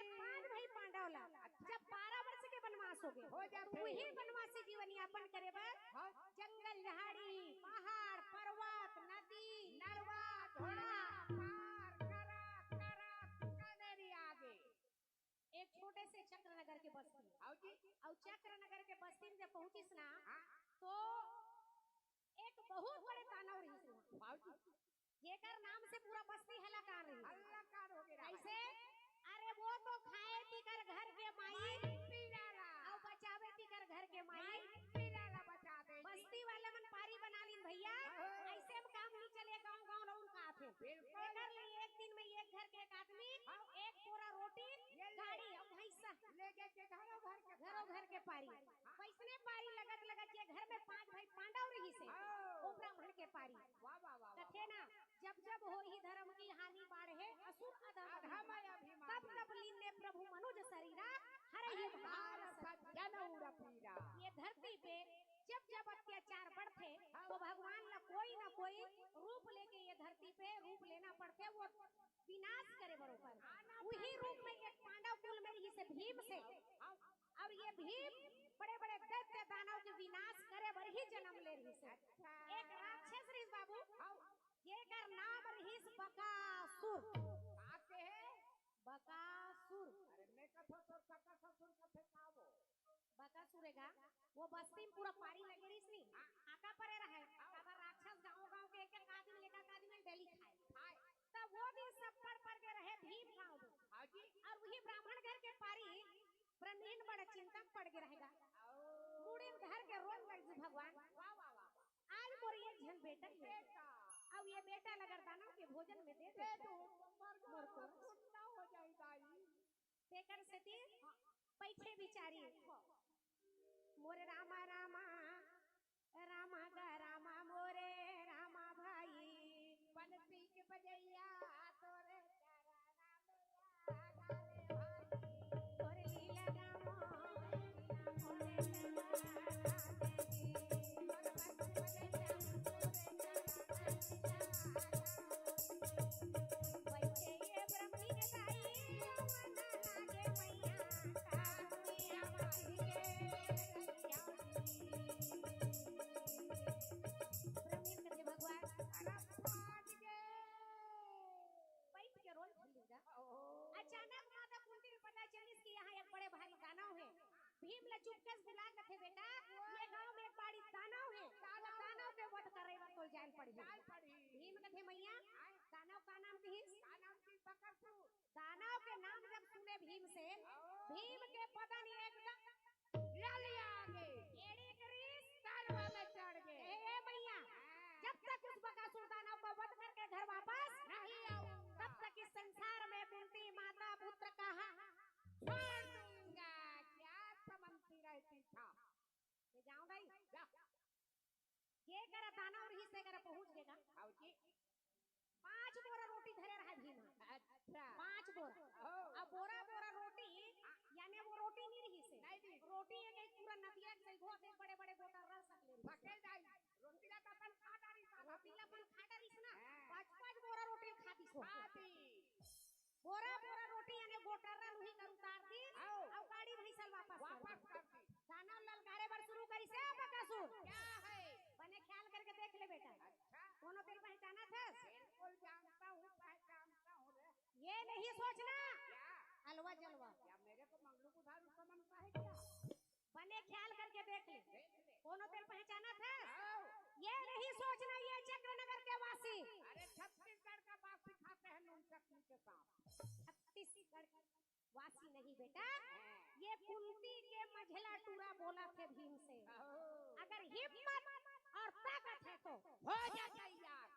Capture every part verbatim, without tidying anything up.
पांच भाई पांडव ला, अच्छा। जब बारह वर्ष के वनवास हो गए, हो जाथे। तो वही वनवासी जीवन यापन करे बर हाँ। जंगल, झाड़ी, पहाड़, पर्वत, नदी, नरवा, घोड़ा, पार करत करत कनेरी आगे। एक छोटे से चक्रनगर के बस्ती। हाव जी। अउ चक्रनगर के बस्ती में जब पहुंचिस ना, हाँ। तो एक बहुत बड़े दानव रहिस वहाँ। हाव जी। जेकर नाम से पूरा बस्ती हलाकान रहिस। हलाकान हो गया। कैसे? अरे वो तो खाए तिकर घर के माई, माई पीरा ला। अउ बचावे तिकर घर के माई, माई पीरा ला बचा दे। बस्ती वाला मन पारी बना लीन भैया। हाँ। ऐसे में काम नहीं चले, गांव गांव रहूं का थे। बिल्कुल। एकर लिए एक दिन में एक घर के एक आदमी, हाँ। एक बोरा रोटी, ये ले। गाड़ी अउ भैंसा। ले जाके घरों घर के घरों पारी। घर के पारी। हाँ। वैसने पारी लगत लगत जे घर में पांच भाई पांडव रहिस हे, हाँ। वो ब्राह्मण के पारी। वाह, वाह, वाह, वाह। कथे ना, जब जब होही धर्म की हानि बाढ़े, असुर अधम अधम अभिमान। तब तब लीन ने प्रभु मनुज शरीरा, हरहि अरे भार भार सज्जन उर पीरा। ये धरती पे जब जब अत्याचार बढ़थे, हाँ। तो भगवान ला कोई ना कोई रूप लेके ये धरती पे रूप लेना पड़थे, वो विनाश करे बरोबर। हाँ, ना वही पाड़े। रूप में एक पांडव कुल में रहिस हे भीमसेन। हाँ। अउ ये भीम बड़े बड़े दैत्य दानव के विनाश करे बर ही जन्म ले रहिस हे। अच्छा। एक राक्षस रहिस बाबू, हाँ। जेकर नाम रहिस बकासुर। का कहे? बकासुर। अरे मैं कथों तोर कका ससुर कथे का वो? बकासुर हे गा, वो बस्ती में पूरा पारी लगे रहिस नी, हाँ। हाका परे रहे। हाँ। काबर राक्षस गांव गांव के एक एक आदमी, एक एक आदमी डेली खाए। खाए। तब वो दिन सब पड़ पड़ के रहे भीम गांव में। हाँ जी। अउ वही ब्राह्मण घर के पारी ब्रह्मीन बड़ा चिंता में पड़ गे रहेगा। ओ। मुड़ी में धर के रोन लग जी भगवान। वाह, वाह, वाह, वाह। आज मोर एक झन बेटा हे। बेटा। अब ये बेटा ल अगर दानव के भोजन में दे दे दे दो, मोर को। कुछ ना हो जाए दाई। तेकर सेती हाँ। बैठे बिचारी। हाँ। मोरे रामा रामा, रामा गा रामा मोरे रामा भाई। बंसी के बजैया तोरे चरणा में आ गाले भाई। तोरे लीला रामा, लीला मोरे चरणा में। तोरे बंसी बजैया तोरे चरणा में। अचानक माता कुंती ल पता चलिस कि यहाँ एक बड़े भारी दानव हे। भीम ला चुपके से बुला कथे, "बेटा, ये गांव में एक बड़ी दानव हे, वो दानव के वध करे बर तोल जान पड़ही।" जान पड़ही। भीम कथे, "मैया, आय। दानव का नाम दिहिस?" का नाम दिहिस? बकासुर। दानव के नाम जब सुने भीमसेन, ओ। भीम के बदन एकदम ललिया गे। एड़ी करिस। तनवा में चढ़ गे। ए, ए मैया, हाँ। जब तक उस बकासुर दानव को वध करके घर वापस नहीं आऊंगा। तब तक इस संसार में कुंती माता पुत्र कहा छोड़ दूंगा। क्या समझती रहती था? ले जाओ भाई। जा। जे करा दानव रहिस, ते करा पहुंच गे गा। हाव जी। पांच बोरा रोटी धरे रहे भीम ह। अच्छा। पांच बोरा। ओ। अब बोरा बोरा रोटी, यानी वो रोटी नहीं रहिस हे। नहीं रहिस। रोटी एक एक पूरा नदिया के सही बहुत एक बड़े बड़े गोटर्रा ल सकेल रहिस हे। सकेल दाई। रोटी ला तो अपन खा डारिस ना। रोटी ला अपन खा डारिस ना। हाँ। पांच पांच बोरा रोटी खा दिस हो। खा दिस। बोरा बोरा रोटी यानी गोटर्रा ल उही कर उतार दिस, आओ। अउ गाड़ी भैंसा ल वापस कर वापस दिस। कर दिस। दानव ललकारे बर शुरू करिस हे बकासुर। क्या है? बने ख्याल करके देख ले बेटा। अच्छा। कोनो तेला पहचानत हस? बिल्कुल जानता हूँ, पहचानता हूँ रे। ये नहीं सोचना। क्या? अलवा जलवा। क्या मेरे को मंगलू बुधारू समझता है क्या? बने ख्याल करके देख ले। देख ले। कोनो तेला पहचानत हस? आओ। ये नहीं सोचना, ये चक्रनगर के वासी। अरे, छत्तीसगढ़ का वासी खाते हैं नून चटनी के साथ। छत्तीसगढ़ वासी नहीं बेटा, हाँ। ये कुंती के मझला टूरा बोलथे भीमसेन। आओ। अगर हिम्मत अउ ताकत हे तो हो जा तैयार।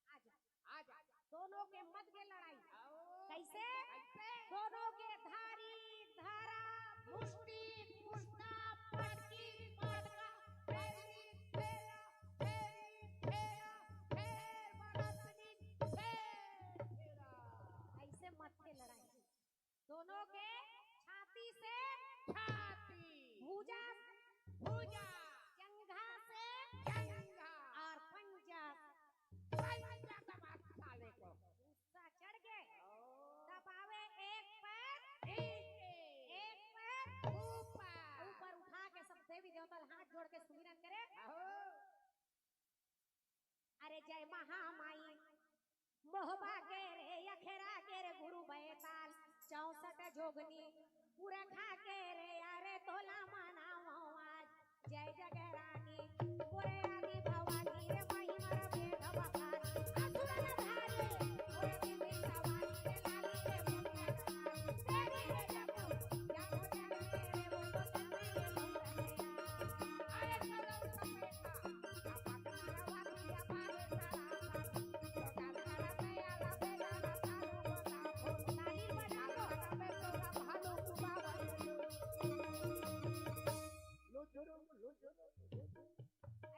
आ जा। आ जा। दोनों के मत के लड़ाई। आओ। कैसे? कैसे? दोनों के धारी धारा, मुष्टि मुष्टा, पटकी पटका, फेरी फेरा, फेरी फेरा, फेर बरतनी, फेर फेरा। ऐसे मत के लड़ाई। दोनों के छाती से छाती। भुजा से भुजा। जंघा से जंघा। अउ पंजा से पंजा दबा साले को। गुस्सा चढ़ गे। ओ। दबावे एक पैर, एक जय महामाई, मोहबा के रे, अखेरा के रे, गुरु बैताल, चौसठ जोगनी, पुरखा के रे, अरे तोला मनावो आज। जय जगरानी, मोरे आदि भवानी रे, महिमा रे भेद बखानी, असुरन धारी, मोरे दिव्य सवारी रे, लाली रे मुंडा कहानी, तेरी रे जपो, जपो जगत रे, वो तो सत्य रे मुंडा कहानी। अरे चलो,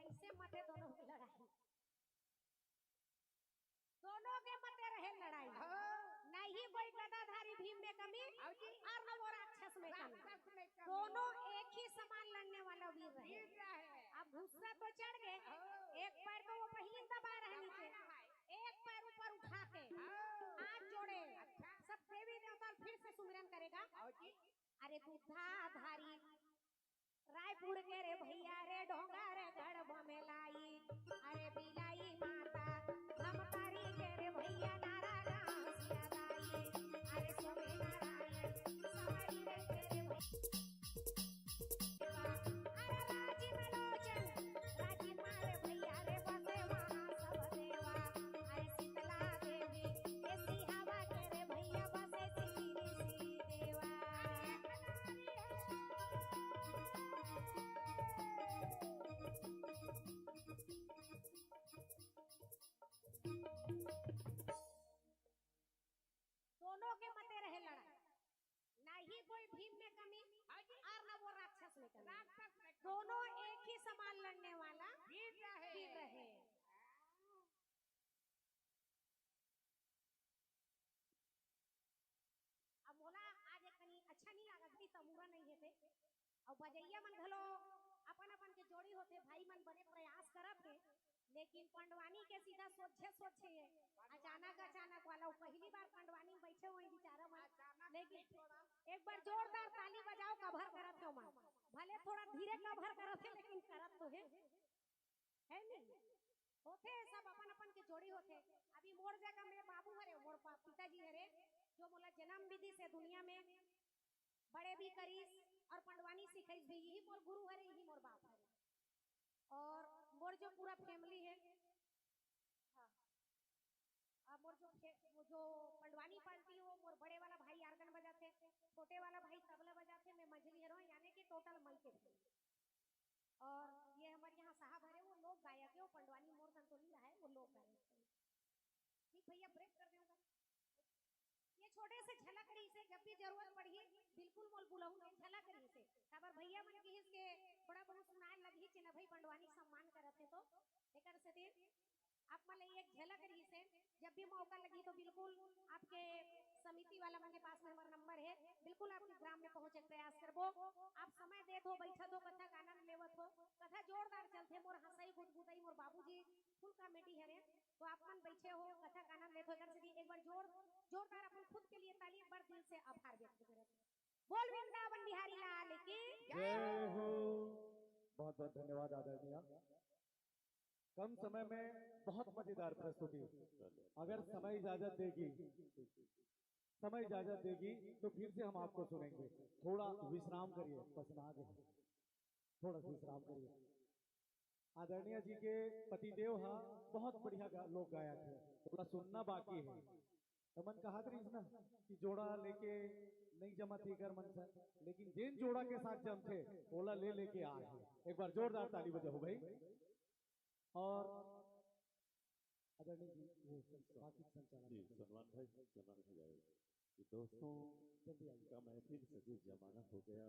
ऐसे मते दोनों की लड़ाई, दोनों के मते रहे लड़ाई। हाँ। नहीं कोई गदाधारी भीम में कमी और न वो राक्षस में कमी। दोनों एक ही समान लड़ने वाला वीर रहे। अब गुस्सा तो चढ़ गए, एक पैर तो वो पहले दबा रहे नीचे, एक पैर ऊपर उठा के हाथ जोड़े। सब देवी देवता फिर से सुमिरन करेगा। अरे दूधाधारी रायपुर के रे भैया रे, ढोंगा रे गढ़ बमेलाई, अरे बिलाई माता धमकारी के रे भैया, नारा गाँव सियालाई, अरे सुमे नारायण सवारी रे के रे भैया। अरे राजीव लोचन, राजीव मारे भैया रे, बसे वहाँ सब देवा। अरे शीतला देवी, ए सिहावा के रे भैया, बसे सिंदरी देवा। दोनों के मते रहे लड़ाई। नहीं कोई भीम में कमी और न वो राक्षस में कमी। दोनों एक ही समान लड़ने वाला वीर रहे। अब मोला आज एक कनी अच्छा नहीं लागत भाई, समूरा नहीं है थे। अब बजैया मन घलो अपन अपन के जोड़ी होथे, भाई मन बने प्रयास करत हे, लेकिन पंडवानी के सीधा सोझे सोझे है। अचानक अचानक वाला, वो पहली बार पंडवानी में बैठे हुए बेचारा मन, लेकिन एक बार जोरदार ताली बजाओ, कभर करत हो मन, भले थोड़ा धीरे कभर करत है, लेकिन करत तो है, है नहीं? होथे सब अपन अपन के जोड़ी होथे। अभी मोर जगह में बाबू हरे, मोर पा-, पिताजी हरे, जो मोला जन्म विधि से दुनिया में बड़े भी करिस और पंडवानी सिखाइस भी, यही मोर गुरु हरे, यही मोर बाप हरे। और मोर जो पूरा फैमिली है, हाँ, अब मोर जो फे-, वो जो पंडवानी पार्टी हो, मोर बड़े वाला भाई आर्गन बजाथे, छोटे वाला भाई तबला बजाथे, मैं मंझली हरो, यानी कि टोटल मई के फैमिली। और ये हमारे यहाँ साहब हरे, वो लोक गायक है, वो पंडवानी मोर संतोली रहा है, वो लोक गायक है। ठीक भैया, ब्रेक कर देऊंगा। ये छोटे से झलक रहिसे, जब भी जरूरत पड़ही, बिल्कुल मोल बुलाऊ, ये झलक रहिसे। काबर भैया मन किहिस के थोड़ा बहुत सुनाए लगही, चिन्हा भाई पंडवानी सम्मान करत हे तो, एकर सेती आप मन ला एक झलक रहिसे। जब भी मौका लगही तो बिल्कुल आपके समिति वाला मन के पास में हमारा नंबर है, बिल्कुल आपके ग्राम में पहुंचे के प्रयास करबो। आप समय देत हो, बैठत हो, कथा का आनंद लेवत हो, कथा जोरदार चलथे। मोर हंसई गुदगुदई मोर बाबूजी फुल कॉमेडी हरे, तो आप मन बैठे हो, कथा का आनंद लेत हो, एकर सेती एक बार जोर, जोरदार अपन खुद के लिए ताली, एक बार दिल से आभार व्यक्त करत हो। बोल वृंदावन बिहारी लाल की जय हो। बहुत बहुत धन्यवाद आदरणीय। कम समय में बहुत मजेदार प्रस्तुति। अगर समय इजाजत देगी, समय इजाजत देगी तो फिर से हम आपको सुनेंगे। थोड़ा विश्राम करिए, पसीना आ गया, थोड़ा सा विश्राम करिए। आदरणीय जी के पतिदेव हा बहुत बढ़िया गा-, लोक गायक है, थोड़ा सुनना बाकी है। तो मन कहा रहीस ना कि जोड़ा लेके नहीं जमत एकर मन से, लेकिन जेन जोड़ा के साथ जमथे ओला ले लेके आ है। एक बार जोरदार ताली बजाओ भाई। और आदरणीय जी, वो बाकी संचालन जी, सलमान भाई, सलमान भाई आए। कि दोस्तों जल्दी आइए। का महफिल सजे जमाना हो गया।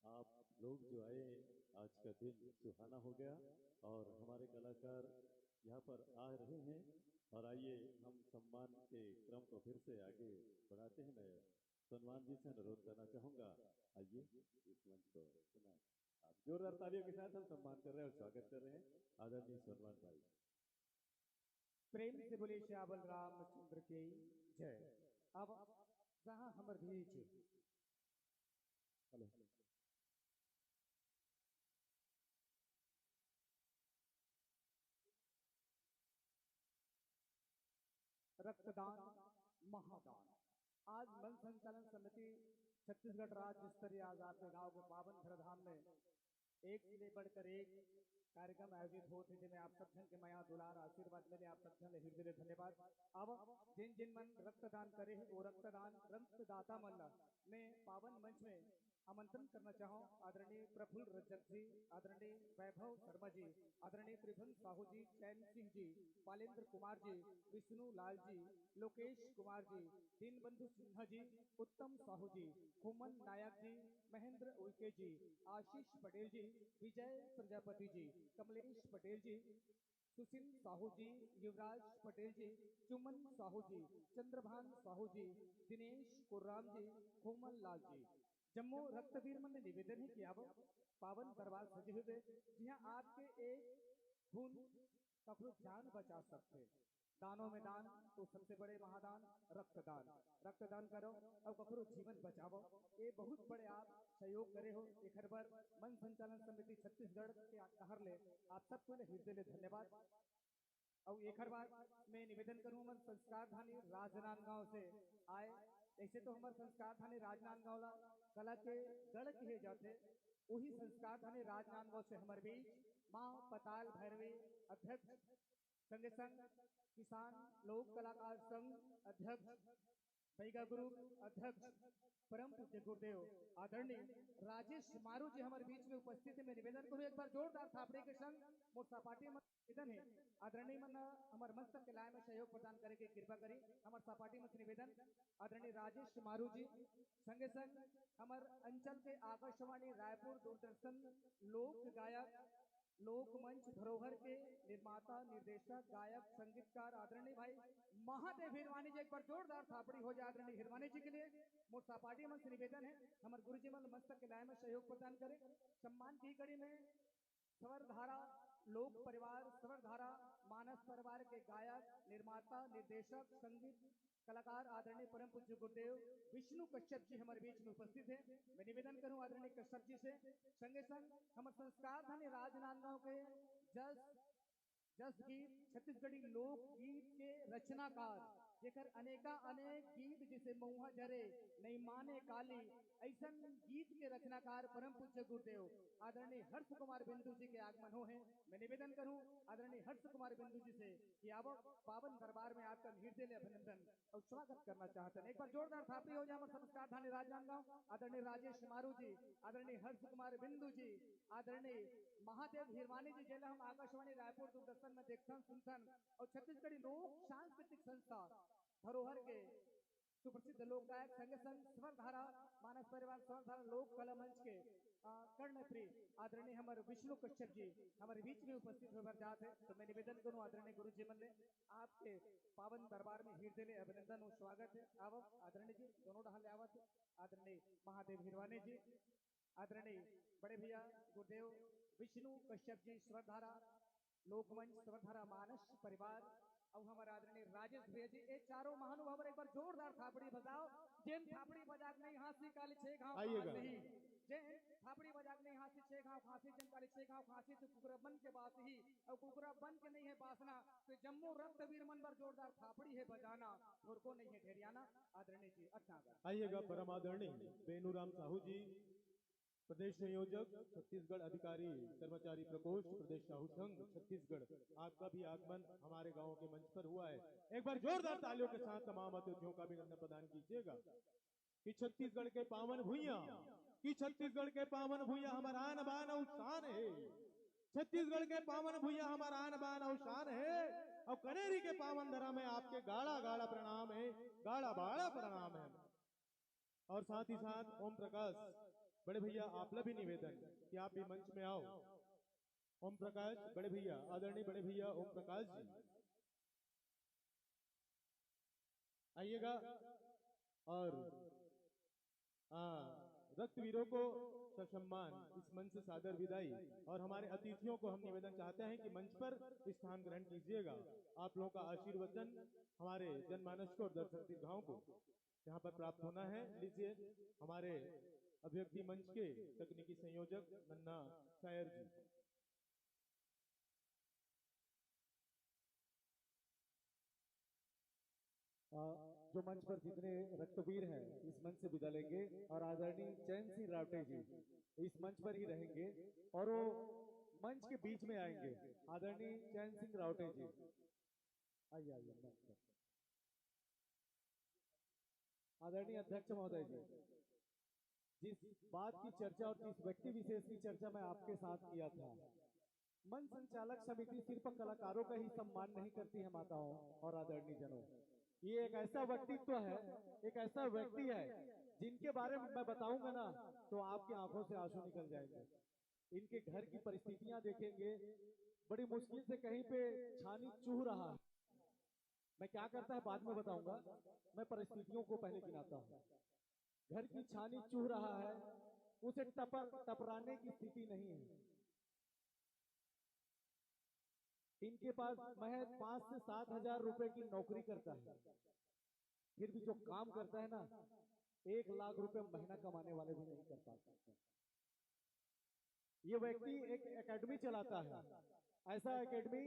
आप लोग जो आए, आज का दिन सुहाना हो गया और हमारे कलाकार यहाँ पर आ रहे हैं। और आइए, हम सम्मान के क्रम को फिर से आगे बढ़ाते हैं। मैं सलमान जी से अनुरोध करना चाहूँगा, आइए इस मंच को सुना, आप जोरदार तालियों के साथ हम सम्मान कर रहे हैं और स्वागत कर रहे हैं आदरणीय सलमान भाई। प्रेम से बोलिए सियावर रामचंद्र की जय। अब जहाँ हमर बीच, हेलो, रक्तदान महादान। आज मंच संचालन समिति छत्तीसगढ़ राज्य स्तरीय आज आपके गांव के पावन धराधाम में एक ले बढ़कर एक कार्यक्रम आयोजित होत हे, जेमे आप सब झन के मया दुलार आशीर्वाद मिले। आप सब झन ले हृदय ले धन्यवाद। अब जिन जिन मन रक्तदान करे हे, वो रक्तदान रक्तदाता मन ला मैं पावन मंच में आमंत्रण करना चाहूँ। आदरणीय प्रफुल्ल रजक जी, आदरणीय वैभव शर्मा जी, आदरणीय त्रिभुवन साहू जी, चैन सिंह जी, पालेंद्र कुमार जी, विष्णु लाल जी, लोकेश कुमार जी, दीनबंधु सिन्हा जी, उत्तम साहू जी, खुमन नायक जी, महेंद्र उइके जी, आशीष पटेल जी, विजय प्रजापति जी, कमलेश पटेल जी, सुशील साहू जी, युवराज पटेल जी, चुमन साहू जी, चंद्रभान साहू जी, दिनेश कुर्राम जी, खुमन लाल जी, जम्मो रक्तवीर मन ले निवेदन हे कि आवव, पावन दरबार सजे हुए, जिहां आपके एक बूंद कखरो जान बचा सकथे। दानों में दान तो सबसे बड़े महादान रक्तदान। रक्तदान करो अउ कखरो जीवन बचावो। ये बहुत बड़े आप सहयोग करे हो। एखर बर मंच संचालन समिति छत्तीसगढ़ के डहर ले आप सबको ले हृदय ले धन्यवाद। अउ एखर बाद मैं निवेदन करूं, हमर संस्कारधानी राजनांदगांव से आए। ऐसे तो हमर संस्कारधानी राजनांदगांव ला कला के गढ़ कहे जाथे, वही संस्कारधानी राजनांदगांव से हमर बीच मां पताल भैरवी अध्यक्ष, संगे संग किसान लोक कलाकार संघ अध्यक्ष, बैगा ग्रुप अध्यक्ष, परम पूज्य गुरुदेव आदरणीय राजेश मारू जी हमर बीच में उपस्थित हे। मैं निवेदन करूं, एक बार जोरदार थापड़ी के संग मोर सहपाठी मन निवेदन हे, आदरणीय मन हमर मंच तक के लाए में सहयोग प्रदान करे के कृपा करी। हमर सहपाठी मन से निवेदन, आदरणीय राजेश मारू जी, संगे संग हमर अंचल के आकाशवाणी रायपुर, दूरदर्शन, लोक गायक, लोकमंच धरोहर के निर्माता, निर्देशक, गायक, संगीतकार आदरणीय भाई महादेव हिरवानी जी, एक बार जोरदार थापड़ी हो जाए आदरणीय हिरवानी जी के लिए। मोर सहपाठी मन से निवेदन हे, हमर गुरु जी मन मंच तक के लाए में सहयोग प्रदान करे। सम्मान की कड़ी में स्वरधारा लोक परिवार, स्वरधारा मानस परिवार के गायक, निर्माता, निर्देशक, संगीत कलाकार आदरणीय परम पूज्य गुरुदेव विष्णु कश्यप जी हमर बीच में उपस्थित हे। मैं निवेदन करूं आदरणीय कश्यप जी से, संगे संग हमर संस्कारधानी राजनांदगांव के जस जस गीत, छत्तीसगढ़ी लोकगीत के रचनाकार, जेकर अनेका अनेक गीत जैसे मऊहा झरे, नई माने काली, ऐसन गीत के रचनाकार परम पूज्य गुरुदेव आदरणीय हर्ष कुमार बिंदु जी के आगमन हो हे। मैं निवेदन करूं आदरणीय हर्ष कुमार बिंदु जी से कि आवव पावन दरबार में आपका हृदय ले अभिनंदन अउ स्वागत करना चाहत हन। एक बार जोरदार थापड़ी हो जाए हमर संस्कारधानी राजनांदगांव, आदरणीय राजेश मारू जी, आदरणीय हर्ष कुमार बिंदु जी, आदरणीय महादेव हिरवानी जी, जेला हम आकाशवाणी रायपुर दूरदर्शन में देखथन, सुनथन, अउ छत्तीसगढ़ी लोक सांस्कृतिक संस्था धरोहर के सुप्रसिद्ध लोक गायक, संगे संग स्वरधारा मानस परिवार, स्वरधारा लोक कला मंच के, अ, कर्णप्रिय आदरणीय हमर विष्णु कश्यप जी हमर बीच में उपस्थित होए बर जात हे। तो मैं निवेदन करूं आदरणीय गुरु जी मन ले, आपके पावन दरबार में हृदय ले अभिनंदन अउ स्वागत हे। आवव आदरणीय जी, दोनों डहार ले आवत हे आदरणीय महादेव हिरवानी जी, आदरणीय बड़े भैया गुरुदेव विष्णु कश्यप जी, स्वरधारा लोकमंच, स्वरधारा मानस परिवार, अउ हमर आदरणीय राजेश भैया जी, ये चारों महानुभाव बर एक बार जोरदार थापड़ी बजाव। जेन थापड़ी बजा के नहीं हाँसी, काली छे घाव आइएगा। खांसी। जेन थापड़ी बजा के नहीं हाँसी, छे घाव खांसी, जेन काली छे घाव खांसी, तो कुकरा बन के बास ही, अउ कुकरा बन के नहीं हे बासना, तो जम्मो रक्तवीर मन बर जोरदार थापड़ी हे बजाना, थोरको नहीं हे ढेरियाना। आदरणीय जी, अच्छा आइएगा, परम आदरणीय बेनूराम साहू जी, प्रदेश संयोजक, छत्तीसगढ़ अधिकारी कर्मचारी प्रकोष्ठ, प्रदेश साहू संघ छत्तीसगढ़, आपका भी आगमन हमारे गांव के मंच पर हुआ है। एक बार जोरदार तालियों के साथ तमाम अतिथियों का अभिनंदन प्रदान कीजिएगा कि छत्तीसगढ़ के पावन भुइयां, कि छत्तीसगढ़ के पावन भुइयां हमारा आन बान अउ शान है। छत्तीसगढ़ के पावन भुइयां हमारा आन बान अउ शान है। अउ कनेरी के पावन धरा में आपके गाड़ा गाड़ा प्रणाम है, गाड़ा बाड़ा प्रणाम है। और साथ ही साथ ओम प्रकाश बड़े भैया, आपला भी निवेदन कि आप भी मंच में आओ। ओम प्रकाश बड़े भैया, आदरणीय बड़े भैया ओम प्रकाश जी, आइएगा। और, आ, रक्तवीरों को ससम्मान इस मंच से सादर विदाई। और हमारे अतिथियों को हम निवेदन चाहते हैं कि मंच पर स्थान ग्रहण कीजिएगा। आप लोगों का आशीर्वचन हमारे जनमानस को और दर्शक दीर्घाओं को यहाँ पर प्राप्त होना है। लीजिए, हमारे अभिव्यक्ति मंच के तकनीकी संयोजक नन्ना सायर जी। अ, जो मंच पर जितने रक्तवीर हैं, इस मंच से विदा लेंगे और आदरणीय चैन सिंह रावटे जी इस मंच पर ही रहेंगे और वो मंच के बीच में आएंगे। आदरणीय चैन सिंह रावटे जी, आइए, आइए मंच पर। आदरणीय अध्यक्ष महोदय जी, जिस बात की चर्चा और जिस व्यक्ति विशेष की चर्चा मैं आपके साथ किया था, मंच संचालक समिति सिर्फ कलाकारों का ही सम्मान नहीं करती है, माताओं और आदरणीय जनों, ये एक ऐसा व्यक्तित्व है, एक ऐसा व्यक्ति है जिनके बारे में मैं बताऊंगा ना, तो आपकी आंखों से आंसू निकल जाएंगे। इनके घर की परिस्थितियां देखेंगे, बड़ी मुश्किल से कहीं पे छानी चूह रहा है। मैं क्या करता है बाद में बताऊंगा, मैं परिस्थितियों को पहले गिनाता हूं। घर की छानी चूह रहा है, उसे टपर टपराने की स्थिति नहीं है। इनके पास महज पांच से सात हजार रुपए की नौकरी करता है, फिर भी जो काम करता है ना, एक लाख रुपए महीना कमाने वाले भी नहीं कर पाते। ये व्यक्ति एक एकेडमी चलाता है, ऐसा एकेडमी,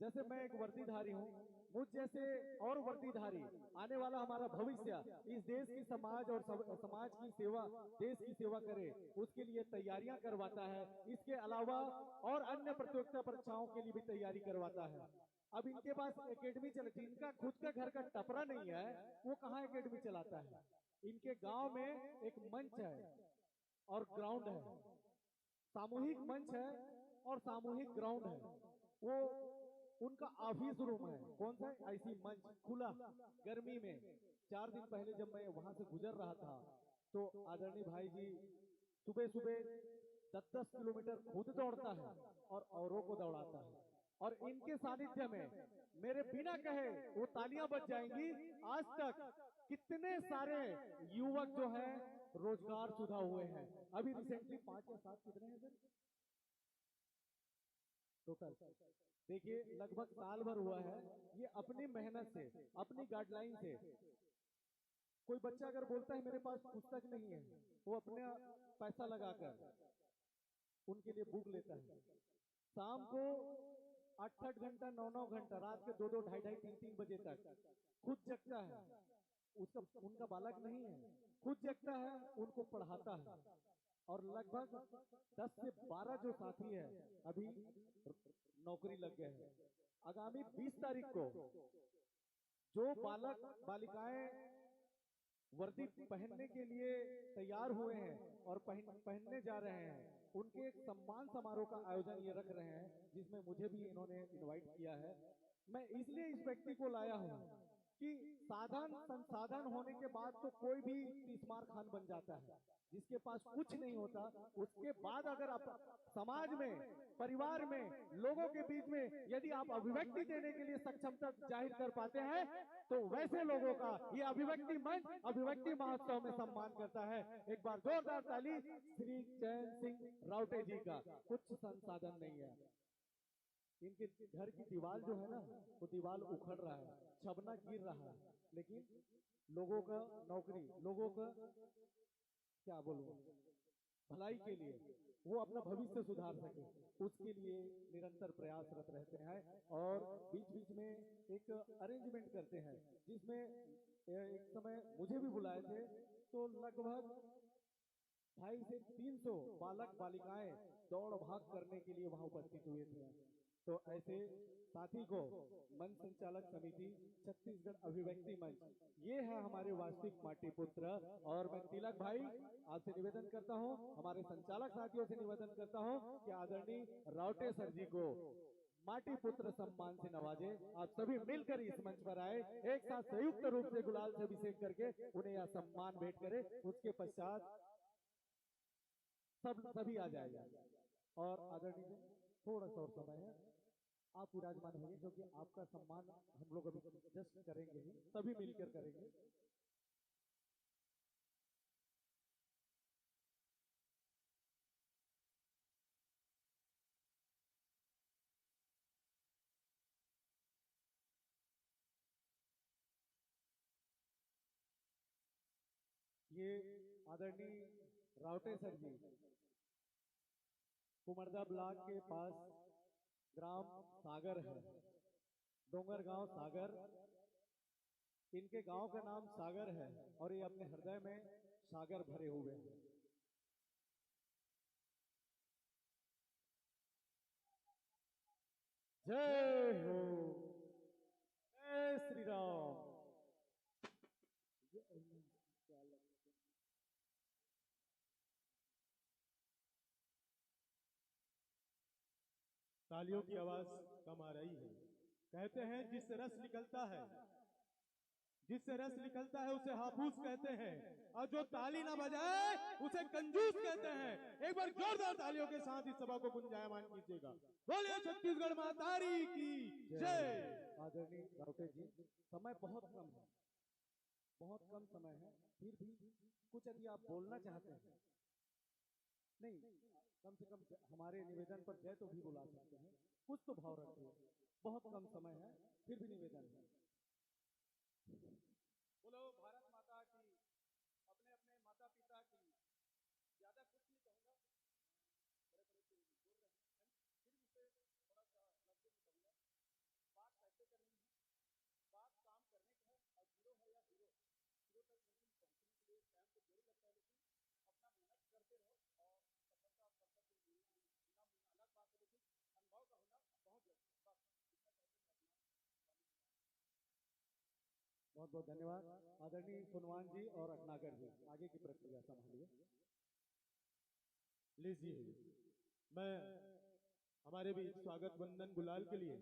जैसे मैं एक वर्दीधारी हूँ, मुझ जैसे और वर्दीधारी, आने वाला हमारा भविष्य इस देश की समाज और सम-, समाज की सेवा, देश की सेवा करे, उसके लिए तैयारियां करवाता है। इसके अलावा और अन्य प्रतियोगिता परीक्षाओं के लिए भी तैयारी करवाता है। अब इनके पास एकेडमी चले, जिनका खुद का घर का टपरा नहीं है, वो कहाँ एकेडमी चलाता है? इनके गांव में एक मंच है और ग्राउंड है, सामूहिक मंच है और सामूहिक ग्राउंड है। वो उनका ऑफिस रूम है। कौन सा है? ऐसी मंच खुला, गर्मी में। चार दिन पहले जब मैं वहां से गुजर रहा था, तो आदरणीय भाई जी सुबह सुबह दस दस किलोमीटर खुद दौड़ता है और औरों को दौड़ाता है, और इनके सानिध्य में मेरे बिना कहे वो तालियां बज जाएंगी। आज तक कितने सारे युवक जो हैं, रोजगार सुधा हुए हैं। अभी रिसेंटली पांच या सात, कितने हैं सर टोटल? देखिए, लगभग साल भर हुआ है। ये अपनी मेहनत से, अपनी गाइडलाइन से, कोई बच्चा अगर बोलता है मेरे पास पुस्तक नहीं है, वो अपने पैसा लगाकर उनके लिए बुक लेता है। शाम को आठ आठ घंटा, नौ नौ घंटा, रात के दो दो, ढाई ढाई, तीन तीन बजे तक खुद जगता है। उसका, उनका बालक नहीं है, खुद जगता है, उनको पढ़ाता है। और लगभग दस से बारह जो साथी है, अभी नौकरी लग गए हैं। आगामी बीस तारीख को जो बालक बालिकाएं वर्दी पहनने के लिए तैयार हुए हैं और पहन पहनने जा रहे हैं, उनके एक सम्मान समारोह का आयोजन ये रख रहे हैं, जिसमें मुझे भी इन्होंने इनवाइट किया है। मैं इसलिए इस व्यक्ति को लाया हूं कि साधन संसाधन होने के बाद तो कोई भी तीस मार खान बन जाता है। जिसके पास कुछ नहीं होता, उसके बाद अगर आप समाज में, परिवार में, लोगों के बीच में यदि आप अभिव्यक्ति देने के लिए सक्षमता जाहिर कर पाते हैं, तो वैसे लोगों का ये अभिव्यक्ति मंच, अभिव्यक्ति महोत्सव में सम्मान करता है। एक बार जोरदार ताली श्री चैन सिंह रावटे जी का। कुछ संसाधन नहीं है। इनके घर की दीवार जो है ना, वो दीवार उखड़ रहा है, छबना गिर रहा है, लेकिन लोगों का नौकरी, लोगों का, क्या बोलूं, भलाई के लिए, वो अपना भविष्य सुधार सके, उसके लिए निरंतर प्रयासरत रहते हैं। और बीच बीच में एक अरेंजमेंट करते हैं, जिसमें एक समय मुझे भी बुलाए थे, तो लगभग ढाई से तीन सौ बालक बालिकाएं दौड़ भाग करने के लिए वहां उपस्थित हुए थे। तो ऐसे साथी को मंच संचालक समिति, छत्तीसगढ़ अभिव्यक्ति मंच, ये है हमारे वास्तविक माटी पुत्र। और मैं तिलक भाई, आपसे निवेदन करता हूं, हमारे संचालक साथियों से निवेदन करता हूं कि आदरणीय रावटे सर जी को माटी पुत्र सम्मान से नवाजे। आप सभी मिलकर इस मंच पर आए, एक साथ संयुक्त रूप से गुलाल से अभिषेक करके उन्हें यह सम्मान भेंट करें। उसके पश्चात सब, सभी आ जाएगा। और आदरणीय जी, थोड़ा सा और समय है, आप विराजमान होंगे, क्योंकि आपका सम्मान हम लोग अभी जस्ट करेंगे ही, सभी मिलकर करेंगे। ये आदरणीय रावटे सर जी, कुमर्दा ब्लॉक के पास ग्राम सागर है, डोंगरगांव सागर, इनके गांव का नाम सागर है और ये अपने हृदय में सागर भरे हुए हैं। जय हो, जय श्री राम। तालियों की आवाज कम आ रही है। कहते हैं, जिससे रस निकलता है, जिससे रस निकलता है, उसे हाफूस कहते हैं, और जो ताली ना बजाए, उसे कंजूस कहते हैं। एक बार जोरदार तालियों के साथ इस सभा को गुंजायमान कीजिएगा। बोलिए छत्तीसगढ़ महतारी की जय। आदरणीय राउटे जी, समय बहुत कम है, बहुत कम समय है, फिर भी कुछ यदि आप बोलना चाहते हैं, नहीं, कम से कम हमारे निवेदन पर जय तो भी बुला सकते हैं, कुछ तो भाव रखिए। बहुत कम समय है, फिर भी निवेदन है। बोलो भारत माता की, अपने अपने माता पिता की। ज्यादा कुछ नहीं कहूंगा, बड़े बड़े से बोल रहे हैं, फिर भी उसे थोड़ा सा लफ्जों में कहूंगा। बात कैसे करनी है, बात काम करने की है, और हीरो है या हीरो, हीरो तक नहीं पहुंचने के लिए टाइम तो जरूर लगता है, लेकिन अपना मेहनत करते रहो और सफलता, सफलता को मिलना, मिलना, मिलना अलग बात है, लेकिन अनुभव का होना बहुत जरूरी है। बस इतना कहकर मैं अपना बहुत बहुत धन्यवाद आदरणीय सोनवान जी और रत्नाकर जी, आगे की प्रक्रिया संभालिए। लीजिए, मैं हमारे भी स्वागत वंदन गुलाल के लिए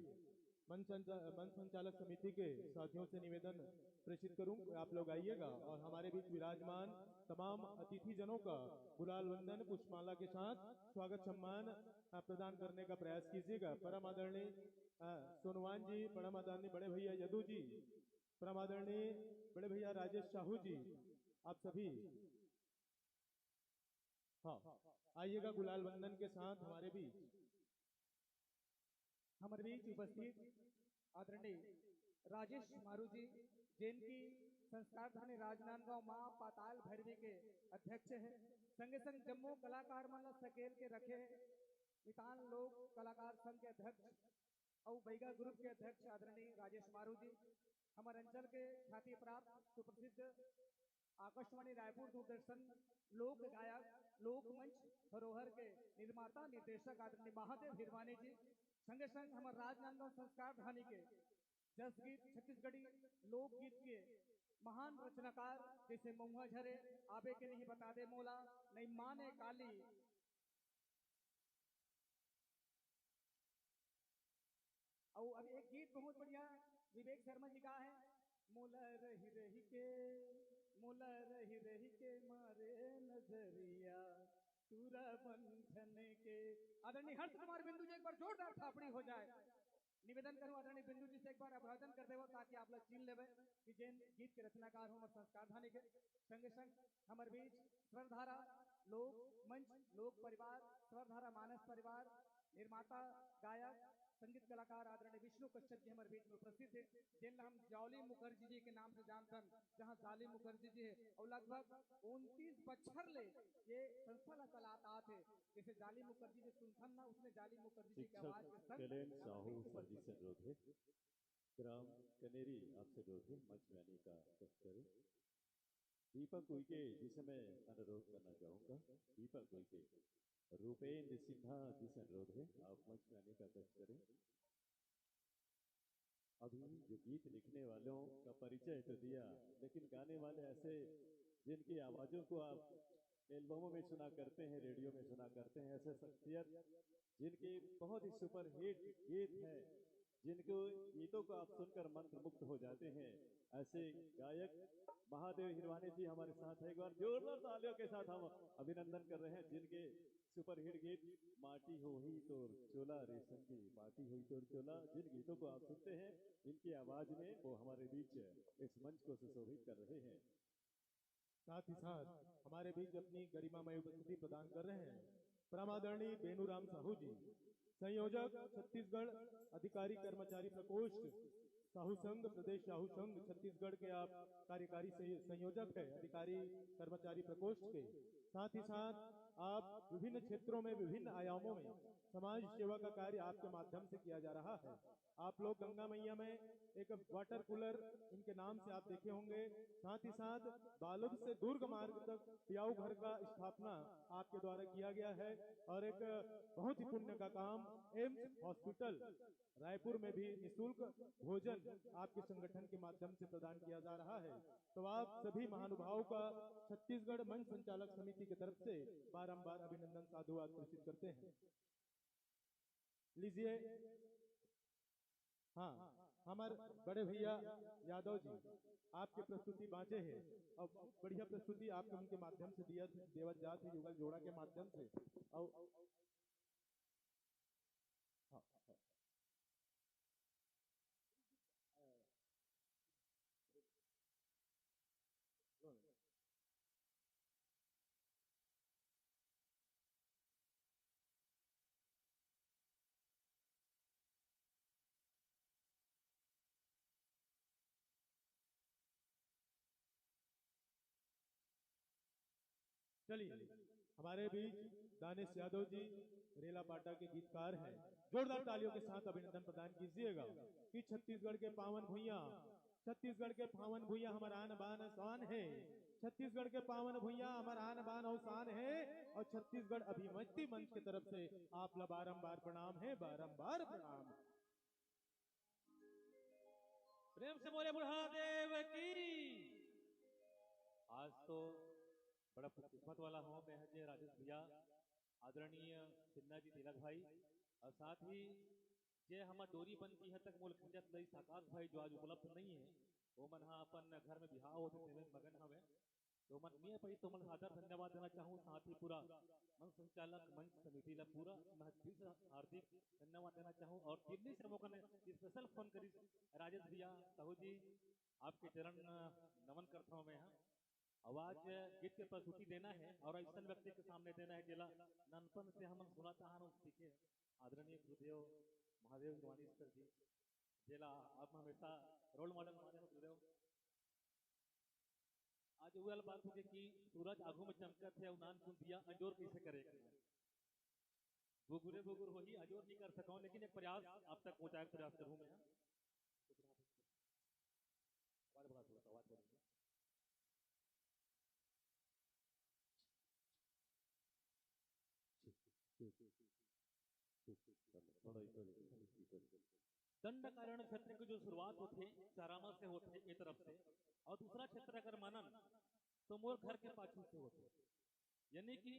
मंच संचा-, मंच संचालक समिति के साथियों से निवेदन प्रेषित करूं कि आप लोग आइएगा और हमारे बीच विराजमान तमाम अतिथि जनों का गुलाल वंदन पुष्पमाला के साथ स्वागत सम्मान, अ, प्रदान करने का प्रयास कीजिएगा। परम आदरणीय, अ, सोनवान जी, परम आदरणीय बड़े भैया यदु जी, परम आदरणीय बड़े भैया राजेश साहू जी, आप सभी, हाँ, आइएगा गुलाल वंदन के साथ हमारे बीच। हमारे बीच उपस्थित आदरणीय राजेश मारू जी, जेन की संस्कारधानी राजनांदगांव माँ पाताल भैरवी के अध्यक्ष है, संगे संग जम्मो कलाकार मन ला सकेल के रखे है, मितान लोक कलाकार संघ के अध्यक्ष अउ बैगा ग्रुप के अध्यक्ष आदरणीय राजेश मारू जी, हमर अंचल के ख्याति प्राप्त सुप्रसिद्ध आकाशवाणी रायपुर दूरदर्शन लोक गायक, लोकमंच धरोहर के निर्माता निर्देशक आदरणीय महादेव हिरवानी जी, संगे संग हमर राजनांदगांव संस्कारधानी के जस गीत छत्तीसगढ़ी लोकगीत के महान रचनाकार, जैसे महुआ झरे, आबे के नहीं बता दे मोला, नहीं माने काली, अउ अब एक गीत बहुत बढ़िया विवेक शर्मा जी का है, मोला रही रही के, मोला रही रही के मारे नजरिया, टूरा बंधन के। आदरणीय हर्ष कुमार बिंदु जी, एक बार जोरदार थापड़ी हो जाए। निवेदन करूं आदरणीय बिंदु जी से एक बार अभिवादन कर देवो, ताकि आप लोग चिन्ह लेवे कि जेन गीत के रचनाकार हो हमर संस्कारधानी के। संगे संग हमर बीच स्वरधारा लोक मंच, लोक परिवार, स्वरधारा मानस परिवार, निर्माता, गायक, संगीत कलाकार आदरणीय विष्णु कश्यप जी हमर बीच में उपस्थित है, जेन ला हम जावली मुखर्जी जी के नाम से जानथन, जहां जाली मुखर्जी जी है, और लगभग उनतीस बछर ले ये संस्था ला चलात आत है। जैसे जाली मुखर्जी जी सुनथन ना, उसने जाली मुखर्जी जी के शिक्षक आवाज के संग कलेन साहू सर जी से अनुरोध है, ग्राम कनेरी आपसे अनुरोध है, मंच में आने का कष्ट करें। दीपक उइके जी से मैं अनुरोध करना चाहूंगा, दीपक उइके, रूपेंद्र सिन्हा जी से अनुरोध है, आप मंच में आने का कष्ट करें। अभी जो गीत लिखने वालों का परिचय तो दिया, लेकिन गाने वाले ऐसे जिनकी आवाजों को आप एल्बमों में सुना करते हैं, रेडियो में सुना करते हैं, ऐसे शख्सियत जिनके बहुत ही सुपरहिट गीत हैं, जिनको गीतों को आप सुनकर मंत्रमुग्ध हो जाते हैं, ऐसे गायक महादेव हिरवानी जी हमारे साथ हैं। एक बार जोरदार तालियों के साथ हम अभिनंदन कर रहे हैं, जिनके सुपरहिट गीत माटी होही तोर चोला, रेशम की माटी होही तोर चोला, जिन गीतों को आप सुनते हैं, इनकी आवाज में वो हमारे बीच इस मंच को सुशोभित कर रहे हैं। साथ ही साथ हमारे बीच अपनी गरिमामय उपस्थिति प्रदान कर रहे हैं परम आदरणीय बेनूराम साहू जी, संयोजक छत्तीसगढ़ अधिकारी कर्मचारी प्रकोष्ठ साहू संघ, प्रदेश साहू संघ छत्तीसगढ़ के आप कार्यकारी संयो-, संयोजक है अधिकारी कर्मचारी प्रकोष्ठ के। साथ ही साथ आप विभिन्न क्षेत्रों में, विभिन्न आयामों में समाज सेवा का कार्य आपके माध्यम से किया जा रहा है। आप लोग गंगा मैया में एक वाटर कूलर इनके नाम से आप देखे होंगे, साथ ही साथ बालुद से दुर्ग मार्ग तक पियाऊ घर का स्थापना आपके द्वारा किया गया है और एक बहुत ही पुण्य का काम एम्स हॉस्पिटल रायपुर में भी निशुल्क भोजन आपके संगठन के माध्यम से प्रदान किया जा रहा है। तो आप सभी महानुभावों का छत्तीसगढ़ मंच संचालक समिति की तरफ से बारंबार अभिनंदन साधुवाद प्रेषित करते हैं। लीजिए, हाँ, हमारे बड़े भैया यादव जी आपके प्रस्तुति बाँचे हैं और बहुत बढ़िया प्रस्तुति आपके उनके माध्यम से दिया, देवत जात है युगल जोड़ा के माध्यम से। और हाँ, हाँ। चलिए, हमारे बीच दानिश यादव जी, रेला पाटा के गीतकार हैं, जोरदार तालियों के साथ अभिनंदन प्रदान कीजिएगा कि छत्तीसगढ़ के पावन भुइयां, छत्तीसगढ़ के पावन भुइयां हमर आन बान शान है, छत्तीसगढ़ के पावन भुइयां हमर आन बान और शान है, और छत्तीसगढ़ अभिव्यक्ति मंच की तरफ से आप ला बारंबार प्रणाम है, बारंबार प्रणाम। प्रेम से बोले बुढ़ा देव की। आज तो बड़ा किस्मत वाला हूँ मैं, जे राजेश भैया, आदरणीय सिन्हा जी तिलक भाई, और साथ ही जे हमर डोरी बन की है तक मोल खंजत लई साकाश भाई, जो आज उपलब्ध नहीं है, वो मन हा अपन घर में बिहाव होते, सेवे में मगन हवे। तो मन नहीं पाई तो मन आदर धन्यवाद देना चाहूँ, साथ ही पूरा मंच संचालक, मंच समिति ला पूरा मैं दिल से हार्दिक धन्यवाद देना चाहूँ। और दिल्ली से मोकन स्पेशल फोन करी राजेश भैया, साहू जी, आपके चरण अ, नमन करता हूँ मैं यहाँ। आवाज गीत के प्रस्तुति देना है और ऐसा व्यक्ति के सामने देना है, जेला ननपन से हम सुनाता हन और सीखे, आदरणीय गुरुदेव महादेव ज्ञानेश्वर जी, जेला आप हमेशा रोल मॉडल माने हो गुरुदेव। आज वो वाला बात होगे कि सूरज आगू में चमकत है, उनान कुन दिया अंजोर कैसे करे? बुगुरे बुगुर होही, अंजोर नहीं कर सकूं, लेकिन एक प्रयास आप तक पहुंचाए के प्रयास करूं मैं। आवाज बढ़ा, थोड़ा सा आवाज बढ़ा। दंडकारण्य क्षेत्र की जो शुरुआत होथे, चारामा से होथे, ए तरफ से, और दूसरा क्षेत्र अगर मानन, तो मोर घर के पाछू से होथे, यानी कि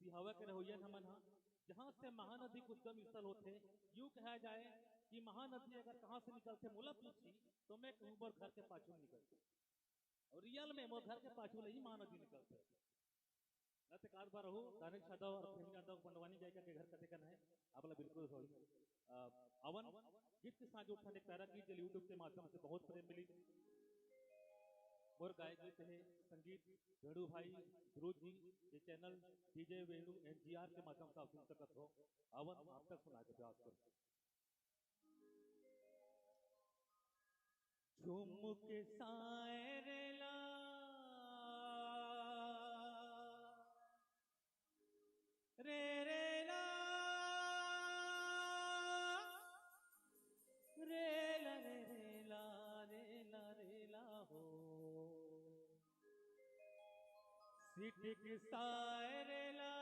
सिहावा के रहोइया हमन हा, जहाँ से महानदी के उद्गम स्थल होथे, यूं कहा जाए कि महानदी अगर कहाँ से निकलथे, मोला पूछी, तो मैं कहूँ, मोर घर के पाछू निकलथे। और रियल में मोर घर के पाछू ले ही महानदी निकलथे। नत एकाध बार हो, दानिश यादव और प्रेम यादव पंडवानी गायिका के घर कते कन है, आप ला बिल्कुल होई। अ, अवन गीत के साथ जो ठन एक प्यारा गीत, जो YouTube के माध्यम से बहुत प्रेम मिली। मोर गाय गीत है, संगीत वेणु भाई ध्रुव जी, ये चैनल डीजे वेणु एनजीआर के माध्यम से आप सुन सकत हो। अवन आप तक सुना के प्रयास करो। झुमुक सायरला रे रे ला, रे ला रे रे ला, रे ला रे ला हो। सिटिक सायरला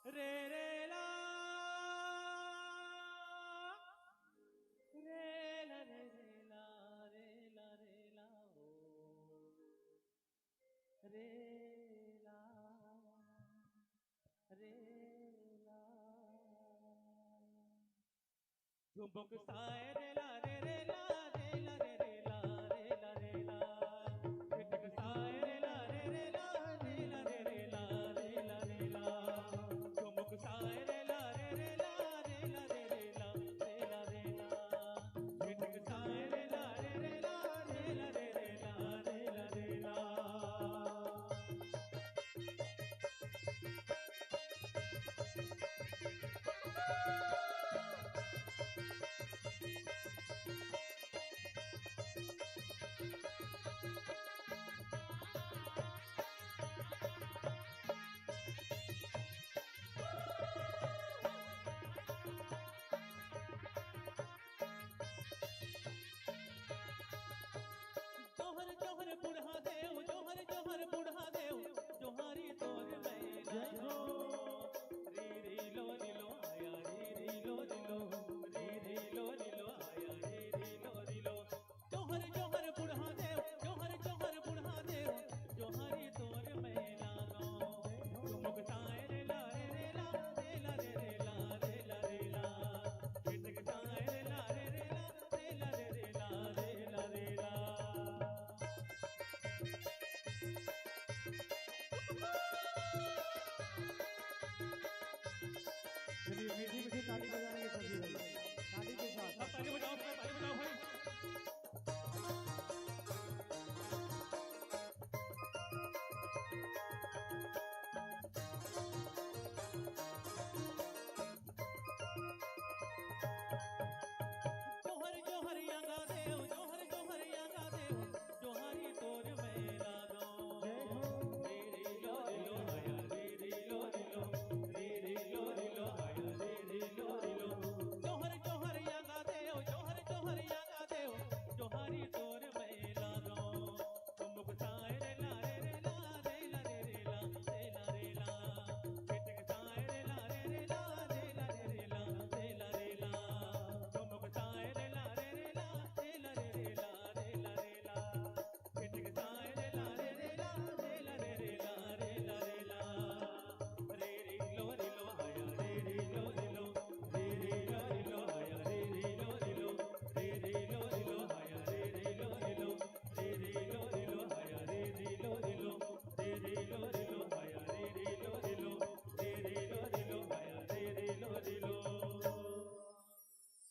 रे रे ला, रे ला रे रे ला, रे ला रे ला हो। रे ला, रे ला। झुमुक सायरला रे रे ला, रे ला रे रे ला, रे ला रे ला। झिटक सायरला रे रे ला, रे ला रे ला, रे ला रे ला। झुमुक सायरला रे रे ला, रे ला रे रे ला, रे ला रे ला। झिटक सायरला रे रे ला, रे ला रे ला, रे ला रे ला। मीठी मीठी ताली बजाएंगे सभी भाई, ताली के साथ। सब ताली बजाओ, सब ताली बजाओ भाई। जोहर जोहर यागा देव, जोहर जोहर यागा देव, जोहारी तोर मैं लागो। जय हो। रे रे लो रे लो हाया, रे रे लो रे लो, रे रे लो रे लो हाया, रे रे लो रे लो। जोहर जोहर यागा देव, जोहर जोहर यागा देव, जोहारी तोर मैं लागो।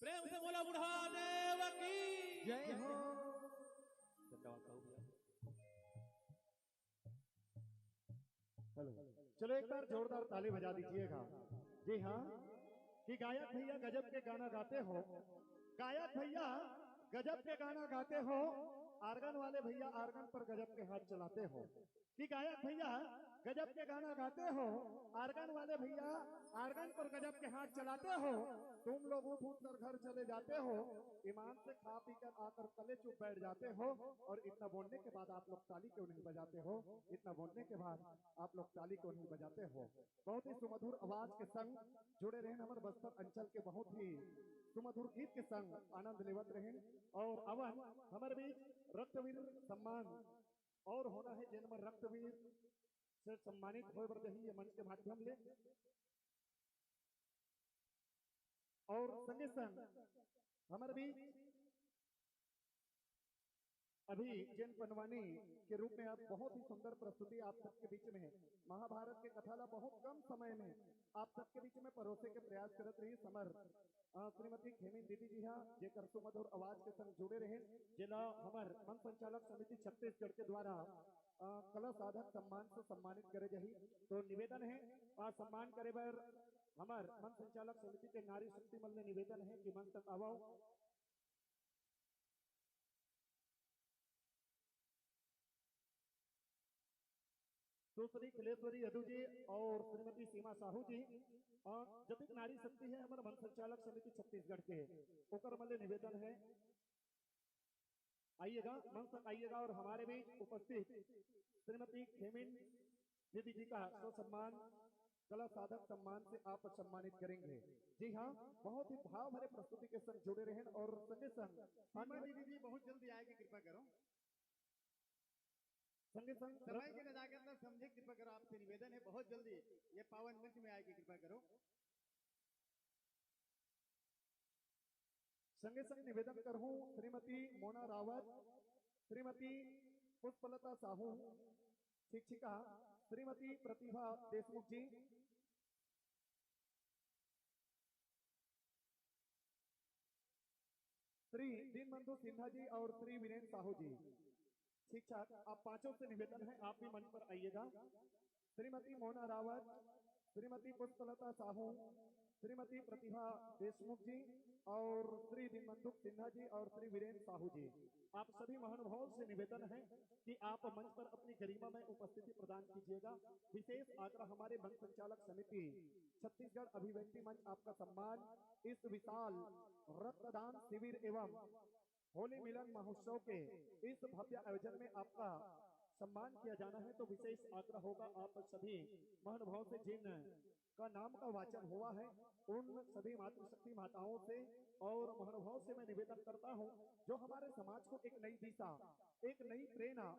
प्रेम से बोला बुढ़ा देव की। जय हो। चलो, एक बार जोरदार ताली बजा दीजिएगा। जी हाँ, कि गायक भैया गजब के गाना गाते हो, गायक भैया गजब के गाना गाते हो, आर्गन वाले भैया आर्गन पर गजब के हाथ चलाते हो। कि गायक भैया गजब के गाना गाते हो, आर्गन वाले भैया आर्गन पर गजब के हाथ चलाते हो, तुम लोग उठ उठ कर घर चले जाते हो, ईमान से खा पी कर आकर तले चुप बैठ जाते हो, और इतना बोलने के बाद आप लोग ताली क्यों नहीं बजाते हो? इतना बोलने के बाद आप लोग ताली क्यों नहीं बजाते हो? बहुत ही सुमधुर आवाज के संग जुड़े रहेन हमर बस्तर अंचल के बहुत ही सुमधुर गीत के संग आनंद लेवत रहेन। और अवन हमर बीच रक्तवीर सम्मान और होना है, जेन म रक्तवीर से सम्मानित होए बर जाही ये मंच के माध्यम ले। और संगे संग हमर बीच अभी जेन पंडवानी के रूप में आप बहुत ही सुंदर प्रस्तुति आप सबके बीच में महाभारत के कथा ला बहुत कम समय में आप सबके बीच में परोसे के प्रयास करत रही हमर, अ, श्रीमती खेमिन दीदी जी हा, जेकर सुमधुर आवाज के संग जुड़े रहे, जेला हमर मंच संचालक समिति छत्तीसगढ़ के द्वारा, अ, कला साधक सम्मान से सम्मानित करे जाही। तो निवेदन है, अ, सम्मान करे बर हमर मंच संचालक समिति के नारी शक्ति मन ले निवेदन है कि मंच तक आवव। सुश्री खिलेश्वरी यदु जी और श्रीमती सीमा साहू जी, अ, जतिक नारी शक्ति है हमर मंच संचालक समिति छत्तीसगढ़ के, ओकर मन ले निवेदन है, आइएगा, मंच तक आइएगा और हमारे बीच उपस्थित श्रीमती खेमिन दीदी जी का ससम्मान कला साधक सम्मान से आप सम्मानित करेंगे। जी हाँ, बहुत ही भाव भरे प्रस्तुति के संग जुड़े रहें और संगे संग सीमा दीदी जी बहुत जल्दी आए के कृपा करो। संगे संग समय के नजाकत ला समझे के कृपा करो, आपसे निवेदन है बहुत जल्दी ये पावन मंच में आए के कृपा करो। संगे संग निवेदन करहूं श्रीमती मोना रावत, श्रीमती पुष्पलता साहू, शिक्षिका, श्रीमती प्रतिभा देशमुख जी, श्री दीनबंधु सिन्हा जी और श्री वीरेंद्र साहू जी। ठीक ठाक, आप पांचों से निवेदन है, आप भी मंच पर आइएगा। श्रीमती मोना रावत, श्रीमती पुष्पलता साहू, श्रीमती प्रतिभा देशमुख जी और श्री दीनबंधु सिन्हा जी और श्री वीरेंद्र साहू जी, आप सभी महानुभाव से निवेदन है कि आप मंच पर अपनी गरिमा में उपस्थिति प्रदान कीजिएगा। विशेष आग्रह हमारे मंच संचालक समिति छत्तीसगढ़ अभिव्यक्ति मंच आपका सम्मान इस विशाल रक्तदान शिविर एवं होली मिलन महोत्सव के इस भव्य आयोजन में आपका सम्मान किया जाना है, तो विशेष आग्रह होगा आप सभी महानुभाव से जिन का नाम का वाचन हुआ है, उन सभी मातृशक्ति माताओं से और महानुभाव से मैं निवेदन करता हूँ, जो हमारे समाज को एक नई दिशा, एक नई प्रेरणा,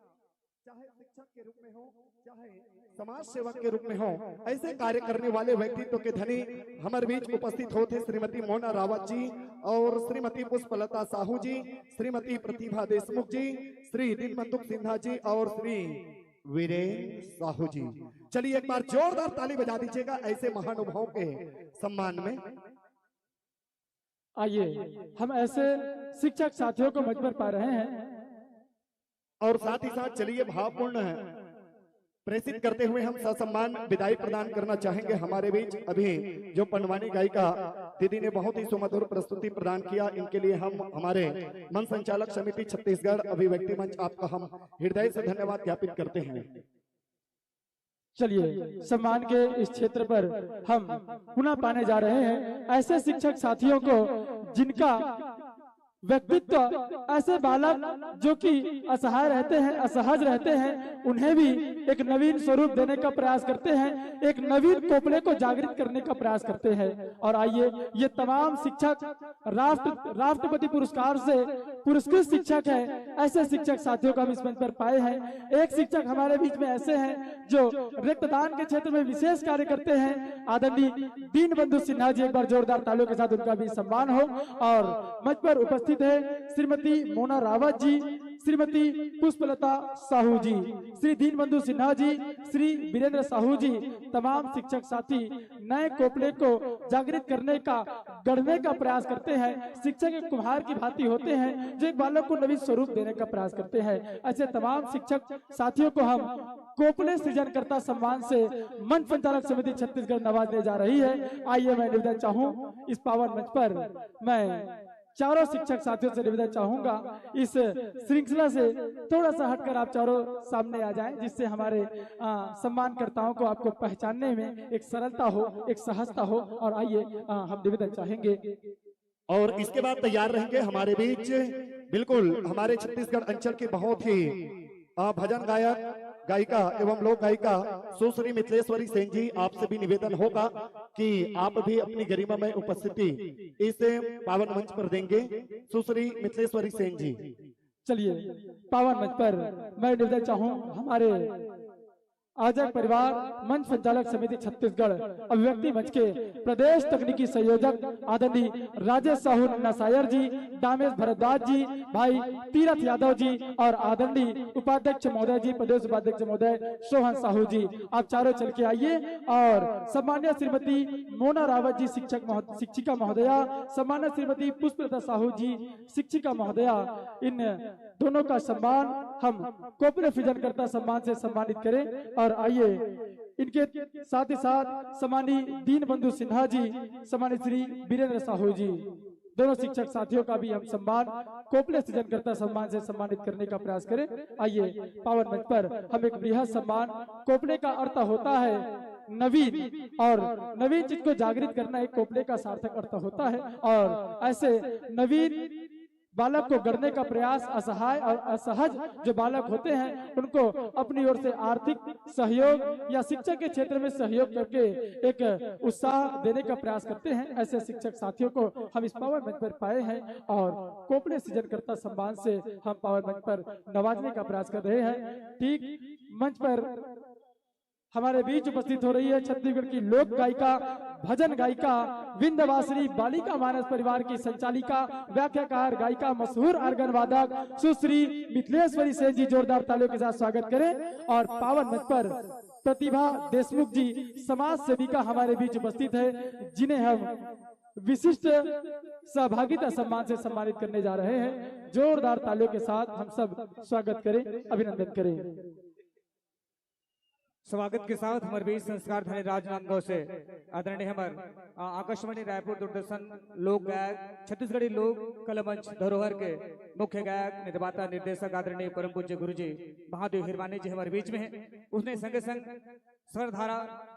चाहे शिक्षक के रूप में हो, चाहे समाज सेवक के रूप में हो, ऐसे कार्य करने वाले व्यक्तित्व के धनी हमारे बीच उपस्थित होते श्रीमती मोना रावत जी और श्रीमती पुष्पलता साहू जी, श्रीमती प्रतिभा देशमुख जी, श्री दीनबंधु सिन्हा जी और श्री वीरेंद्र साहू जी। चलिए, एक बार जोरदार ताली बजा दीजिएगा ऐसे महानुभाव के सम्मान में। आइए, हम ऐसे शिक्षक साथियों को मंच पर पा रहे हैं। और साथ ही साथ चलिए, भावपूर्ण प्रेषित करते हुए हम ससम्मान विदाई प्रदान करना चाहेंगे। हमारे बीच अभी जो पंडवानी गायिका दीदी ने बहुत ही सुमधुर प्रस्तुति प्रदान किया, इनके लिए हम हमारे मंच संचालक समिति छत्तीसगढ़ अभिव्यक्ति मंच आपका हम हृदय से धन्यवाद ज्ञापित करते हैं। चलिए, सम्मान के इस क्षेत्र पर हम पुनः पाने जा रहे हैं ऐसे शिक्षक साथियों को जिनका व्यक्तित्व, ऐसे बालक जो कि असहाय रहते हैं, असहज रहते हैं, उन्हें भी एक नवीन स्वरूप देने का प्रयास करते हैं, एक नवीन कोपले को जागृत करने का प्रयास करते हैं। और आइए, ये तमाम शिक्षक राष्ट्र राष्ट्रपति पुरस्कार से पुरस्कृत शिक्षक है, ऐसे शिक्षक साथियों को हम इस मंच पर पाए हैं। एक शिक्षक हमारे बीच में ऐसे हैं जो रक्तदान के क्षेत्र में विशेष कार्य करते हैं, आदरणीय दीन बंधु सिन्हा जी, एक बार जोरदार तालियों के साथ उनका भी सम्मान हो। और मंच पर उपस्थित है श्रीमती मोना रावत जी, श्रीमती पुष्पलता साहू जी, श्री दीन बंधु सिन्हा जी, श्री वीरेंद्र साहू जी, तमाम शिक्षक साथी नए कोपले को जागृत करने का, गढ़ने का प्रयास करते हैं। शिक्षक एक कुम्हार की भांति होते हैं जो एक बालक को नवीन स्वरूप देने का प्रयास करते हैं। ऐसे तमाम शिक्षक साथियों को हम कोपले सृजनकर्ता सम्मान से मंच संचालक समिति छत्तीसगढ़ नवाजने जा रही है। आइए, मैं निवेदन चाहूं, इस पावन मंच पर मैं चारों शिक्षक साथियों से निवेदन चाहूंगा, इस श्रृंखला से थोड़ा सा हटकर आप चारों सामने आ जाएं, जिससे हमारे, आ, सम्मानकर्ताओं को आपको पहचानने में एक सरलता हो, एक सहजता हो। और आइए, आ, हम निवेदन चाहेंगे। और इसके बाद तैयार रहेंगे हमारे बीच बिल्कुल हमारे छत्तीसगढ़ अंचल के बहुत ही, आ, भजन गायक, गायिका एवं लोक गायिका सुश्री मिथिलेश्वरी सेन जी, आपसे भी निवेदन होगा कि आप भी अपनी गरिमामय उपस्थिति इस पावन मंच पर देंगे। सुश्री मिथिलेश्वरी सेन जी। चलिए, पावन मंच पर मैं निवेदन चाहूं, हमारे आयोजक परिवार, मंच संचालक समिति छत्तीसगढ़, अभिव्यक्ति मंच के प्रदेश तकनीकी संयोजक आदरणीय राजेश साहू नसायर जी, दामेश भरद्वाज जी, भाई तीरथ यादव जी और आदरणीय उपाध्यक्ष महोदय जी, प्रदेश उपाध्यक्ष महोदय सोहन साहू जी, आप चारों चल के आइए। और सम्मान्य श्रीमती मोना रावत जी, शिक्षक महो-, शिक्षिका महोदया, सम्मान्य श्रीमती पुष्पलता साहू जी, शिक्षिका महोदया, इन दोनों का सम्मान हम कोपले सृजनकर्ता सम्मान से सम्मानित करें। और आइए, इनके साथ ही साथ सम्मानी दीन बंधु सिन्हा जी, सम्मानित श्री वीरेंद्र साहू जी, दोनों शिक्षक साथियों का भी हम सम्मान कोपले सृजनकर्ता सम्मान से सम्मानित करने का प्रयास करें। आइए, पावन मंच पर हम एक बृहद सम्मान, कोपले का अर्थ होता है नवीन, और नवीन चीज को जागृत करना एक कोपले का सार्थक अर्थ होता है। और ऐसे नवीन बालक को गढ़ने का प्रयास, असहाय और असहज जो बालक होते हैं, उनको अपनी ओर से आर्थिक सहयोग या शिक्षा के क्षेत्र में सहयोग करके एक उत्साह देने का प्रयास करते हैं। ऐसे शिक्षक साथियों को हम इस पावन मंच पर पाए हैं और कोपले सृजनकर्ता सम्मान से हम पावन मंच पर नवाजने का प्रयास कर रहे हैं। ठीक मंच पर हमारे बीच उपस्थित हो रही है छत्तीसगढ़ की लोक गायिका, भजन गायिका, विंध्यवासिनी बालिका मानस परिवार की संचालिका, व्याख्याकार, गायिका, मशहूर आर्गन वादक सुश्री मिथिलेश्वरी सेन जी। जोरदार तालियों के साथ स्वागत करें। और पावन मंच पर प्रतिभा देशमुख जी, समाज सेविका, हमारे बीच उपस्थित है, जिन्हें हम विशिष्ट सहभागिता सम्मान से सम्मानित करने जा रहे हैं। जोरदार तालियों के साथ हम सब स्वागत करें, अभिनंदन करें। स्वागत के साथ हमारे बीच संस्कार धनी राजनांदगांव से आदरणीय हमारे, आ, आकाशवाणी रायपुर, दूरदर्शन, लोक गायक, छत्तीसगढ़ी लोक कला मंच धरोहर के मुख्य गायक, निर्माता, निर्देशक आदरणीय परम पूज्य गुरु जी महादेव हिरवानी जी हमारे बीच में हैं। उसने संगे संग स्वरधारा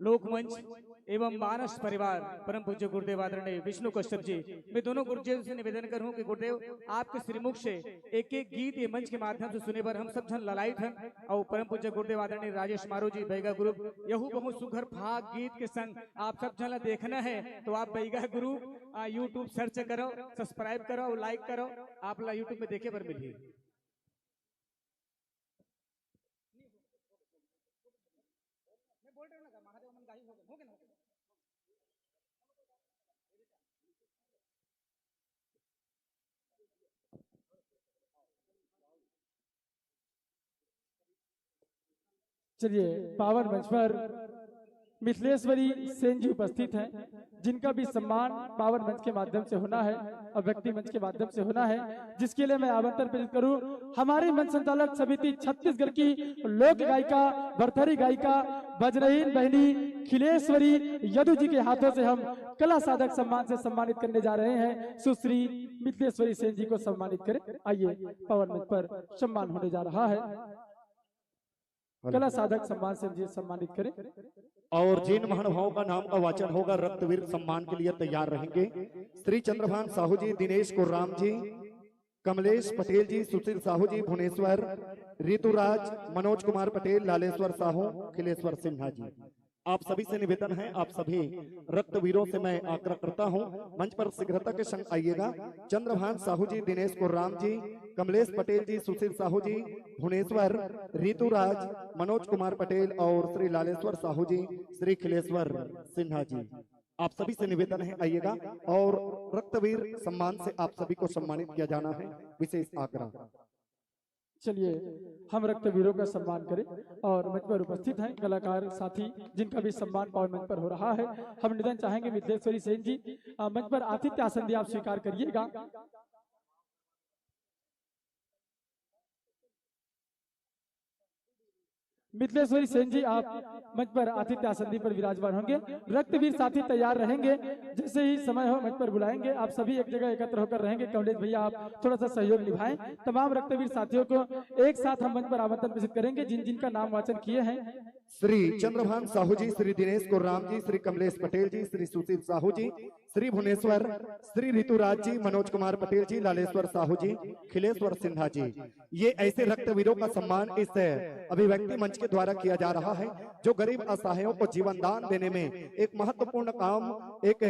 लोकमंच एवं मानस परिवार परम पूज्य गुरुदेव आदरणीय विष्णु कश्यप जी, मैं दोनों गुरुदेव से निवेदन करूं कि गुरुदेव, आपके श्रीमुख से एक एक गीत ये मंच के माध्यम से सुने बर हम सब झन ललायत हन। और परम पूज्य गुरुदेव आदरणीय राजेश मारू जी, बैगा ग्रुप, यहू बहुत सुघर फाग गीत के संग आप सब झन ला देखना है तो आप बैगा ग्रुप, आ, YouTube search करो, subscribe करो, like करो, आप ला YouTube में देखे बर मिलही। मैं बोल रहा हूँ ना, महादेव मन गाही हो गए, हो गए ना, हो गए। चलिए, पावन मंच पर मिथिलेश्वरी सेन जी उपस्थित हैं, जिनका भी सम्मान पावन मंच के माध्यम से होना है, अभिव्यक्ति मंच के माध्यम से होना है, जिसके लिए मैं आमंत्रण प्रेषित करूं हमारी मंच संचालक समिति छत्तीसगढ़ की लोक गायिका, भरथरी गायिका, वज्रहीन बहिनी खिलेश्वरी यदु जी के हाथों से हम कला साधक सम्मान से सम्मानित करने जा रहे हैं। सुश्री मिथिलेश्वरी सेन जी को सम्मानित करें। आइए, पावन मंच पर सम्मान होने जा रहा है। कला साधक सम्मान से जी सम्मानित करें। और जिन महानुभावों का नाम का वाचन होगा, रक्तवीर सम्मान के लिए तैयार रहेंगे। श्री चंद्रभान साहू जी, दिनेश कुर्राम जी, कमलेश पटेल जी, सुशील साहू जी, भुवनेश्वर, ऋतुराज, मनोज कुमार पटेल, लालेश्वर साहू, खिलेश्वर सिन्हा जी, आप सभी से निवेदन है, आप सभी रक्तवीरों से मैं आग्रह करता हूं, मंच पर शीघ्रता के संग आइएगा। चंद्रभान साहू जी, दिनेश कुर्राम जी, कमलेश पटेल जी, सुशील साहू जी, भुवनेश्वर, ऋतुराज, मनोज कुमार पटेल और श्री लालेश्वर साहू जी, श्री खिलेश्वर सिन्हा जी, आप सभी से निवेदन है, आइएगा। और रक्तवीर सम्मान से आप सभी को सम्मानित किया जाना है, विशेष आग्रह। चलिए, हम रक्तवीरों का सम्मान करें और मंच पर उपस्थित हैं कलाकार साथी, जिनका भी सम्मान पावन मंच पर हो रहा है। हम निवेदन चाहेंगे मिथिलेश्वरी सेन जी, अ, मंच पर आतिथ्य आसन भी आप स्वीकार करिएगा। मिथिलेश्वरी सेन जी, आप मंच पर आतिथ्य आसन पर विराजमान होंगे। रक्तवीर साथी तैयार रहेंगे, जैसे ही समय हो मंच पर बुलाएंगे। आप सभी एक जगह एकत्र होकर रहेंगे। कमलेश भैया, आप थोड़ा सा सहयोग निभाएं। तमाम रक्तवीर साथियों को एक साथ हम मंच पर आमंत्रण प्रेषित करेंगे, जिन जिन का नाम वाचन किए हैं। श्री चंद्रभान साहू जी, श्री दिनेश कुर्राम जी, श्री कमलेश पटेल जी, श्री सुशील साहू जी, श्री भुवनेश्वर, श्री ऋतुराज जी, मनोज कुमार पटेल जी, लालेश्वर साहू जी, खिलेश्वर सिन्हा जी, ये ऐसे रक्तवीरों का सम्मान इस अभिव्यक्ति मंच के द्वारा किया जा रहा है, जो गरीब असहायों को जीवन दान देने में एक महत्वपूर्ण काम, एक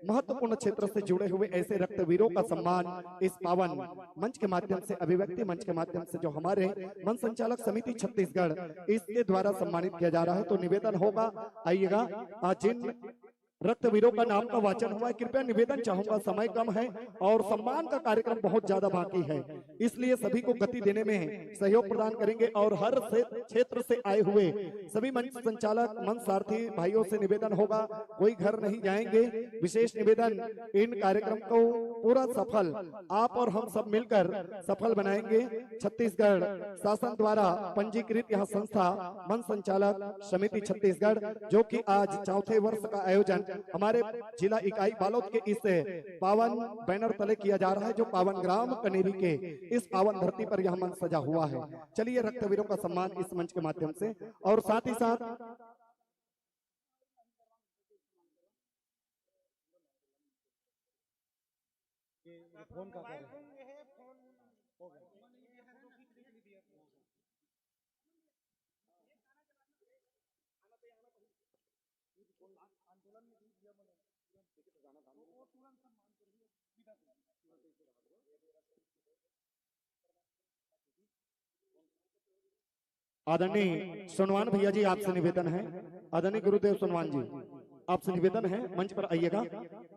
महत्वपूर्ण क्षेत्र से जुड़े हुए ऐसे रक्तवीरों का सम्मान इस पावन मंच के माध्यम से, अभिव्यक्ति मंच के माध्यम से जो हमारे मंच संचालक समिति छत्तीसगढ़, इसके द्वारा सम्मानित किया जा रहा है। तो निवेदन होगा, आइएगा, आज जिन रक्तवीरों का नाम का वाचन हुआ है, कृपया निवेदन चाहूंगा, समय कम है और सम्मान का कार्यक्रम बहुत ज्यादा बाकी है, इसलिए सभी को गति देने में सहयोग प्रदान करेंगे। और हर से, क्षेत्र से आए हुए सभी मंच संचालक, मंच सारथी भाइयों से निवेदन होगा, कोई घर नहीं जाएंगे। विशेष निवेदन, इन कार्यक्रम को पूरा सफल आप और हम सब मिलकर सफल बनाएंगे। छत्तीसगढ़ शासन द्वारा पंजीकृत यह संस्था मंच संचालक समिति छत्तीसगढ़, जो कि आज चौथे वर्ष का आयोजन हमारे जिला इकाई बालोद के इस पावन बैनर तले किया जा रहा है, जो पावन ग्राम कनेरी के इस पावन धरती पर यह मंच सजा हुआ है। चलिए, रक्तवीरों का सम्मान इस मंच के माध्यम से, और साथ ही साथ ये, ये फोन का कर रहे हैं? हो गया। आदरणीय सोनवान भैया जी, आपसे निवेदन है, आदरणीय गुरुदेव सोनवान जी, आपसे निवेदन है, मंच पर आइएगा,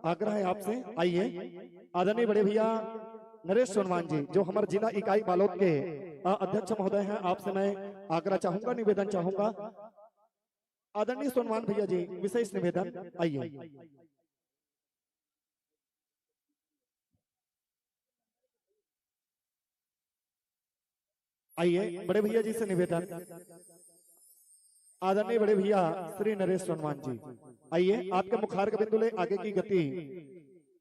आग्रह है आपसे, आइए। आदरणीय बड़े भैया नरेश सोनवान जी, जो हमारे जिला इकाई बालोद के, अ, अध्यक्ष महोदय हैं, आपसे मैं आग्रह चाहूंगा, निवेदन चाहूंगा, आदरणीय सोनवान भैया जी, विशेष निवेदन, आइए। आइए, बड़े भैया जी से निवेदन, आदरणीय बड़े भैया श्री नरेश सोनवान जी, आइए, आपके मुखार के बिंदु ले आगे की गति,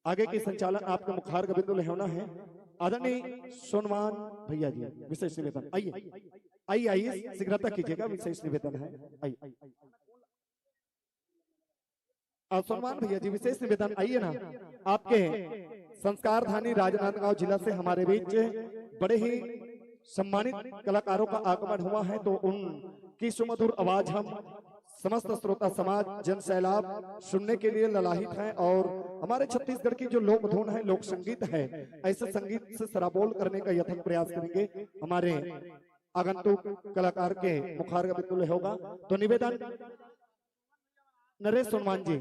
आगे की संचालन आपके मुखार के बिंदु ले होना है। आदरणीय सोनवान भैया जी, विशेष निवेदन, आइए, आइए, आइए, शीघ्रता कीजिएगा, विशेष निवेदन है, आइए। अ, सोनवान भैया जी, विशेष निवेदन, आइए ना, आपके संस्कारधानी राजनांदगांव जिला से हमारे बीच बड़े ही सम्मानित कलाकारों का आगमन हुआ है, तो उनकी सुमधुर आवाज हम समस्त श्रोता समाज, जन सैलाब सुनने के लिए ललाहित हैं। और हमारे छत्तीसगढ़ की जो लोक धुन है, लोक संगीत है, ऐसे संगीत से सराबोल करने का यथक प्रयास करेंगे। हमारे आगंतुक कलाकार के मुखार का बिल्कुल होगा, तो निवेदन, नरेश सोनवान जी।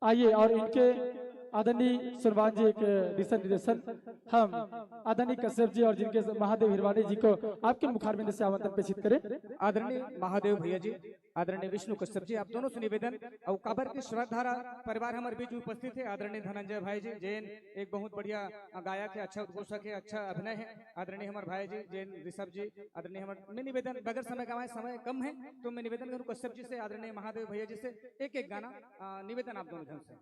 आइए, और इनके आदरणीय सुरवान जी एक दिशा निर्देशन हम आदरणीय कश्यप जी और जिनके महादेव हिरवानी जी को आपके मुखारविंद से आमंत्रण प्रेषित करें। आदरणीय महादेव भैया जी, आदरणीय विष्णु कश्यप जी, आप दोनों से निवेदन, और काबर के श्रद्धारा परिवार हमारे बीच उपस्थित है, आदरणीय धनंजय भाई जी, जेन एक बहुत बढ़िया गायक है, अच्छा उद्घोषक है, अच्छा अभिनय है, आदरणीय हमारे भाई जी जेन ऋषभ जी, आदरणीय हमारे, मैं निवेदन, बगैर समय गंवाए, समय कम है, तो मैं निवेदन करूँ कश्यप जी से, आदरणीय महादेव भैया जी से एक एक गाना, अ, निवेदन आप दोनों जन से।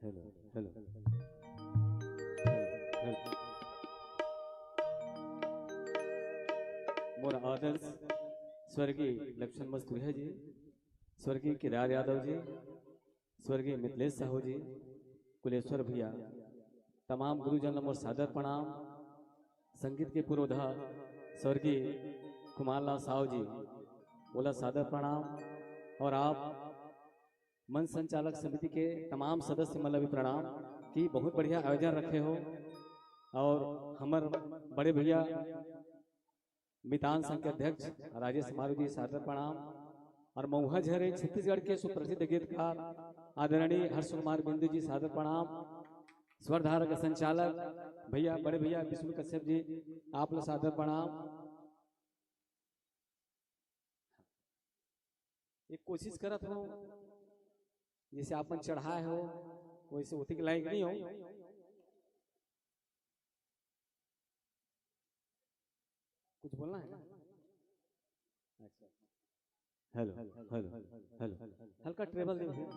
Hello, hello, hello. मोर आदर्श स्वर्गीय लक्ष्मण मस्तुरिया जी, स्वर्गीय केदार यादव जी, स्वर्गीय मिथिलेश साहू जी, कुलेश्वर भैया, तमाम गुरुजन ला मोर सादर प्रणाम। संगीत के पुरोधा स्वर्गीय कुमार लाल साहू जी, ओला सादर प्रणाम। और आप मंच संचालक समिति के तमाम सदस्य मन ला भी प्रणाम कि बहुत बढ़िया आयोजन रखे हो। और हमर बड़े भैया मितान संघ के अध्यक्ष राजेश समारू जी, सादर प्रणाम। और मऊहा झरे छत्तीसगढ़ के सुप्रसिद्ध गीतकार आदरणीय हर्ष कुमार बिंदु जी, सादर प्रणाम। स्वर धारा के संचालक भैया, बड़े भैया विष्णु कश्यप जी, आप लोग सादर प्रणाम। एक कोशिश करत हो, जैसे आपन चढ़ाए हो, वैसे ओतिक लायक नहीं हो। कुछ बोलना है? अच्छा, हेलो, हेलो, हेलो, हल्का ट्रेबल दे भैया।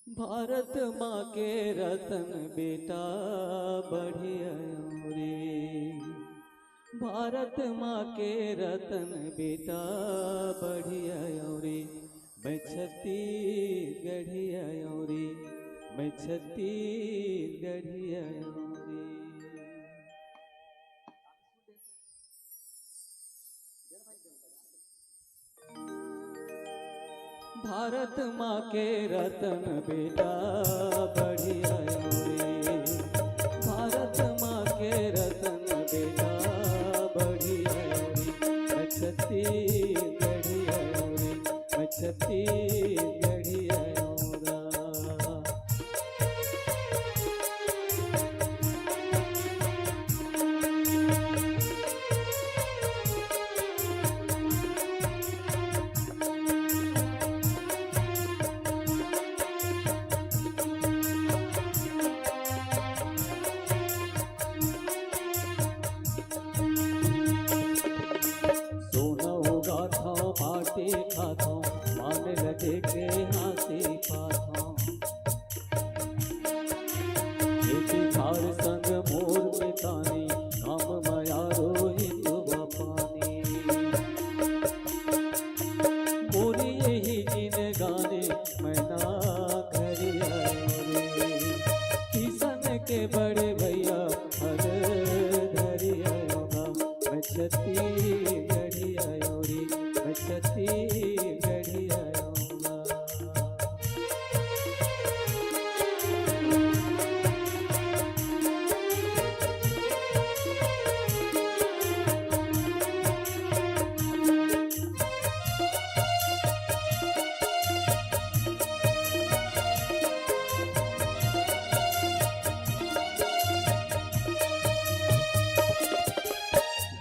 भारत माँ के रतन बेटा बढ़िया रे, भारत माँ के रतन बेटा बढ़िया रे, मैं छत्तीसगढ़िया रे, मैं छत्तीसगढ़िया रे। भारत माँ के रतन बेटा बढ़िया रे, भारत माँ के रतन बेटा बढ़िया रे, मैं छत्तीसगढ़िया रे, मैं छत्तीसगढ़िया रा। सोना उगाथव, माटी खाथव, मान लगे के हाथी पाथव। खेती खार संग मोर मितानी, काम मयारो हिंदुआ पानी। मोरी यही जिनगानी, मैं ना घरी आयो रे। किसन के बड़े भैया हर धरी आयो गा, मैं छत्तीसगढ़ी आयो रे, मैं छत्तीसगढ़ी आयो गा।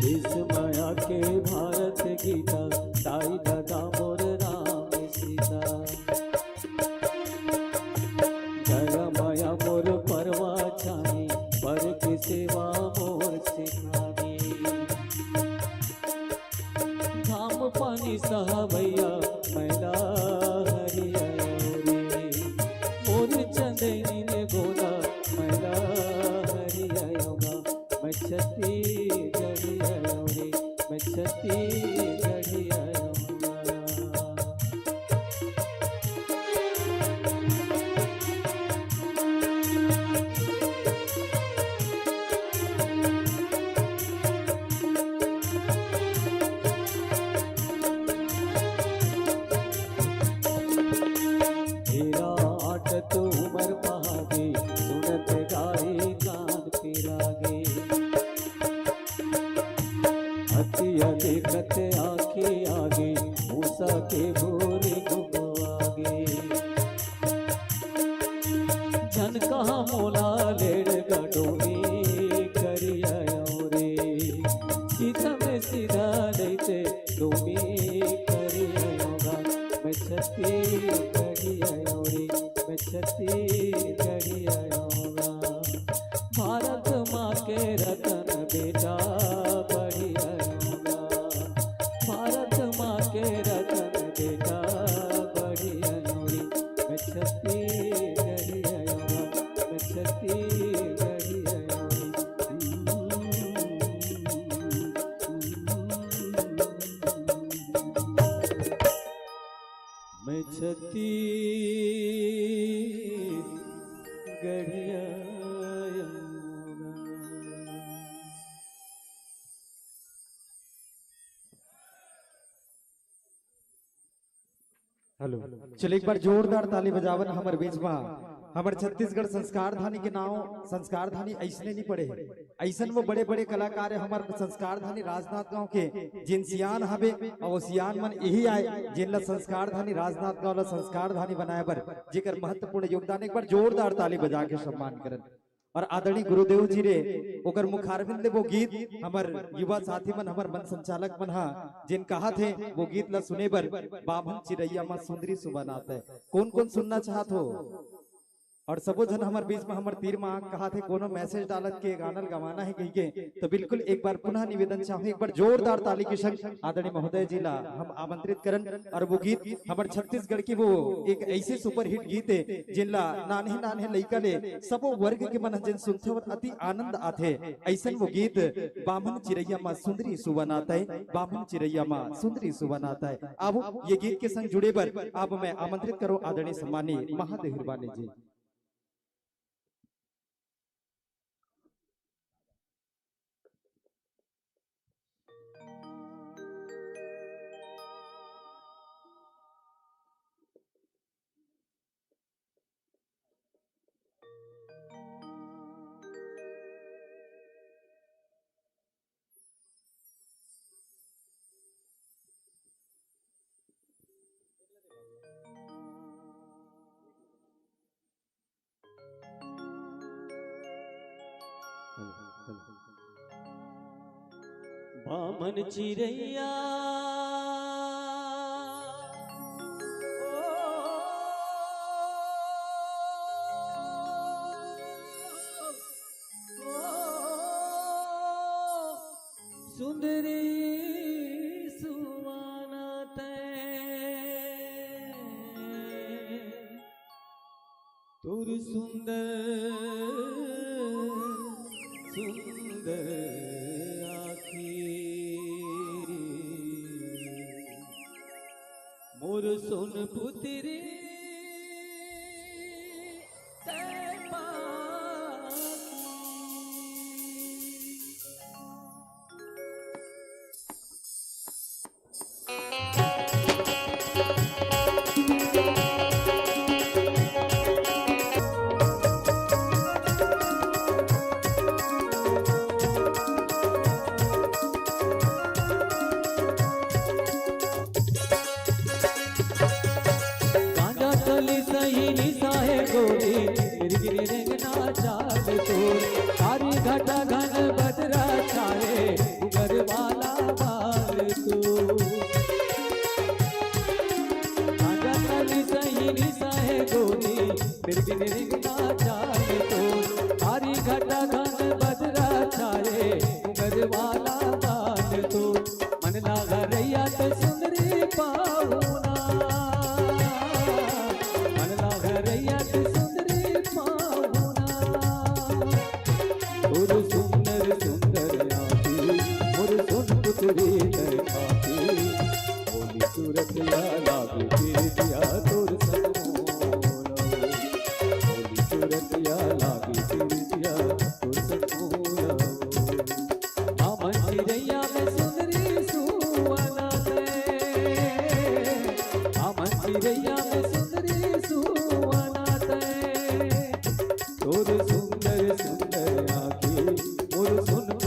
विश्वमाया के भारत गीता, दाई ददा मोर राम सीता। दया माया मोर परवा छानी, पर के सेवा मोर सिखानी। घाम पानी सहवैया, मैला हरि आयो रे। मोर चंदैनी ने गोला, मैला हरि आयो गा। मैं छत्तीसगढ़ी आयो रे, मैं छत्तीसगढ़ी आयो गा। तेरा आठ तो उमर पहागे, सुनत गाए कान पिरागे। हथिया देखत आँखी आगे, मूसा के भूरी गुमो आगे। झन कहा मोला लेड़ गडोमी करिया रे, सीधा में सीधा रहिते डोमी करिया गा। मैं छत्तीसगढ़ी आयो रे, मैं छत्तीसगढ़ी आयो गा। भारत माँ के रतन बेटा बढ़िया योगा। भारत माँ के रतन बेटा बढ़िया योगी। मैं छत्तीसगढ़ी आयो गा, मैं छत्तीसगढ़ी आयो गा। मैं छत्तीसगढ़िया आयो गा। हेलो, चलो एक बार जोरदार ताली बजावन हमर बीच मा। हमर छत्तीसगढ़ संस्कारधानी के नाव संस्कारधानी अइसने नहीं पड़े हे। अइसन वो बड़े-बड़े कलाकार हे हमर संस्कारधानी राजनांदगांव के, जेन सियान हवे अउ वो सियान मन यही आय, जेन ला संस्कारधानी राजनांदगांव ला संस्कारधानी बनाए बर जेकर महत्वपूर्ण योगदान, एक बार जोरदार ताली बजा के सम्मान करन। अउ आदरणीय गुरुदेव जी रे, ओकर मुखारविंद ले वो गीत, हमर युवा साथी मन, हमर मंच संचालक मन हा जेन कहाथे, वो गीत ला सुने बर बाभन चिरैया मा सुंदरी सुबह नात हे। कोन कोन सुनना चाहत हो? अउ सबो झन हमर बीच मा हमर तीर मा कहाथे, कोनो message डालत के गाना ल गवाना हे कहिके, तो बिल्कुल एक बार पुनः निवेदन चाहूँ, एक बार जोरदार ताली के संग आदरणीय महोदय जी ला हम आमंत्रित करन। अउ वो गीत हमर छत्तीसगढ़ के वो एक ऐसे superhit गीत हे, जेन ला नान्हे नान्हे लइका ले सबो वर्ग के मन ह जेन सुनथे, ओमन अति आनंद आथे। अइसन वो गीत बामन चिरैया मा सुंदरी सुबह नात हे, बामन चिरैया मा सुंदरी सुबह नात हे। अब ये गीत के संग जुड़े बर अब मैं आमंत्रित करो आदरणीय सम्मानी महादेव हिरवानी जी। बामन चिरैया सुंदरी सुवाना तै। तोर सुंदर सुंदर आँखी मोर सोन पुतरी तै पाखी। गांजा तली सही निसाहे गोरी, गिर गिर रेंगना चाल तोर। कारी घटा घन बदरा छाए, उगर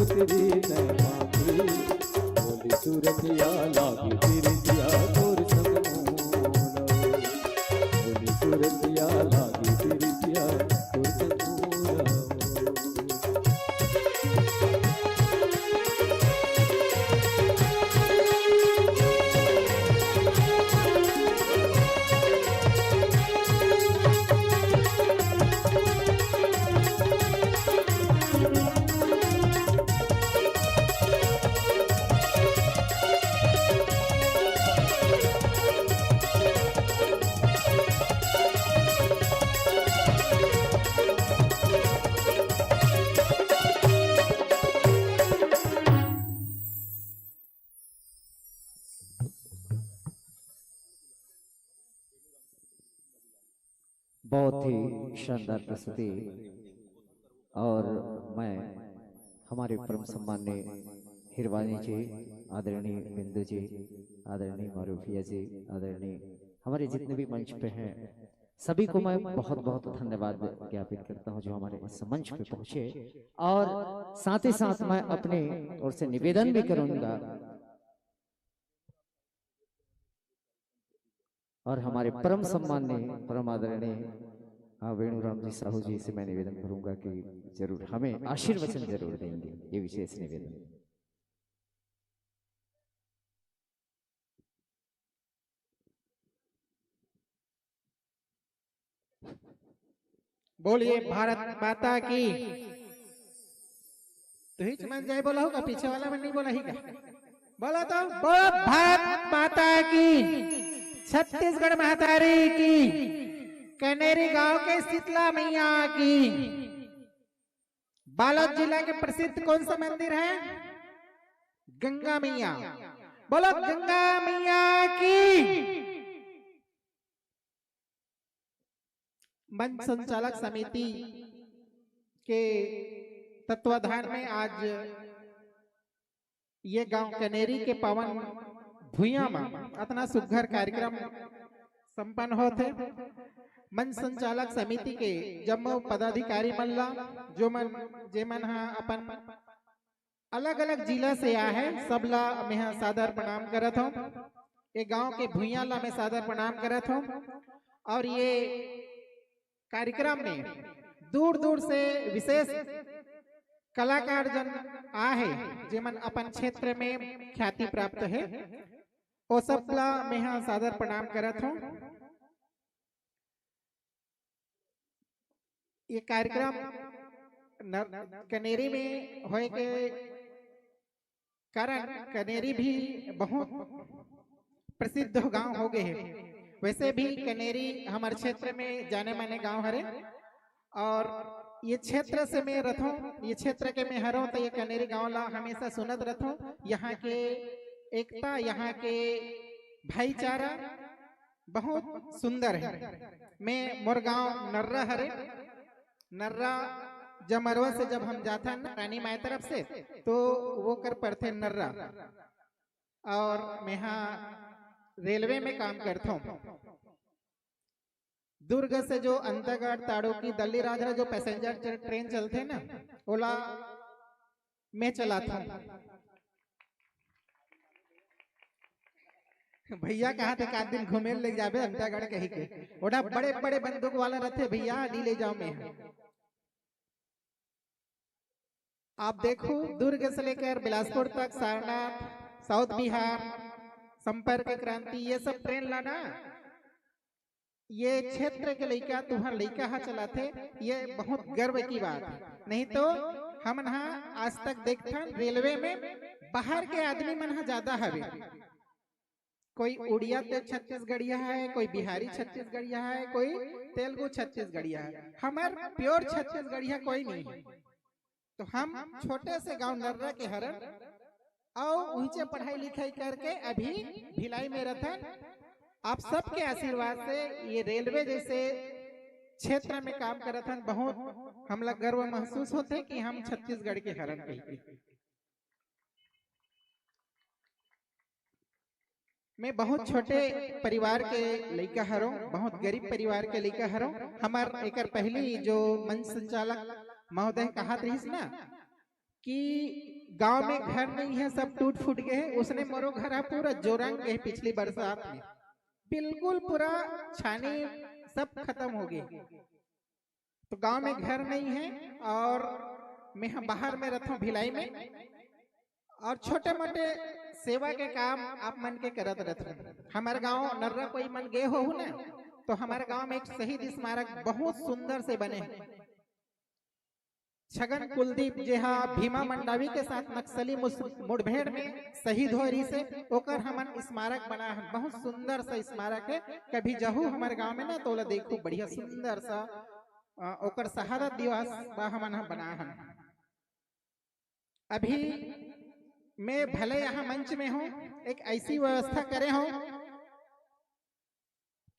तेरी नैना की बोली सूरतिया लागी प्रीतिया तोर संग मोरा। बोली सूरतिया लागी प्रीतिया तोर संग मोरा। बहुत ही शानदार प्रस्तुति। और मैं हमारे परम सम्माननीय हिरवानी जी, आदरणीय बिंदु जी, आदरणीय मारूफिया जी, आदरणीय हमारे जितने भी मंच पे हैं, सभी को मैं बहुत बहुत धन्यवाद ज्ञापित करता हूं जो हमारे इस मंच पे पहुंचे। और साथ ही साथ मैं अपने ओर से निवेदन भी करूंगा और हमारे परम सम्माननीय, परम आदरणीय, हाँ, वेणुराम जी साहू जी से मैं निवेदन करूंगा कि जरूर हमें आशीर्वचन जरूर देंगे ये विशेष निवेदन। बोलिए भारत माता की। तो ही मन जाए बोला होगा, पीछे वाला मन नहीं बोला ही का? बोला तो, बोलो भारत माता की, छत्तीसगढ़ महतारी की, कनेरी गांव के शीतला मैया की। बालोद जिला के प्रसिद्ध कौन सा मंदिर है? गंगा मैया। बोलो गंगा मैया की। मंच संचालक समिति के तत्वाधान में आज ये गांव कनेरी के पावन भुइयां में अतना सुघर कार्यक्रम संपन्न होत हे। मंच संचालक समिति के जम्मो पदाधिकारी मन ला, जो मन, जे मन ह अपन अलग-अलग जिला से आए हे, सब ला मेंह सादर प्रणाम करत हौं। ये गांव के भुइयां ला मैं सादर प्रणाम करत हौं। और ये कार्यक्रम में दूर-दूर से विशेष कलाकार जन आए हे, जेमन अपन क्षेत्र में ख्याति प्राप्त हे, ओ सब ला मेंह सादर प्रणाम करत हौं। ये कार्यक्रम नर-, कनेरी में होए के कारण कनेरी भी बहुत प्रसिद्ध गांव हो गए हे। वैसे भी कनेरी हमर क्षेत्र में जाने माने गांव हरे, और ये क्षेत्र से मैं रथों, ये क्षेत्र के मैं हरों, तो ये कनेरी गांव ला हमेशा सुनत रथों। यहाँ के एकता, यहाँ के भाईचारा बहुत सुंदर हे। मैं, मोर गांव नर्रा हरे। नर्रा जमरवा से जब हम जाथन रानी माय तरफ से, तो वो कर पड़थे नर्रा। और मेंहा रेलवे में काम करथों। दुर्ग से जो अंतागढ़, ताड़ोकी, दल्ली राजरा जो पैसेंजर ट्रे-, ट्रेन चलथे ना, ओला मैं चलाथों। भैया कहा थे, "का दिन घूमे ले जाबे अंतागढ़?" कही के। ओड़ा बड़े बड़े बंदूक वाला रथे, "भैया, नी ले जाओ मैं।" आप देखो, दुर्ग से लेकर बिलासपुर तक, सारनाथ, साउथ बिहार, संपर्क क्रांति, ये सब ट्रेन ला ना, ये क्षेत्र के लइका, तुहर लइका ह चलाथे, ये बहुत गर्व की बात हे। नहीं तो हमन ह आज तक देखथन रेलवे में बाहर के आदमी मन ह ज्यादा हवे। कोई उड़िया ते छत्तीसगढ़िया हे, कोई बिहारी छत्तीसगढ़िया हे, कोई तेलुगु छत्तीसगढ़िया हे, हमर pure छत्तीसगढ़िया कोई नहीं हे। तो हम छोटे से गांव नर्रा के हरन, अउ उहिंचे पढ़ाई लिखाई करके अभी भिलाई में रथन। आप सबके आशीर्वाद से ये रेलवे जैसे क्षेत्र में काम करत हन, बहुत हमला गर्व महसूस होथे कि हम छत्तीसगढ़ के हरन कहिके। मैं बहुत छोटे परिवार के लइका हरों, बहुत गरीब परिवार के लइका हरों। हमर एकर पहली जो मंच संचालक महोदय कहत रहिस ना कि गांव में घर नहीं है, सब टूट फूट गए हैं। उसने मोरो घर हा पूरा जोरंग गए पिछली बरसात में, बिल्कुल पूरा छानी सब खत्म हो गए। तो गांव में घर नहीं है और मैं हम बाहर में रहता हूँ, भिलाई में, और छोटे मोटे सेवा के काम आप मन के करत रहता हूँ। हमारे गांव नर्रा कोई मन गए हो ना, तो हमारे गांव में एक शहीद स्मारक बहुत सुंदर से बने हैं। छगन कुलदीप जे हा भीमा मंडावी के साथ नक्सली मुस-, मुठभेड़ में शहीद हो रही से, ओकर हमन स्मारक बना हन। बहुत सुंदर सा स्मारक है। कभी जहू हमारे गांव में ना, तो ओला देखू, बढ़िया सुंदर सा, अ, ओकर शहादत दिवस बा हमन ह बना हन। अभी मैं भले यहाँ मंच में हूँ, एक ऐसी व्यवस्था करे हूँ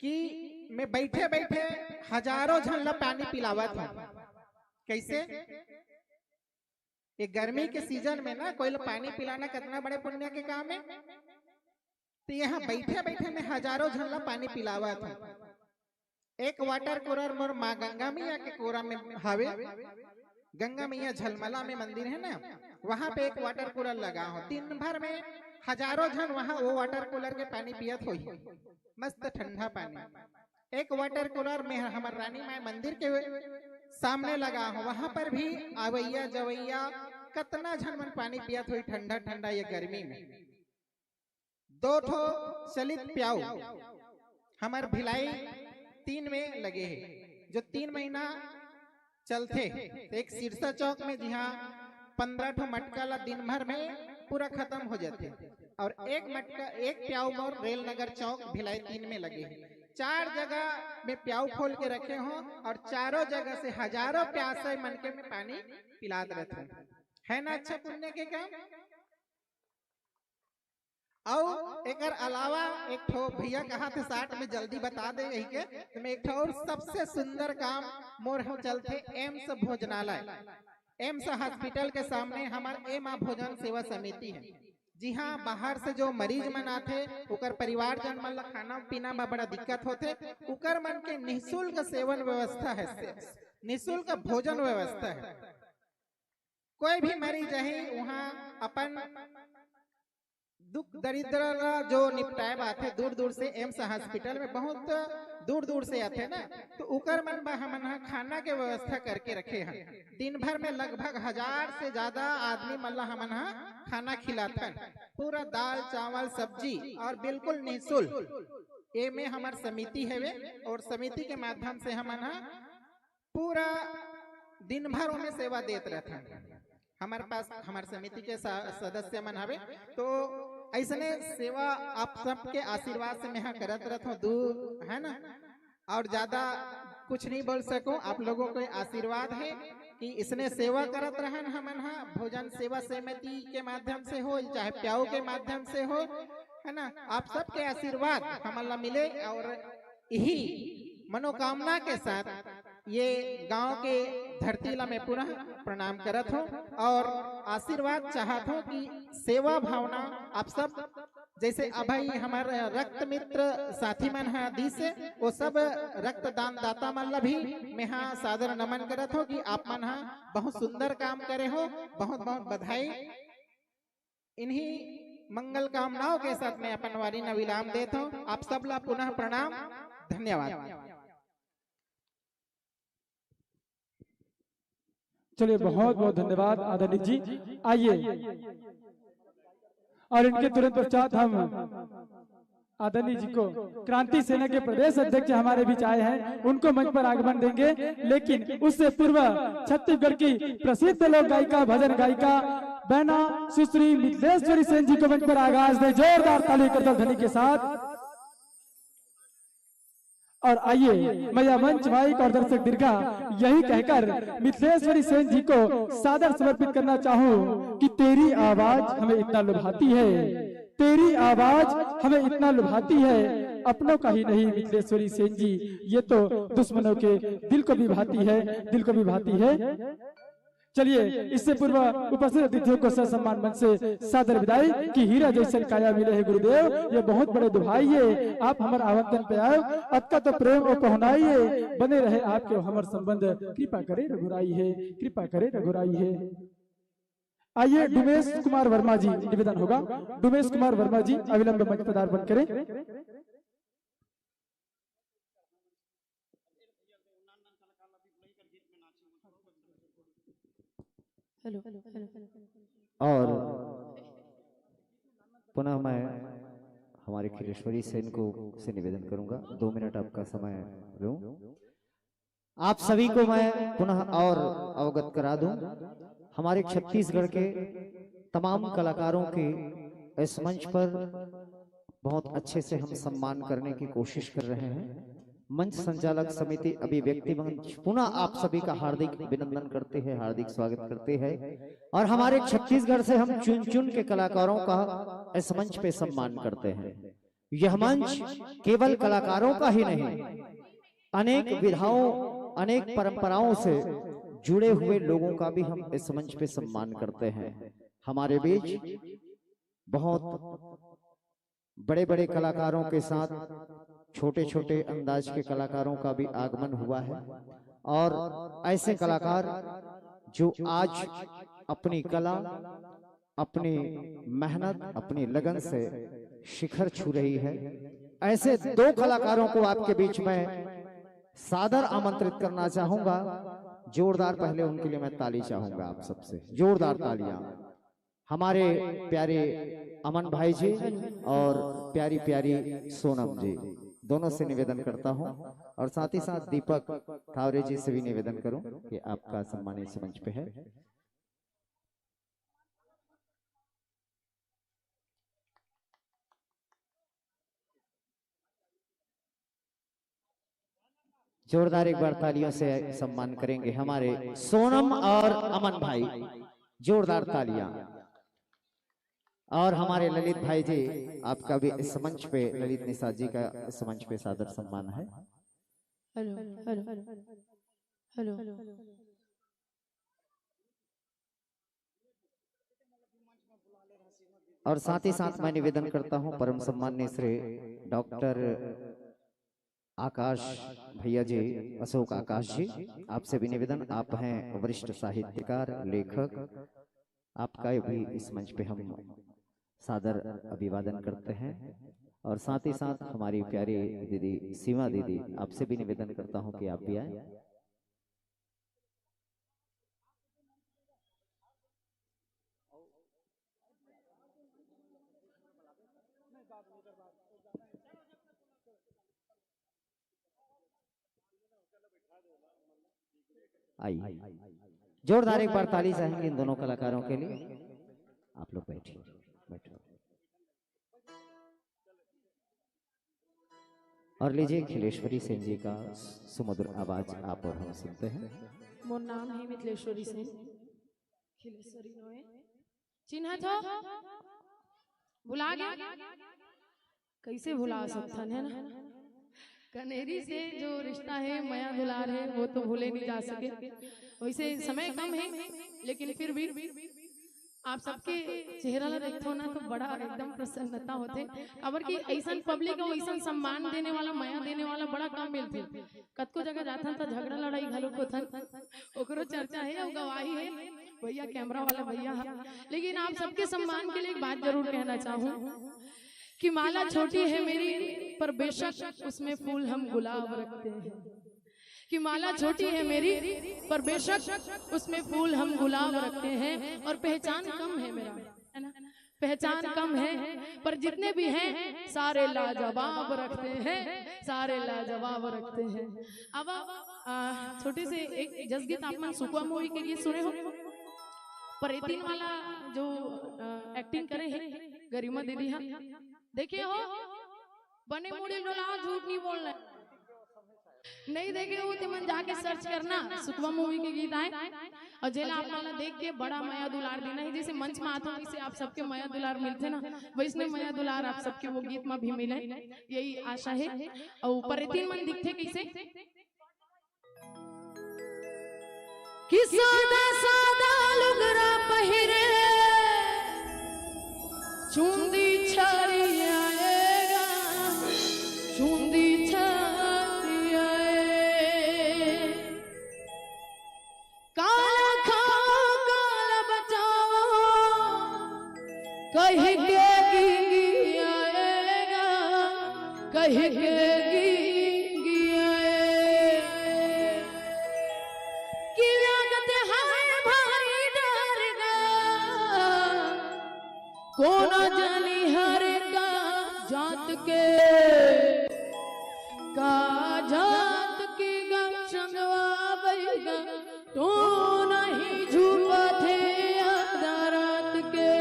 कि मैं बैठे बैठे हजारों झन ला पानी पिलावत हूँ। कैसे? ये गर्मी के सीजन में ना कोई ला पानी पिलाना कितना बड़े पुण्य के काम है। तो यहाँ बैठे बैठे मैं हजारों झन ला पानी पिलावत हूँ। एक वाटर कूलर मोर माँ गंगा मैया के कोरा में हवे। गंगा मैया झलमला में मंदिर है ना, वहां पे एक वाटर कूलर लगा हो। दिन भर में हजारों झन वहां वो वाटर कूलर के पानी पियत होही, मस्त ठंडा पानी। एक वाटर कूलर में हमर रानी माई मंदिर के सामने लगा हो, वहां पर भी आवैया जवैया कितना झन मन पानी पियत होही ठंडा ठंडा ये गर्मी में। दो ठो चलित प्याऊ हमर भिलाई तीन में लगे हे, जो तीन महीना चलथे। तो एक सिरसा चौक में, जिहाँ पंद्रह ठो मटका ला दिन भर में पूरा खत्म हो जाथे, और एक मटका, एक प्याऊ मोर रेल नगर चौक भिलाई तीन में लगे हे। चार जगह में प्याऊ खोल के रखे हो और चारों जगह से हजारों प्यासे मन के में पानी पिलात रहते हैं। है ना अच्छा पुण्य के काम? अउ एकर अलावा एक ठो भैया कहा थे साठ में जल्दी बता दे यही के, तो मैं एक ठो और सबसे सुंदर काम मोर हो चलथे एम्स भोजनालय। एम्स हॉस्पिटल के सामने हमार ए माँ भोजन सेवा समिति है। जी हाँ, बाहर से जो मरीज मन आथे, ओकर परिवारजन मन ला खाना पीना में बड़ा दिक्कत होथे, उकर मन के निःशुल्क सेवन व्यवस्था है, से-, निःशुल्क भोजन व्यवस्था है। कोई भी मरीज आही, वहाँ अपन दुख दरिद्र ला जो निपटाए बर आथे दूर दूर से, एम्स हॉस्पिटल में बहुत दूर दूर से आथे ना, तो उकर मन बर हमन ह खाना के व्यवस्था करके रखे हन। दिन भर में लगभग हजार से ज्यादा आदमी मन ला हमन ह खाना खिलाथन, पूरा दाल चावल सब्जी और बिल्कुल निःशुल्क। एमे हमर समिति हवे और समिति के माध्यम से हमन ह पूरा दिन भर ओमे सेवा देत रहथन। हमारे पास, हमारे समिति के सा-, सदस्य मन हवे, तो ऐसने सेवा आप सबके आशीर्वाद से मैं करत रहत हूँ, दू, है ना, और ज्यादा कुछ नहीं बोल सकूं। आप लोगों के आशीर्वाद है कि इसने सेवा करत रहन हमन हा, भोजन सेवा समिति के माध्यम से हो, चाहे प्याऊ के माध्यम से हो, है ना, आप सबके आशीर्वाद हमन ला मिले और यही मनोकामना के साथ ये गांव के धरती ला मैं पुनः प्रणाम करत हूँ और आशीर्वाद चाहत हूँ कि सेवा भावना आप सब, जैसे अभई हमार रक्त मित्र साथी मन ह दिस, वो सब रक्तदान दाता मन ला भी मैं हा सादर नमन करत हूँ कि आप मन हा बहुत सुंदर काम करे हो। बहुत बहुत बधाई। इन्हीं मंगल कामनाओं के साथ मैं अपन वाणी ला विराम देत हूँ। आप सब ला पुनः प्रणाम, धन्यवाद। चलिए, बहुत बहुत धन्यवाद आदरणीय जी। आइए, और इनके तुरंत पश्चात हम आदरणीय जी को, क्रांति सेना के प्रदेश अध्यक्ष हमारे बीच आए हैं, उनको मंच पर आगमन देंगे। लेकिन उससे पूर्व छत्तीसगढ़ की प्रसिद्ध लोक गायिका, भजन गायिका बहना सुश्री मिथिलेश्वरी सेन जी को मंच पर आगाज दें, जोरदार ताली करताल ध्वनि के साथ। और आइए, मैं यह मंच, माइक और दर्शक दीर्घा यही कहकर मिथिलेश्वरी सेन जी को सादर समर्पित करना चाहूं कि तेरी आवाज हमें इतना लुभाती है, तेरी आवाज हमें इतना लुभाती है, अपनों का ही नहीं मिथिलेश्वरी सेन जी, ये तो दुश्मनों के दिल को भी भाती है, दिल को भी भाती है। चलिए, इससे पूर्व उपस्थित अतिथियों को ससम्मान मंच से सादर विदाई। कि हीरा जैसन काया मिले है गुरुदेव, ये बहुत बड़े दुभाई है, आप हमर आवंतन पे आयो, अतका तो प्रेम और पहुनाई है, बने रहे आपके हमर संबंध, कृपा करे रघुराई है, कृपा करे रघुराई है। आइए, डुमेश कुमार वर्मा जी, निवेदन होगा, डुमेश कुमार वर्मा जी अविलंब मंच पदार्पण करें। Hello, hello, hello. और पुनः मैं हमारे खिलेश्वरी सेन को से निवेदन करूंगा, दो मिनट आपका समय लूं। आप सभी को मैं पुनः और अवगत करा दूं, हमारे छत्तीसगढ़ के तमाम कलाकारों के इस मंच पर बहुत अच्छे से हम सम्मान करने की कोशिश कर रहे हैं। मंच संचालक समिति अभिव्यक्ति मंच पुनः आप सभी का हार्दिक अभिनंदन करते हैं, हार्दिक स्वागत करते हैं। और हमारे छत्तीसगढ़ से हम चुन चुन के कलाकारों का इस मंच पे सम्मान करते हैं। यह मंच केवल कलाकारों का ही नहीं, अनेक विधाओं, अनेक परंपराओं से जुड़े हुए लोगों का भी हम इस मंच पे सम्मान करते हैं। हमारे बीच बहुत बड़े बड़े कलाकारों के साथ छोटे छोटे अंदाज के कलाकारों का भी आगमन हुआ है। और ऐसे कलाकार जो आज अपनी कला, अपनी मेहनत, अपनी लगन से शिखर छू रही है, ऐसे दो कलाकारों को आपके बीच में सादर आमंत्रित करना चाहूंगा। जोरदार पहले उनके लिए मैं ताली चाहूंगा आप सबसे, जोरदार तालियां। हमारे प्यारे अमन भाई जी और प्यारी प्यारी सोनम जी, दोनों से निवेदन करता हूं, और साथ ही साथ दीपक थावरे जी से भी निवेदन करूं कि आपका सम्मान इस मंच पे है। जोरदार एक बार तालियों से सम्मान करेंगे हमारे सोनम और अमन भाई। जोरदार तालियां। और हमारे ललित भाई जी, आपका भी इस मंच पे, ललित निषाद जी का इस मंच पे सादर सम्मान है। Hello, hello, hello. और साथ ही साथ मैं निवेदन करता हूं परम सम्मान्य श्री डॉक्टर आकाश भैया जी, अशोक आकाश जी, आपसे भी निवेदन, आप हैं वरिष्ठ साहित्यकार, लेखक, आपका भी इस मंच पे हम सादर अभिवादन करते हैं। और साथ ही साथ हमारी प्यारी दीदी सीमा दीदी, आपसे भी निवेदन करता हूं कि आप भी आए। आई, जोरदार एक बार ताली चाहेंगे इन दोनों कलाकारों के लिए। आप लोग बैठिए, बैठो। और लीजिए खिलेश्वरी सेन जी का सुमधुर आवाज आप और हम सुनते हैं। मोर नाम है मिथिलेश्वरी सेन। खिलेश्वरी नोए चिन्ह थो भुला गया, कैसे भुला सकथन, है ना? कनेरी से जो रिश्ता है, मया दुलार है, वो तो भूले नहीं जा सके। वैसे समय कम है, लेकिन फिर भी आप सबके चेहरा ला देखथो ना, तो बड़ा एकदम प्रसन्नता होथे। काबर कि ऐसन पब्लिक अउ ऐसन सम्मान देने वाला, मया देने वाला बड़ा कम मिलथे। कतको जगह जाथन त झगड़ा लड़ाई घलो होथन, ओकरो चर्चा है अउ गवाही है भैया, कैमरा वाला भैया। लेकिन आप सबके सम्मान के लिए एक बात जरूर कहना चाहूँ कि माला छोटी है मेरी, पर बेशक उसमें फूल हम गुलाब रखते हैं। कि माला छोटी है मेरी, पर बेशक उसमें फूल हम गुलाब रखते हैं। और पहचान कम है मेरा, है ना? पहचान कम है, पर जितने भी हैं, सारे लाजवाब रखते हैं, सारे लाजवाब रखते हैं। अब आ, छोटे से एक जसगीत, आप मन सुकवा मूवी के गीत सुने हो, परेतिन वाला जो एक्टिंग करे है गरिमा दीदी, हाँ, देखे हो, बने मुड़ी डोला, झूठ नहीं बोलना है। नहीं देखे हो तो मन जाके सर्च करना, सुकवा मूवी के गीत आए। और जेला आप मन ला देख के बड़ा मया दुलार देना है, जैसे मंच में आते हो वैसे आप सबके मया दुलार मिलथे ना, वैसने मया दुलार आप सबके वो गीत में भी मिले, यही आशा है। और परेतिन मन दिखथे कैसे कि सादा सादा लुगरा पहिरे, चुंदी छरियाएगा, चुंदी छरियाए। काला खाओ, काला बचाओ, कहि के गिंगियाए गा, कहि के गिंगियाए। कि लागत हे भारी डर गा, कोन जानी हरे का जात के, का जात के गा संगवा बइगा। तो नहीं छुपत हे आधा रात के।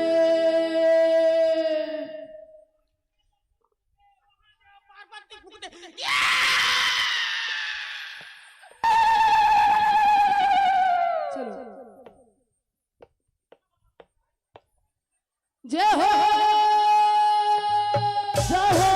चलो। जय हो। जय हो।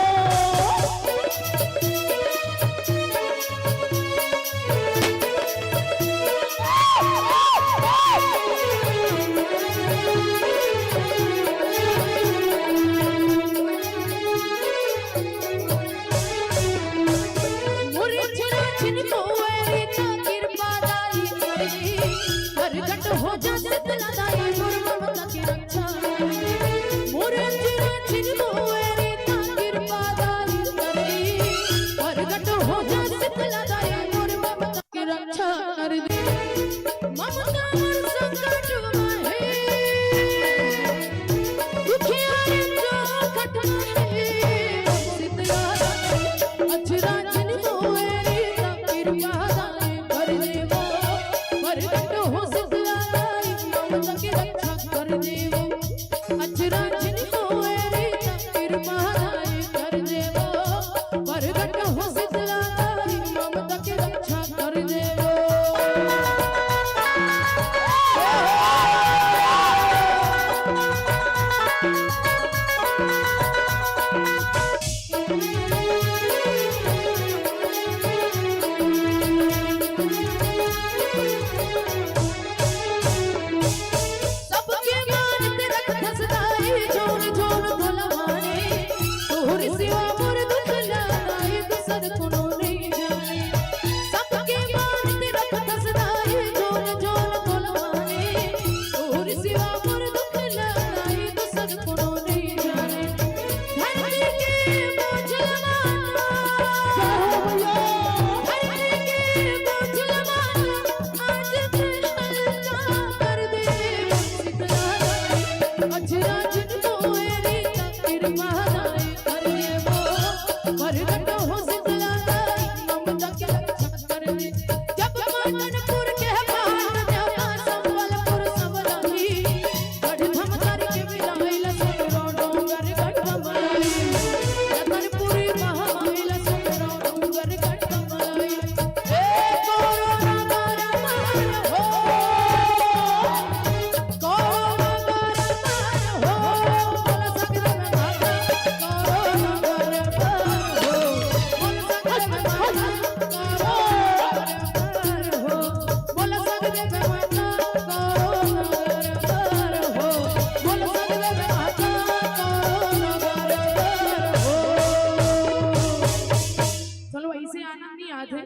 चलो, ऐसे आनंद नहीं आते।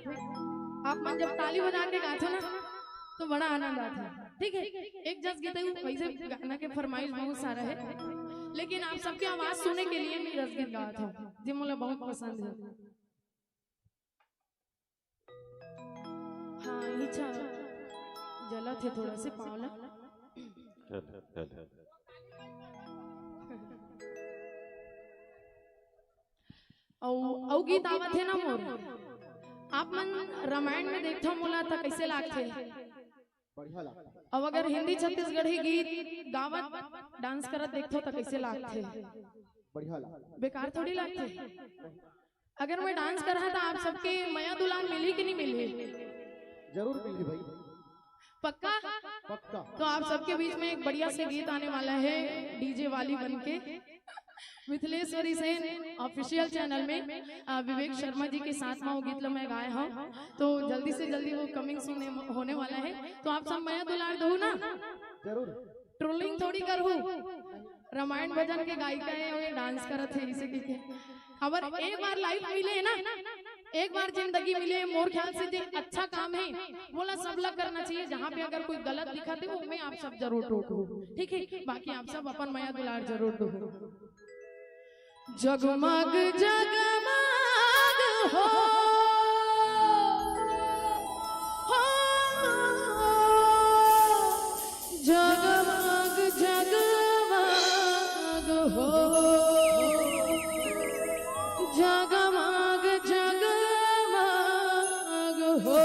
आप मन जब ताली बजा के गाते ना, तो बड़ा आनंद आता है। ठीक है, एक जस गीत है, वैसे गाना के फरमाइश बहुत सारा है, लेकिन आप सबके आवाज सुने के लिए मैं रस गीत गाता हूँ, जो मुझे बहुत पसंद है। हाँ, इच्छा जला थे थोड़ा से पावला। अउ, अउ गीत आवत हे ना मोर, आप मन रामायण में देखथव मोला त कइसे लागथे? बढ़िया लागथे। अब अगर हिंदी छत्तीसगढ़ी गीत गावत, डांस करत देखथव त कइसे लागथे? बढ़िया लागथे। बेकार थोड़ी लागथे। अगर मैं डांस करहा त आप सबके मया दुलार मिलही कि नहीं मिलही? जरूर मिलही भाई। पक्का? पक्का। तो आप सबके बीच में एक बढ़िया से गीत आने वाला है डीजे वाली बन के। मिथिलेश्वरी सेन ऑफिशियल चैनल में, अ, विवेक शर्मा जी के साथ में वो गीत ला मैं गाए हूँ, तो जल्दी से जल्दी वो कमिंग सून होने वाला है। तो आप सब मया दुलार दहू ना, जरूर। ट्रोलिंग थोड़ी करहू। रामायण भजन के गायिका है, वो डांस करत है, इसे कहिके। अगर एक बार लाइफ मिले ना, एक बार जिंदगी मिले, मोर ख्याल से जे अच्छा काम है, मोला सबला करना चाहिए। जहाँ पे अगर कोई गलत दिखथे, वो में आप सब जरूर टोकहू। ठीक है, बाकी आप सब अपन मया दुलार जरूर दो। जगमग जगमग हो, हो, जगमग जगमग हो, जगमग जगमग हो।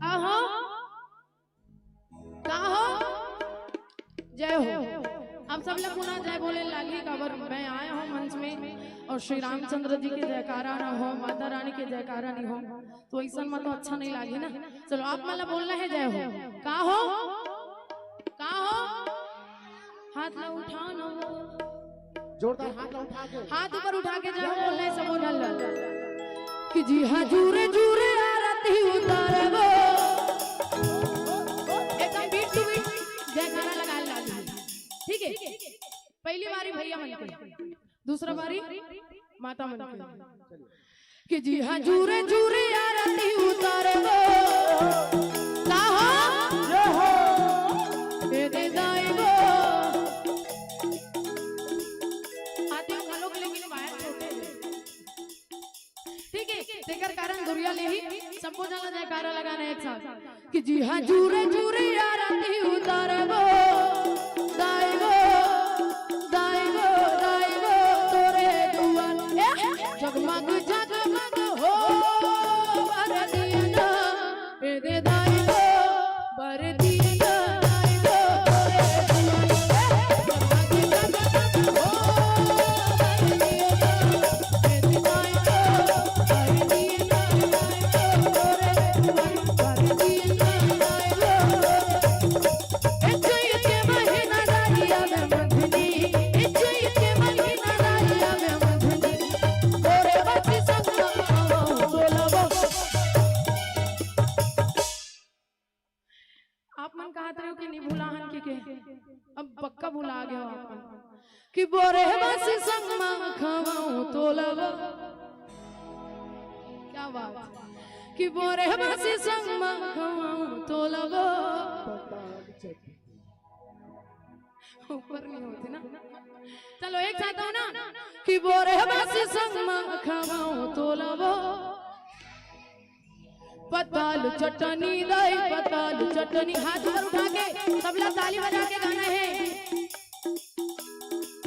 आहा। का हो? जय हो। आप सब ला पुनः जय बोले लागही, काबर मैं आए हंव मंच में अउ श्री रामचंद्र जी के जयकारा न हो, माता रानी के जयकारा नइ हो, तो अइसन म तो अच्छा नइ लागही ना। चलो, आप मन ला बोलना हे जय हो। का हो? का हो? हाथ ला उठाओ ना। जोरदार हाथ ला उठा के। हाथ ऊपर उठा के जय हो बोलना हे सबो झन ला। कि जी हाँ, जुरे जुरे आरती उतारबो। एकदम beat to beat जयकारा लगाए लागही। ठीक है, पहली बारी भैया मन के, दूसरा बारी माता मन के। कि जी हाँ, जुरे जुरे आरती उतारबो। का हो? ए दे दाई गो। आते हो घलो के, लेकिन बाहर छोटे हैं। ठीक है, तेकर कारण दुरिहा ले ही सबो झन ला जयकारा लगाना हे एक साथ। कि जी हाँ, जुरे जुरे आरती उतारबो, दाई गो, दाई गो, दाई गो, तोरे दुआर। ए, जगमग जगमग हो, बर दिया ना, ए दे दाई गो, बर दिया ना, दाई गो, तोरे दुआर। ए, जगमग जगमग हो, बर दिया ना, ए दे दाई गो, बर दिया ना, दाई गो, तोरे दुआर। आप मन कहत रहे हो कि नहीं भुला हन कि के, अब पक्का भुला गए हो आप मन। कि बोरे बासी संग मा खवाऊं तोला वो। क्या बात। कि बोरे बासी संग मा खवाऊं तोला वो। ऊपर नहीं होती ना। चलो, एक साथ हो ना। कि बोरे बासी संग मा खवाऊं तोला वो। पताल चटनी दाई, पताल चटनी। हाथ ऊपर उठा के, सबला ताली बजा के गाना है।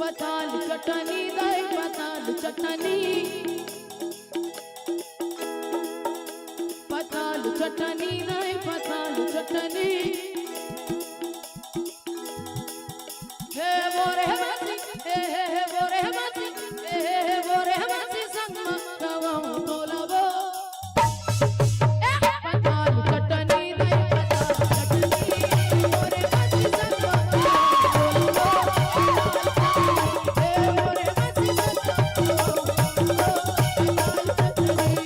पताल चटनी दाई, पताल चटनी। पताल चटनी दाई, पताल चटनी। हे बोरे बासी, हे, हे, हे बोरे बासी, हे, हे, हे बोरे बासी संग मा खवाऊं तोला वो। ए, पताल चटनी दाई, पताल चटनी, बोरे बासी संग मा खवाऊं तोला वो। हे बोरे बासी संग मा खवाऊं तोला वो, पताल चटनी।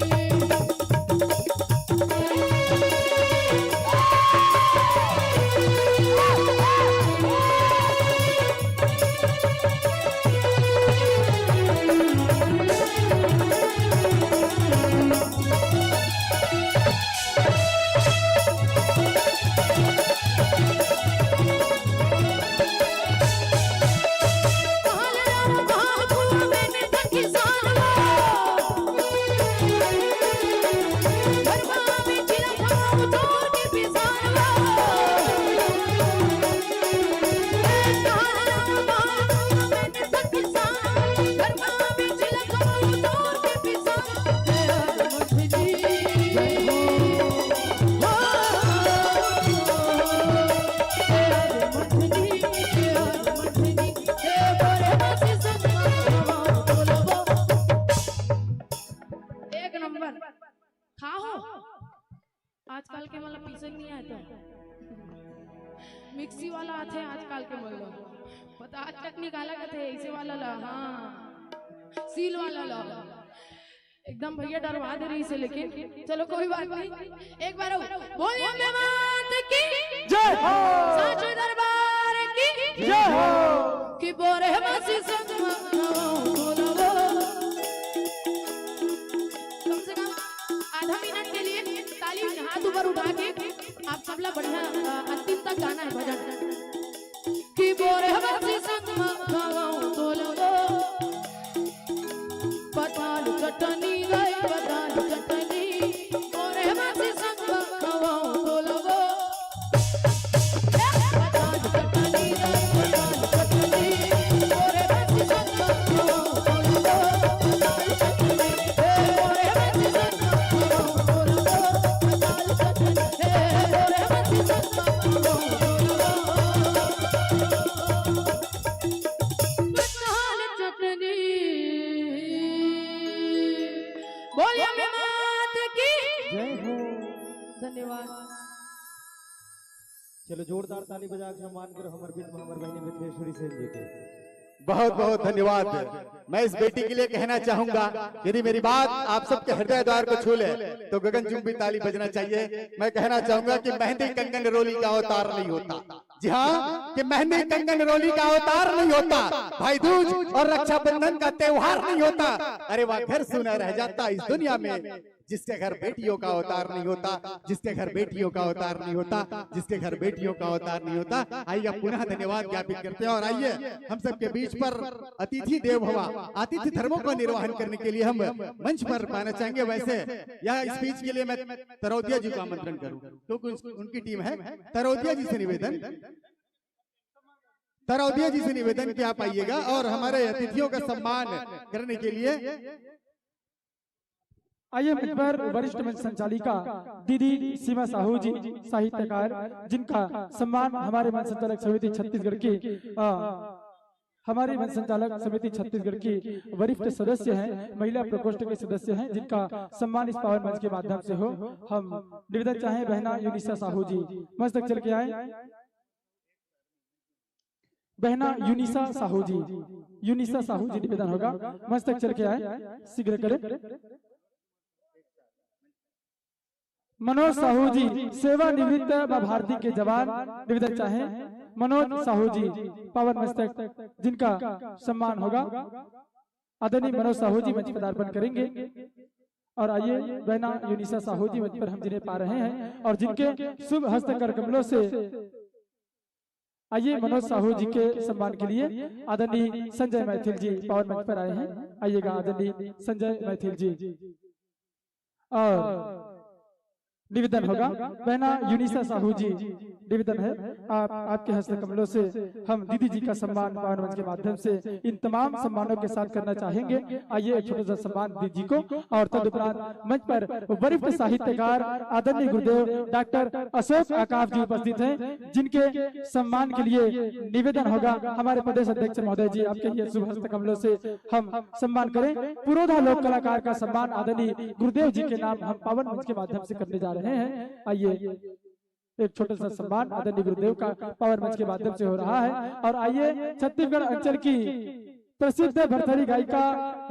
के मतलब पीसे नहीं आता, मिक्सी वाला आथे आजकल के मतलब, पता चटनी काला कथे, ऐसे वाला ला, हाँ, सील वाला ला। एकदम भैया डरवा दे रही से, लेकिन चलो कोई बात नहीं। एक बार और बोलिए अम्बे मात की जय हो। साचे दरबार की जय हो। कि बोरे मसी संग कम से कम आधा मिनट के लिए ताली हाथ ऊपर उठा के आप सबला बढ़िया, अ, अंतिम तक गाना है भजन। कि बोरे मसी संग कम पताल चटनी गई, पताल चटनी, तोरे मासी संग खवाओ बोलबो। पताल चटनी गई, पताल चटनी, तोरे मासी संग खवाओ बोलबो। पताल चटनी, ए, तोरे मासी संग खवाओ बोलबो। पताल चटनी, ए, तोरे मासी संग खवाओ बोलबो। पताल चटनी। बोलिए अम्बे मात की जय हो। धन्यवाद। चलो, जोरदार ताली बजा के सम्मान करो हमर बीच में हमर बहिनी मिथलेश्वरी सेन जी के। बहुत बहुत धन्यवाद। मैं इस बेटी के लिए कहना चाहूंगा, यदि मेरी बात आप सबके हृदय द्वार को छू ले, तो गगनचुंबी ताली बजना चाहिए। मैं कहना चाहूंगा कि मेहंदी कंगन रोली का अवतार नहीं होता। जी हाँ, कि मेहंदी कंगन रोली का अवतार नहीं होता, भाई दूज और रक्षाबंधन का त्योहार नहीं होता। अरे वाह, घर सूना रह जाता इस दुनिया में, जिसके घर बेटियों का अवतार नहीं होता, जिसके घर बेटियों का अवतार नहीं होता, जिसके घर बेटियों का अवतार नहीं होता। आइए, पुनः धन्यवाद ज्ञापित करते हैं और आइए, हम सबके बीच पर अतिथि देव भवा, आतिथ्य धर्मों का निर्वहन करने के लिए हम मंच पर पाना चाहेंगे। वैसे यह स्पीच के लिए मैं तरौदिया जी को आमंत्रण करूं, क्योंकि उस-, उनकी टीम है। तरौदिया जी से निवेदन, तरौदिया जी से निवेदन कि आप आइएगा और हमारे अतिथियों का सम्मान करने के लिए। आइए, मंच पर वरिष्ठ मंच संचालिका दीदी सीमा साहू जी, साहित्यकार, जिनका सम्मान हमारे मंच संचालक समिति छत्तीसगढ़ की, अ, हमारे मंच संचालक समिति छत्तीसगढ़ की वरिष्ठ सदस्य हैं, महिला प्रकोष्ठ के सदस्य हैं, जिनका सम्मान इस पावन मंच के माध्यम से हो। हम निवेदन चाहें, बहना यूनिसा साहू जी मंच तक चल के आए। बहना यूनिसा साहू जी, यूनिसा साहू जी, निवेदन होगा, मंच तक चल के आए, शीघ्र करें। मनोज साहू जी, सेवानिवृत्त माँ भारती के जवान, निवेदन चाहें, मनोज साहू जी, पावन मंच तक, जिनका सम्मान होगा। आदरणीय मनोज साहू जी मंच पदार्पण करेंगे। और आइए, बहना यूनिसा साहू जी मंच पर हम जिन्हें पा रहे हैं और जिनके शुभ हस्त कर कमलों से, आइए, मनोज साहू जी के सम्मान के लिए आदरणीय संजय मैथिल जी पावन मंच पर आए हैं। आइएगा, आदरणीय संजय मैथिल जी। और निवेदन होगा, बहना यूनिसा साहू जी, निवेदन है, आप, आपके हस्त कमलों से हम दीदी जी का सम्मान पावन मंच के माध्यम से इन तमाम सम्मानों के साथ करना चाहेंगे। आइए, एक छोटा सा सम्मान दीदी जी को। और तदुपरांत मंच पर वरिष्ठ साहित्यकार आदरणीय गुरुदेव डॉक्टर अशोक आकाश जी उपस्थित हैं, जिनके सम्मान के लिए निवेदन होगा, हमारे प्रदेश अध्यक्ष महोदय जी, आपके ये शुभ हस्त कमलों से हम सम्मान करें। पुरोधा लोक कलाकार का सम्मान आदरणीय गुरुदेव जी के नाम हम पावन मंच के माध्यम से करने जा रहे हैं। आइए, एक छोटा सा सम्मान आदरणीय गुरुदेव का पावन मंच के माध्यम से हो रहा है। और आइए, छत्तीसगढ़ अंचल की प्रसिद्ध भरथरी गायिका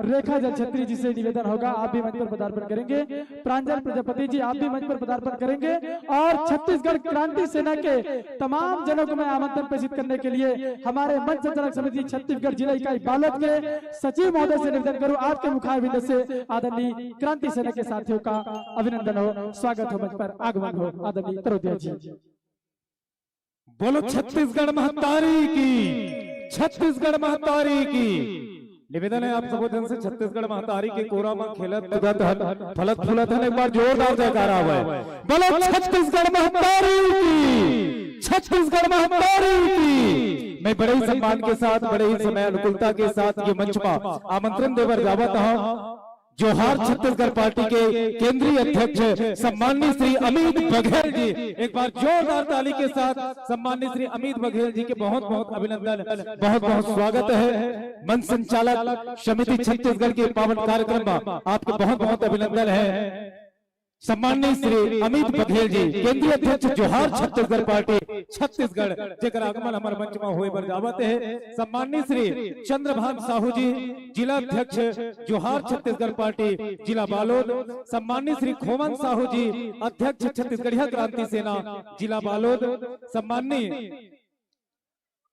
रेखा जलछत्री जी से निवेदन होगा, आप भी मंच पर पदार्पण करेंगे। प्रांजल प्रजापति जी, आप भी मंच पर पदार्पण करेंगे। और छत्तीसगढ़ क्रांति सेना के तमाम जनों को मैं आमंत्रण प्रेषित करने के लिए हमारे मंच संचालक समिति छत्तीसगढ़ जिला इकाई बालोद के सचिव महोदय से निवेदन करूं, आपके मुखारविंद से आदरणीय क्रांति सेना के साथियों का अभिनंदन हो, स्वागत हो, मंच पर आगमन हो आदरणीय तरौदिया जी। बोलो छत्तीसगढ़ महतारी की, छत्तीसगढ़ महतारी की। निवेदन है आप सबो जन से, छत्तीसगढ़ महतारी के कोरा म खेलत कूदत हन, फलत फूलत हन, एक बार जोरदार जयकारा होवय। बोलो छत्तीसगढ़ महतारी की, छत्तीसगढ़ महतारी की। मैं बड़े ही सम्मान के साथ, बड़े ही समय अनुकूलता के साथ ये मंच म आमंत्रण देबर जावत हंव जोहार छत्तीसगढ़ पार्टी के केंद्रीय अध्यक्ष सम्माननीय श्री अमित बघेल जी, एक बार जोरदार ताली के साथ सम्माननीय श्री अमित बघेल जी के बहुत बहुत अभिनंदन, बहुत बहुत स्वागत है। मंच संचालक समिति छत्तीसगढ़ के पावन कार्यक्रम में आपके बहुत बहुत अभिनंदन है। सम्माननीय श्री अमित बघेल जी, केंद्रीय अध्यक्ष जोहार छत्तीसगढ़ पार्टी छत्तीसगढ़, जेकर आगमन हमर मंच में होए बर जावत हे। सम्माननीय श्री चंद्रभान साहू जी, जिला अध्यक्ष जोहार छत्तीसगढ़ पार्टी जिला बालोद। सम्माननीय श्री खोमन साहू जी, अध्यक्ष छत्तीसगढ़िया क्रांति सेना जिला बालोद। सम्माननीय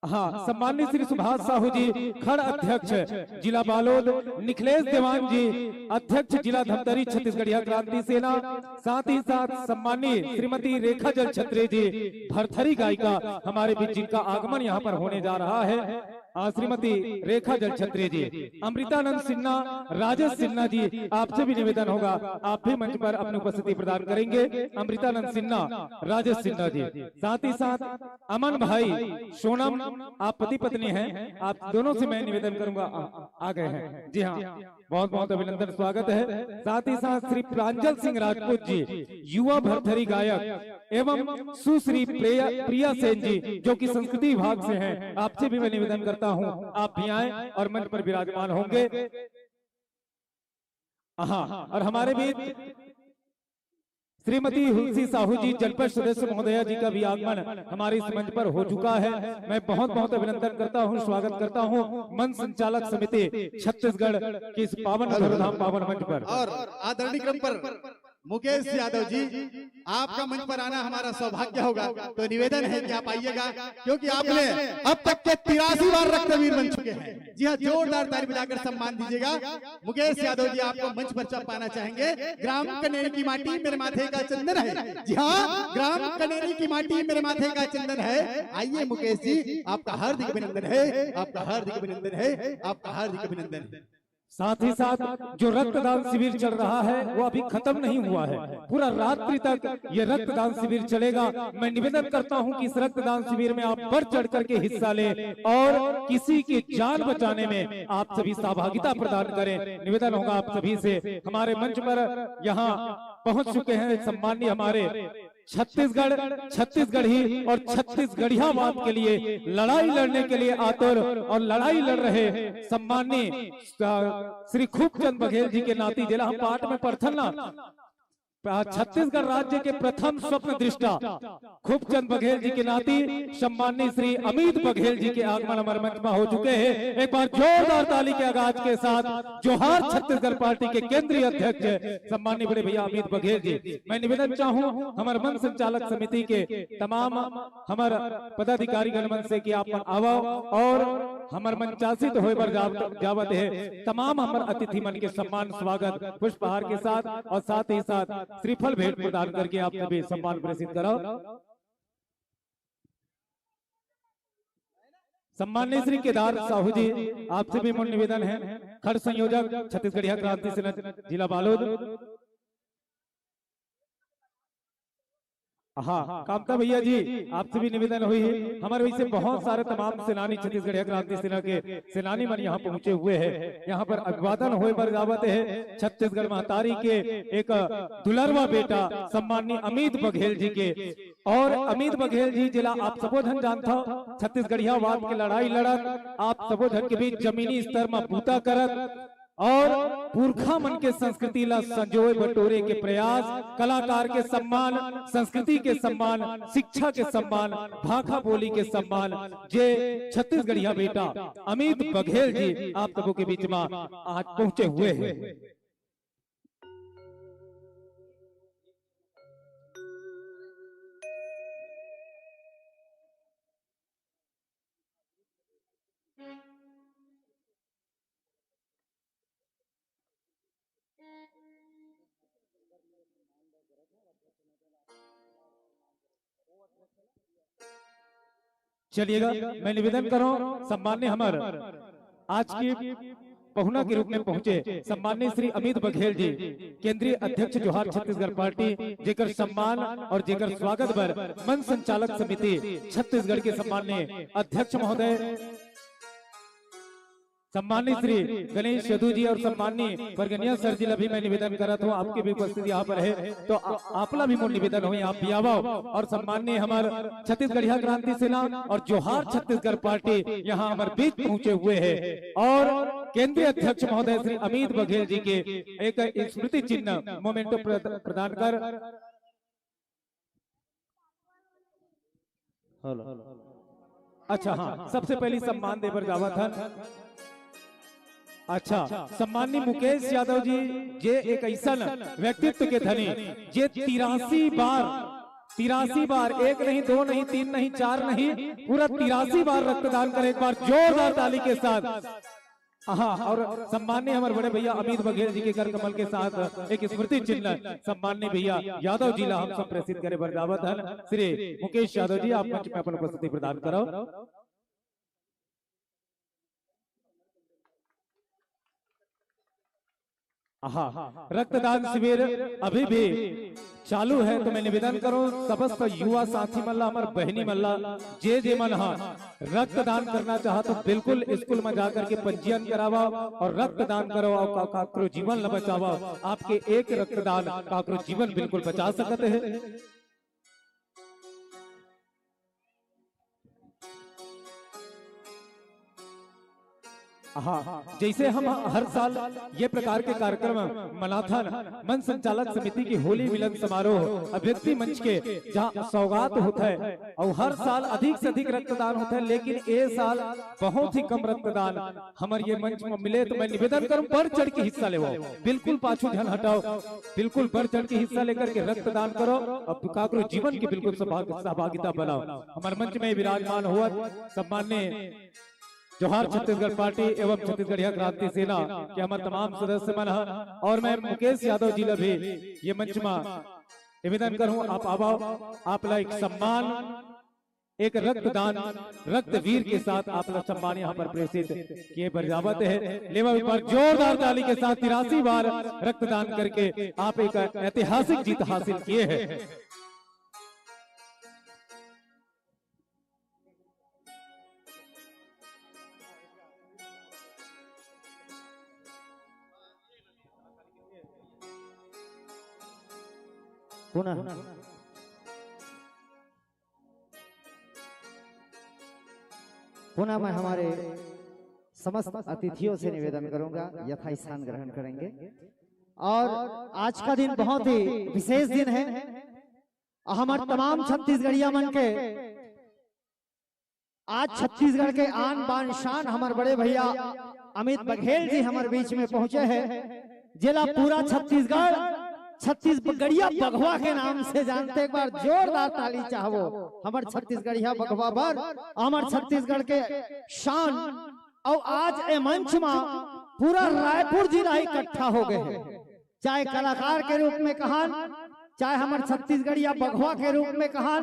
हाँ, सम्मानित श्री सुभाष साहू जी, खड़ अध्यक्ष जिला बालोद, निखिलेश देवान जी, अध्यक्ष जिला धमतरी छत्तीसगढ़िया क्रांति सेना, साथ ही साथ सम्मानित श्रीमती रेखा जल छत्री जी, भरथरी गायिका हमारे बीच, जिनका आगमन यहाँ पर होने जा रहा है। आ, श्रीमती रेखा जल छत्री जी, अमृतानंद सिन्हा, राजेश सिन्हा जी, आपसे भी निवेदन होगा, आप भी मंच पर अपनी उपस्थिति प्रदान करेंगे। अमृतानंद सिन्हा, राजेश सिन्हा जी, साथ ही साथ अमन भाई सोनम, आप पति पत्नी हैं, आप दोनों से मैं निवेदन करूंगा, आ, आ गए हैं, जी हाँ, बहुत बहुत अभिनंदन, स्वागत है। साथ ही साथ श्री प्रांजल सिंह राजपूत जी, युवा भरथरी गायक, एवं सुश्री प्रिया, प्रिया सेन जी, जो कि संस्कृति विभाग से हैं, आपसे भी मैं निवेदन करता हूँ, आप भी आए और मंच पर विराजमान होंगे। हाँ, और हमारे बीच श्रीमती हुलसी साहू जी, जनपद सदस्य महोदया जी का भी आगमन हमारे इस मंच पर हो चुका है। मैं बहुत बहुत अभिनंदन करता हूं, स्वागत करता हूं मंच संचालक समिति छत्तीसगढ़ के इस पावन धरोधाम पावन मंच पर। और आदरणीय क्रम पर मुकेश यादव जी, आपका मंच पर आना हमारा सौभाग्य होगा, तो निवेदन है कि आप आइएगा, क्योंकि आपने अब तक के तिरासी बार रक्तवीर बन चुके हैं। जी हाँ, जोरदार ताली बजाकर सम्मान दीजिएगा। मुकेश यादव जी आपको मंच पर चप पाना चाहेंगे। ग्राम कनेरी की माटी मेरे माथे का चंदन है। जी हाँ, ग्राम कनेरी की माटी मेरे माथे का चंदन है। आइए मुकेश जी, आपका हार्दिक अभिनंदन है, आपका हार्दिक अभिनंदन है, आपका हार्दिक अभिनंदन है। साथ ही साथ जो रक्तदान शिविर चल रहा है, वो अभी खत्म नहीं हुआ है, पूरा रात्रि तक ये रक्तदान शिविर चलेगा। मैं निवेदन करता हूं कि इस रक्तदान शिविर में आप बढ़ चढ़ करके हिस्सा लें और किसी की जान बचाने में आप सभी सहभागिता प्रदान करें। निवेदन होगा आप सभी से। हमारे मंच पर यहाँ पहुंच चुके हैं सम्माननीय हमारे छत्तीसगढ़, छत्तीसगढ़ी और छत्तीसगढ़ियावाद के लिए लड़ाई लड़ने के लिए आतुर और लड़ाई लड़ रहे सम्माननीय, अ, श्री खूबचंद बघेल जी के नाती, जेला हम पाठ में पढ़थन ना, अ, छत्तीसगढ़ राज्य के प्रथम स्वप्न दृष्टा खूबचंद बघेल जी के नाती सम्माननीय श्री अमित बघेल जी के आगमन हमारे मंच में हो चुके हैं। एक बार जोरदार ताली के आगाज के साथ जोहार छत्तीसगढ़ पार्टी के केंद्रीय अध्यक्ष सम्माननीय बड़े भैया अमित बघेल जी। मैं निवेदन चाहूं हमारे मंच संचालक समिति के तमाम हमर पदाधिकारी गण मन से कि आप मन आवव और हमर मंचासित होए बर जाव-, जावत हे तमाम हमर अतिथि मन के सम्मान स्वागत पुष्पहार के साथ और साथ ही साथ श्रीफल भेंट प्रदान करके आप सभी सम्मान प्रेषित करव। सम्माननीय श्री केदार साहू जी, आपसे भी मोर निवेदन है, खंड संयोजक छत्तीसगढ़िया क्रांति सेना जिला बालोद। हाँ, कामता भैया जी, आपसे भी निवेदन हुई है। हमारे वैसे बहुत सारे तमाम सेनानी छत्तीसगढ़िया क्रांति सेना के सेनानी मन यहाँ पहुंचे हुए हैं। यहाँ पर अभिवादन होए बर जावत है छत्तीसगढ़ महतारी के एक दुलरवा बेटा सम्माननीय अमित बघेल जी के। और अमित बघेल जी, जेला आप सबो झन जानथव, छत्तीसगढ़ियावाद के लड़ाई लड़त, आप सबो झन के बीच जमीनी स्तर म बूता करत, और पुरखा मन के संस्कृति ला संजोए बटोरे के प्रयास, कलाकार के सम्मान, संस्कृति के सम्मान, शिक्षा के सम्मान, भाखा बोली के सम्मान, जे छत्तीसगढ़िया बेटा अमित बघेल जी आप सबों के बीच में आज पहुंचे हुए हैं। चलिएगा, मैं निवेदन कर रहा हूँ, सम्मान्य हमर आज की पहुना के रूप में पहुंचे सम्मान्य श्री अमित बघेल जी, केंद्रीय अध्यक्ष जोहार छत्तीसगढ़ पार्टी, जेकर सम्मान और जेकर स्वागत बर मंच संचालक समिति छत्तीसगढ़ के सम्मान्य अध्यक्ष महोदय, सम्मानित श्री गणेश यदु जी और सम्माननीय परगनिया सर जी ला भी मैं निवेदन करत हूँ, आपके भी उपस्थिति यहाँ पर है, तो आ-, आप ला भी मोर निवेदन होही, आप भी आवव। और सम्माननीय हमर छत्तीसगढ़िया क्रांति सेना और जोहार छत्तीसगढ़ पार्टी यहाँ हमर बीच पहुंचे हुए है और केंद्रीय अध्यक्ष महोदय श्री अमित बघेल जी के एक स्मृति चिन्ह मोमेंटो प्रद-, प्रदान कर हेलो। अच्छा, हाँ, सबसे पहली सम्मान दे बर जावत हन। अच्छा, सम्माननीय मुकेश यादव जी, जे एक ऐसन व्यक्तित्व के धनी, जे तिरासी बार, तिरासी बार, एक नहीं, दो नहीं, तीन नहीं, चार नहीं, पूरा तिरासी बार रक्तदान करे। एक बार जोरदार ताली के साथ। हाँ, और सम्माननीय हमारे बड़े भैया अमित बघेल जी के कर कमल के साथ एक स्मृति चिन्ह सम्माननीय भैया यादव जी ला हम संप्रेषित करे बर जावत हन। श्री मुकेश यादव जी, आप मंच में अपन उपस्थिति प्रदान करो। हाँ, रक्तदान शिविर अभी भी चालू है, तो मैं निवेदन करूं समस्त युवा साथी मन ला, हमर बहिनी मन ला, जे जे मन हा रक्तदान करना चाहत हो, बिल्कुल स्कूल में जाकर के पंजीयन करावा और रक्तदान करो और का-, काकरो जीवन ला बचावा। आपके एक रक्तदान काकरो जीवन बिल्कुल बचा सकत है। हाँ, जैसे हम हर साल ये प्रकार के कार्यक्रम मनाथन, मंच संचालक समिति की होली मिलन समारोह अभिव्यक्ति मंच के जहाँ सौगात होत है और हर साल अधिक से अधिक रक्तदान होत है, लेकिन ए साल बहुत ही कम रक्तदान हमर ये मंच में मिले, तो मैं निवेदन करूं बढ़ चढ़ के हिस्सा लेवो, बिल्कुल पाछू झन हटाओ, बिल्कुल बढ़ चढ़ के हिस्सा लेकर के रक्तदान करो और काकरो जीवन की बिल्कुल सौभाग-, सहभागिता बनाओ। हमर मंच में विराजमान हुआ सम्माननीय जोहार छत्तीसगढ़ पार्टी एवं छत्तीसगढ़िया क्रांति सेना के हमर तमाम सदस्य मन ह और मैं मुकेश यादव जी ला भी ये मंच में निवेदन करूं, आप आवव, आप ला एक सम्मान, एक रक्तदान, रक्तवीर के साथ आप ला सम्मान यहाँ पर प्रेषित किए बर जावत है। लेवा एक बार जोरदार ताली के साथ तिरासी बार रक्तदान करके आप एक ऐतिहासिक जीत हासिल किए हैं। पुनः, पुनः मैं हमारे समस्त अतिथियों से निवेदन करूंगा, यथास्थान ग्रहण करेंगे। और आज का दिन बहुत ही विशेष दिन है। हमारे तमाम छत्तीसगढ़िया मन के आज छत्तीसगढ़ के आन बान शान हमर बड़े भैया अमित बघेल जी हमर बीच में पहुंचे हैं, जेला पूरा छत्तीसगढ़ छत्तीसगढ़िया बघवा के नाम से जानथे। एक बार जोरदार ताली चाहबो हमर छत्तीसगढ़िया बघवा बर, हमर छत्तीसगढ़ के शान। और आज ए मंच में पूरा रायपुर जिला इकट्ठा हो गए है, चाहे कलाकार के रूप में कहन, चाहे हमर छत्तीसगढ़िया बघवा के रूप में कहन,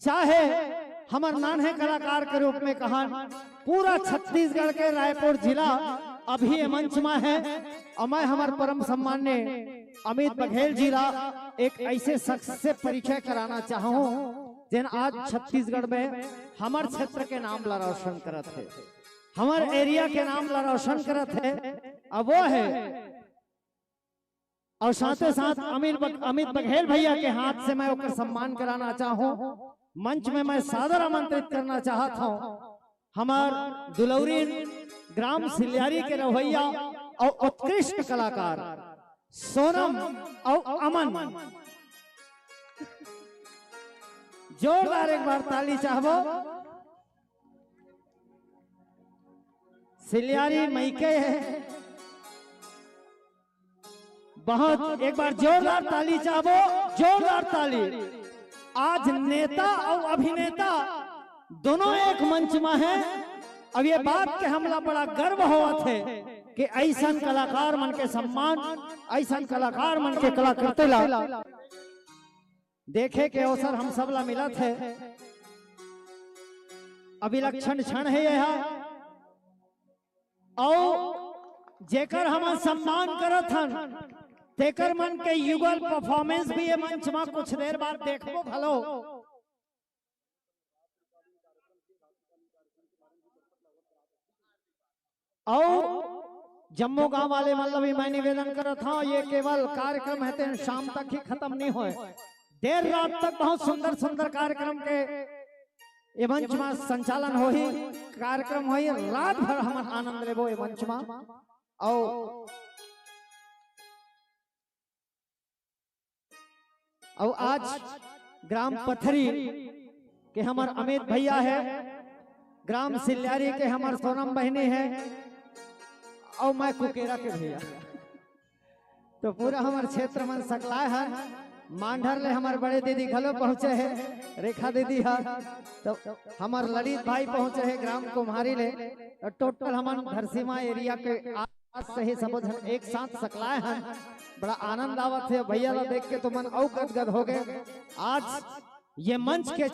चाहे हमर नान्हे कलाकार के रूप में कहन, पूरा छत्तीसगढ़ के रायपुर जिला अभी ये मंच में है। और मैं हमर परम सम्मान्य अमित बघेल जी ला एक ऐसे शख्स से परिचय कराना चाहूँ, जेन आज छत्तीसगढ़ में हमर क्षेत्र के नाम ला रोशन करत है, हमर एरिया के नाम ला रोशन करत है। अब वो है और साथे साथ अमित बघ-, अमित बघेल भैया के हाथ से मैं ओकर सम्मान कराना चाहूँ। मंच में मैं सादर आमंत्रित करना चाहत हूँ हमार दुलौरी ग्राम सिलियारी के रहवैया और उत्कृष्ट कलाकार सोनम और अमन। जोरदार एक बार ताली चाहबो। सिलियारी मइके है। बहुत, एक बार जोरदार ताली चाहबो, जोरदार ताली। आज नेता और अभिनेता दोनों एक मंच में है। अब ये बात के हमला बड़ा गर्व होवत है कि ऐसन कलाकार मन के सम्मान, ऐसन कलाकार मन के कलाकृति ला देखे के अवसर हम सब ला मिलत है। अविलक्षण क्षण है यह। अउ जेकर हमन सम्मान करत हन, तेकर मन के युगल परफॉर्मेंस भी ये मंच मा कुछ देर बाद देखबो घलो। अउ जम्मो गांव वाले मन ला भी मैं निवेदन करत हंव, ये केवल कार्यक्रम हे, तेन शाम तक ही खत्म नहीं होय। देर रात तक बहुत सुंदर सुंदर कार्यक्रम के ए मंच मा संचालन होही, कार्यक्रम होही, रात भर हमन आनंद लेबो ए मंच मा। अउ अउ आज ग्राम पथरी के हमर अमित भैया हे, ग्राम सिल्यारी के हमर सोनम बहिनी हे, अउ मैं कुकेरा के भैया। तो पूरा हमर क्षेत्र मन सकलाय हे। मांढर ले हमर बड़े दीदी घलो पहुंचे हे, रेखा दीदी ह, तो हमर ललित भाई पहुंचे हे ग्राम कुम्हारी ले। तो टोटल हमन धरसीमा एरिया के आज से ही सबो झन एक साथ सकलाय हन। बड़ा आनंद आवत हे भैया ला देख के, तो मन अउ गदगद हो गए। आज ये मंच के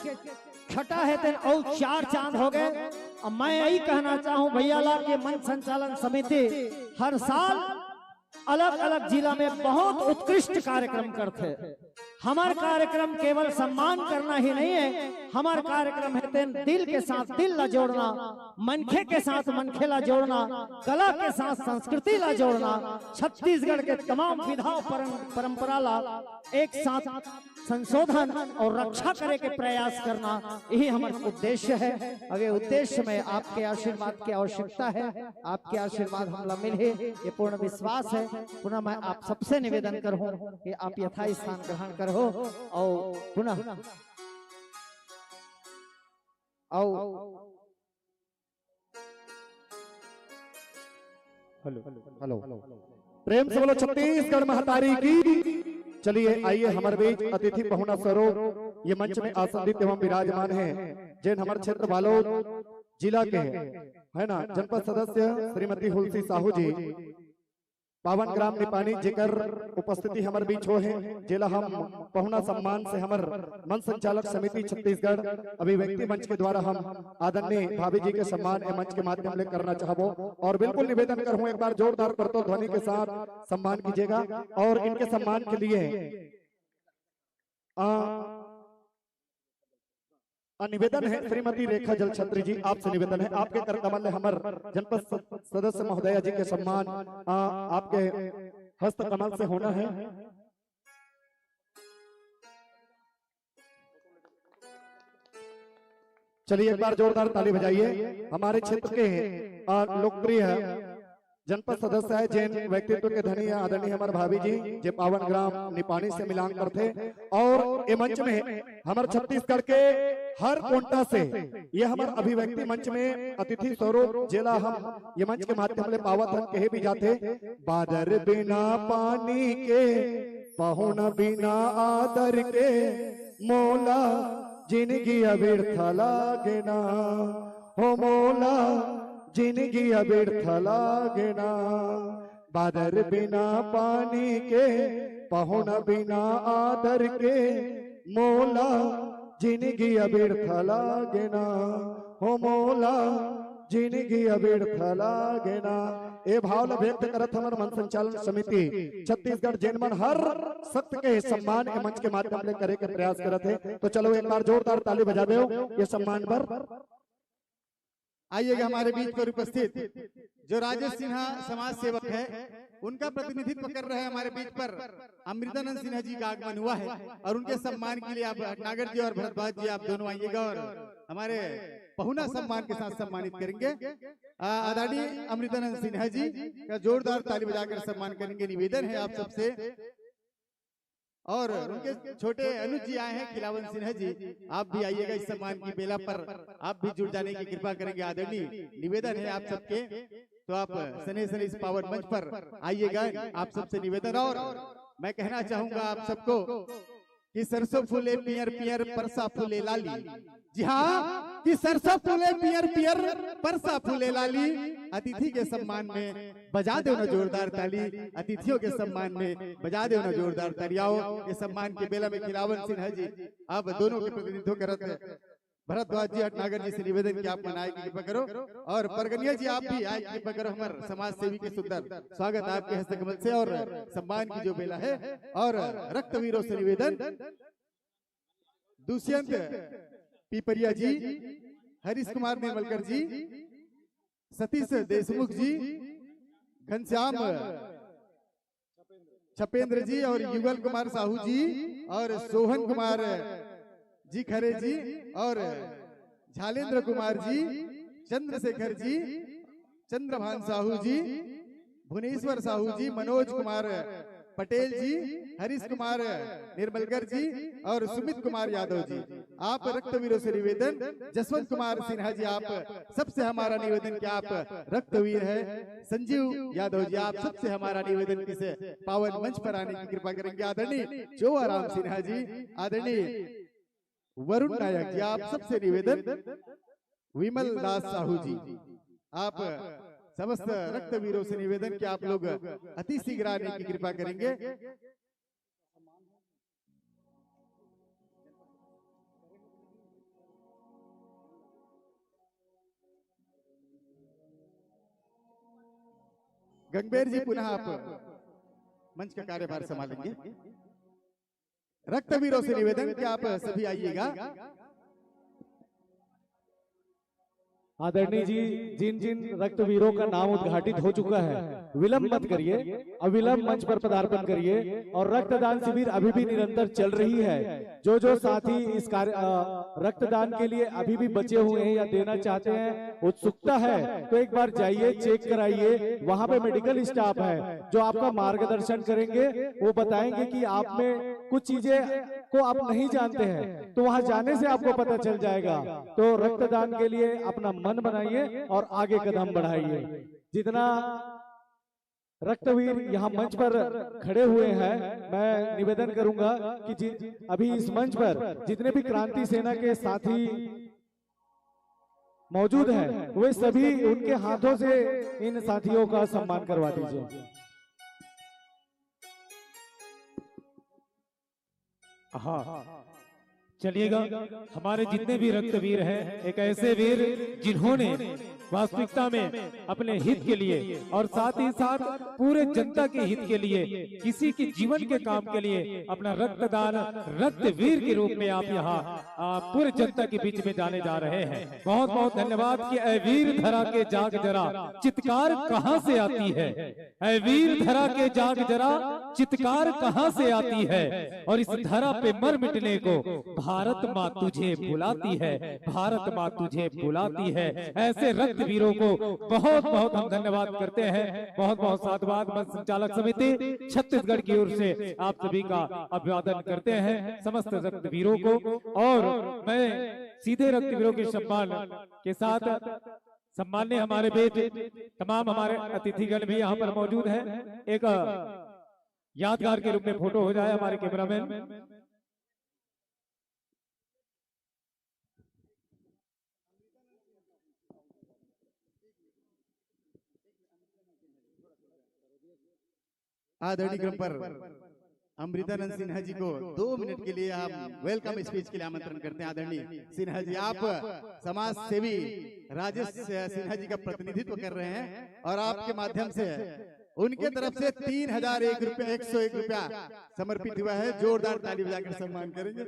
छटा हे तेन अउ चार चांद हो गए। अब मैं यही कहना चाहूं भैया ला कि मंच संचालन समिति हर साल अलग-अलग जिला में बहुत उत्कृष्ट कार्यक्रम करथे। हमर कार्यक्रम केवल सम्मान करना ही नहीं है, हमर कार्यक्रम हे तेन दिल के साथ दिल ला जोड़ना, मनखे के साथ मनखे ला जोड़ना, कला के साथ संस्कृति ला जोड़ना, छत्तीसगढ़ के तमाम विधा परं-, परंपरा ला एक साथ संशोधन अउ रक्षा करे के प्रयास करना, यही हमर उद्देश्य हे। अब ये उद्देश्य में आपके आशीर्वाद की आवश्यकता हे, आपके आशीर्वाद हमला मिलही, ये पूर्ण विश्वास हे। पुनः मैं आप सबसे निवेदन करहूं कि आप यथा स्थान ग्रहण करहू अउ पुनः अउ हेलो, हेलो, प्रेम से बोलो छत्तीसगढ़ महतारी की। चलिए आइए हमर बीच अतिथि पहुना स्वरूप ये मंच में आसंदित एवं विराजमान हे, जेन हमर क्षेत्र बालोद जिला के हे, हे ना, जनपद सदस्य श्रीमती हुलसी साहू जी, पावन ग्राम निपानी, जेकर उपस्थिति हमर बीच हो हे, जेला हम पहुना सम्मान से हमर मंच संचालक समिति छत्तीसगढ़ अभिव्यक्ति मंच के द्वारा हम आदरणीय भाभी जी के सम्मान ए मंच के माध्यम ले करना चाहबो। और बिल्कुल निवेदन करहूं, एक बार जोरदार करतल ध्वनि के साथ सम्मान कीजिएगा और इनके सम्मान के लिए, आ, आ, निवेदन हे श्रीमती रेखा जलछत्री जी, आपसे निवेदन हे, आपके कर कमल ले हमर जनपद स-, सदस्य महोदया जी के सम्मान, आ, आपके हस्त कमल से होना हे। चलिए एक बार जोरदार ताली बजाइए। हमारे क्षेत्र के, आ, लोकप्रिय जनपद सदस्य हे, जेन व्यक्तित्व के धनी हे आदरणीय हमर भाभी जी, जे पावन ग्राम निपानी से मिलान करथे। और ए मंच में हमर छत्तीसगढ़ के हर कोंटा से ये हमर अभिव्यक्ति मंच में अतिथि स्वरूप, जेला हम ये मंच के माध्यम ले पावत हन, कहे भी जाथे, बादर बिना पानी के, पहुन बिना आदर के, मोला जिनगी अबिरथा लागे ना, हो मोला जिनगी अबिरथा लागे ना। बादर बिना पानी के, पहुन बिना आदर के, मोला जिनगी अबिरथा लागे ना, हो मोला जिनगी अबिरथा लागे ना। ए भाव ल व्यक्त करत हमर मंच संचालन समिति छत्तीसगढ़, जेन मन हर सख्त के सम्मान ए मंच के माध्यम ले करे के प्रयास करत हे। तो चलो एक बार जोरदार ताली बजा देव ये सम्मान बर। आइएगा हमारे बीच पर उपस्थित जो राजेश सिन्हा समाज सेवक है, उनका प्रतिनिधित्व कर रहे हैं हमारे बीच पर अमृतानंद सिन्हा जी का आगमन हुआ है और उनके सम्मान के लिए आप नागर जी और भरद्वाज जी, आप दोनों आइएगा और हमारे पहुना सम्मान के साथ सम्मानित करेंगे। आ, आदरणीय अमृतानंद सिन्हा जी का जोरदार ताली बजाकर सम्मान करेंगे। निवेदन है आप सबसे। और उनके छोटे अनुज जी आए हैं, खिलावन सिन्हा जी, आप भी आइएगा इस सम्मान की बेला पर, आप भी जुड़ जाने की कृपा करेंगे। आदरणीय निवेदन है आप सबके, तो आप सने सने इस पावन मंच पर आइएगा, आप सबसे निवेदन। और मैं कहना चाहूंगा आप सबको कि सरसों फूले पियर पियर, परसा फूले लाली। जी हाँ, कि सरसों फूले पियर पियर, परसा फूले लाली। अतिथि के सम्मान में बजा देव ना जोरदार ताली, अतिथियों के सम्मान में बजा देव ना जोरदार ताली। आओ, ये सम्मान के बेला में खिलावन सिन्हा जी, आप दोनों के प्रतिनिधित्व करत भरद्वाज जी, हटनागर जी से निवेदन कि आप मन आए की कृपा करो और परगनिया जी आप भी आए की कृपा करो। हमर समाज सेवी के सुंदर स्वागत आपके हस्तकमल से और सम्मान की जो बेला है और रक्तवीरों से निवेदन दुष्यंत पीपरिया जी, हरीश कुमार निर्मलकर जी, सतीश देशमुख जी, घनश्याम छपेंद्र जी और युगल कुमार साहू जी और सोहन कुमार जी खरे जी और झालेंद्र कुमार जी, चंद्रशेखर जी, चंद्रभान साहू जी, भुवनेश्वर साहू जी, मनोज कुमार पटेल जी, हरीश कुमार निर्मलकर जी और सुमित कुमार यादव जी। आप रक्तवीरों से निवेदन, जसवंत कुमार सिन्हा जी, आप सबसे हमारा निवेदन कि आप रक्तवीर है। संजीव यादव जी, आप सबसे हमारा निवेदन कि इस पावन मंच पर आने की कृपा करेंगे। आदरणीय जोवाराम सिन्हा जी, आदरणीय वरुण नायक जी, आप सबसे निवेदन, विमल दास साहू जी, आप समस्त रक्तवीरों से निवेदन कि आप लोग अति शीघ्र आने की कृपा करेंगे। गंगबेर जी, पुनः आप मंच का कार्यभार संभालेंगे। रक्तवीरों से निवेदन कि आप सभी आइएगा। आदरणीय जी, जिन जिन रक्तवीरों का नाम उद्घाटित हो चुका है, विलंब मत करिए, अविलंब मंच पर पदार्पण करिए। और रक्तदान शिविर अभी भी निरंतर चल रही है। जो जो साथी इस कार्य, अ, रक्तदान के लिए अभी भी बचे हुए हैं या देना चाहते हैं, उत्सुकता है, तो एक बार जाइए, चेक कराइए। वहां पे मेडिकल स्टाफ है जो आपका मार्गदर्शन करेंगे, वो बताएंगे कि आप में कुछ चीजें को आप नहीं जानते हैं, तो वहां जाने से आपको पता चल जाएगा। तो रक्तदान के लिए अपना मन बनाइए और आगे कदम बढ़ाइए। जितना रक्तवीर यहाँ मंच पर खड़े हुए हैं, मैं निवेदन करूंगा कि जि-, अभी इस मंच पर जितने भी क्रांति सेना के साथी मौजूद हैं, वे सभी उनके हाथों से इन साथियों का सम्मान करवा दीजिए। हाँ, चलिएगा, हमारे जितने भी रक्तवीर हैं, एक ऐसे वीर जिन्होंने वास्तविकता में अपने हित के लिए और साथ ही साथ पूरे जनता के हित के लिए, किसी के जीवन के काम के लिए अपना रक्तदान, रक्तवीर के रूप में आप यहाँ, आ, पूरे जनता के बीच में जाने जा रहे हैं। बहुत बहुत धन्यवाद कि ऐ वीर धरा के जाग जरा, चित्कार कहाँ से आती है? ऐ वीर धरा के जाग जरा, चित्कार कहाँ से आती है? और इस धरा पे मर मिटने को भारत माँ तुझे बुलाती है, भारत माँ तुझे बुलाती है। ऐसे रक्तवीरों को बहुत बहुत हम धन्यवाद करते हैं, बहुत बहुत साधुवाद। मंच संचालक समिति छत्तीसगढ़ की ओर से आप सभी का अभिवादन करते हैं, समस्त रक्तवीरों को। और मैं सीधे रक्तवीरों के सम्मान के साथ सम्मान्य हमारे बीच तमाम हमारे अतिथिगण भी यहाँ पर मौजूद हैं। एक यादगार के रूप में फोटो हो जाए हमारे कैमरामैन। आदरणीय क्रम पर अमृतानंद सिन्हा जी को दो मिनट के लिए हम वेलकम स्पीच के लिए आमंत्रण करते हैं। आदरणीय सिन्हा जी, आप समाज सेवी राजेश सिन्हा जी का प्रतिनिधित्व कर रहे हैं और आपके माध्यम से उनके तरफ से तीन हजार एक रुपया, एक सौ एक रुपया समर्पित हुआ है। जोरदार ताली बजाकर सम्मान करेंगे।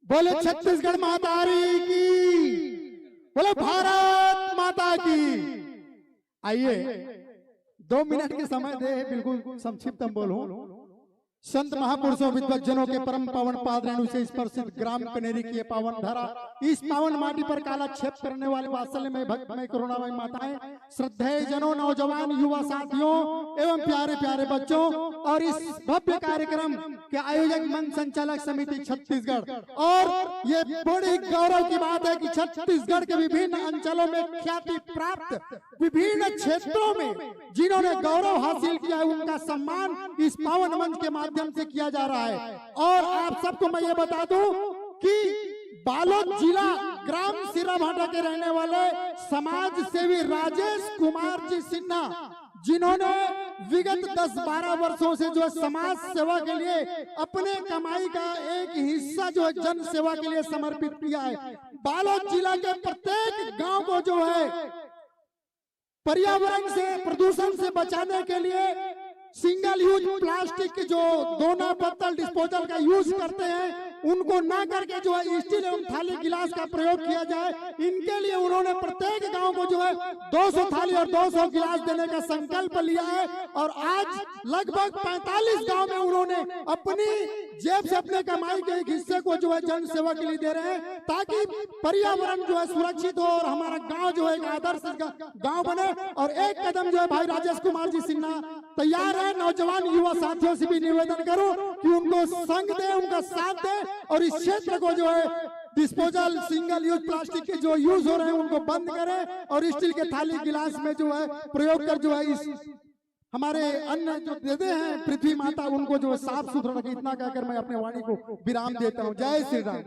बोले छत्तीसगढ़ महतारी की, बोले भारत माता की। आइए, दो मिनट के समय दे, बिल्कुल संक्षिप्त हम बोलूं। संत महापुरुषों, विद्वत जनों के परम पावन पाद रेणु से स्पर्शित ग्राम कनेरी की ये पावन धरा, इस पावन माटी पर कालाक्षेप करने वाले वात्सल्यमय भक्तमय करुणामय माताएं, श्रद्धेय जनों, नौजवान युवा साथियों एवं प्यारे प्यारे बच्चों, और इस भव्य कार्यक्रम के आयोजक मंच संचालक समिति छत्तीसगढ़, और ये बड़ी गौरव की बात है कि छत्तीसगढ़ के विभिन्न अंचलों में ख्याति प्राप्त विभिन्न क्षेत्रों में जिन्होंने गौरव हासिल किया है, उनका सम्मान इस पावन मंच के माध्यम से किया जा रहा है। और आप सबको मैं ये बता दूं कि बालोद जिला ग्राम सिराभाटा के रहने वाले समाज सेवी राजेश कुमार जी सिन्हा, जिन्होंने विगत दस बारह वर्षों से जो है समाज सेवा के लिए अपने कमाई का एक हिस्सा जो है जन सेवा के लिए समर्पित किया है। बालोद जिला के प्रत्येक गांव को जो है पर्यावरण से, प्रदूषण से बचाने के लिए सिंगल यूज प्लास्टिक के जो दोना पत्तल डिस्पोजल का यूज करते हैं, उनको ना करके जो है स्टील एवं थाली गिलास का प्रयोग किया जाए। इनके लिए उन्होंने प्रत्येक गांव को जो है दो सौ थाली और दो सौ गिलास देने का संकल्प लिया है और आज लगभग पैंतालीस गांव में उन्होंने अपनी जेब से, अपने कमाई के एक हिस्से को जो है जन सेवा के लिए दे रहे हैं, ताकि पर्यावरण जो है सुरक्षित हो और हमारा गांव जो है एक आदर्श गा-, गांव बने। और एक कदम जो है भाई राजेश कुमार जी सिन्हा तैयार है। नौजवान युवा साथियों से भी निवेदन करूं कि उनको संग दें, उनका साथ दें और इस क्षेत्र को जो है डिस्पोजल सिंगल यूज प्लास्टिक के जो यूज हो रहे हैं उनको बंद करें और स्टील के थाली गिलास में जो है प्रयोग कर जो है इस हमारे अन्न जो देते हैं पृथ्वी माता, उनको जो है साफ सुथरा रखें। इतना कहकर मैं अपने वाणी को विराम देता हूं। जय श्री राम।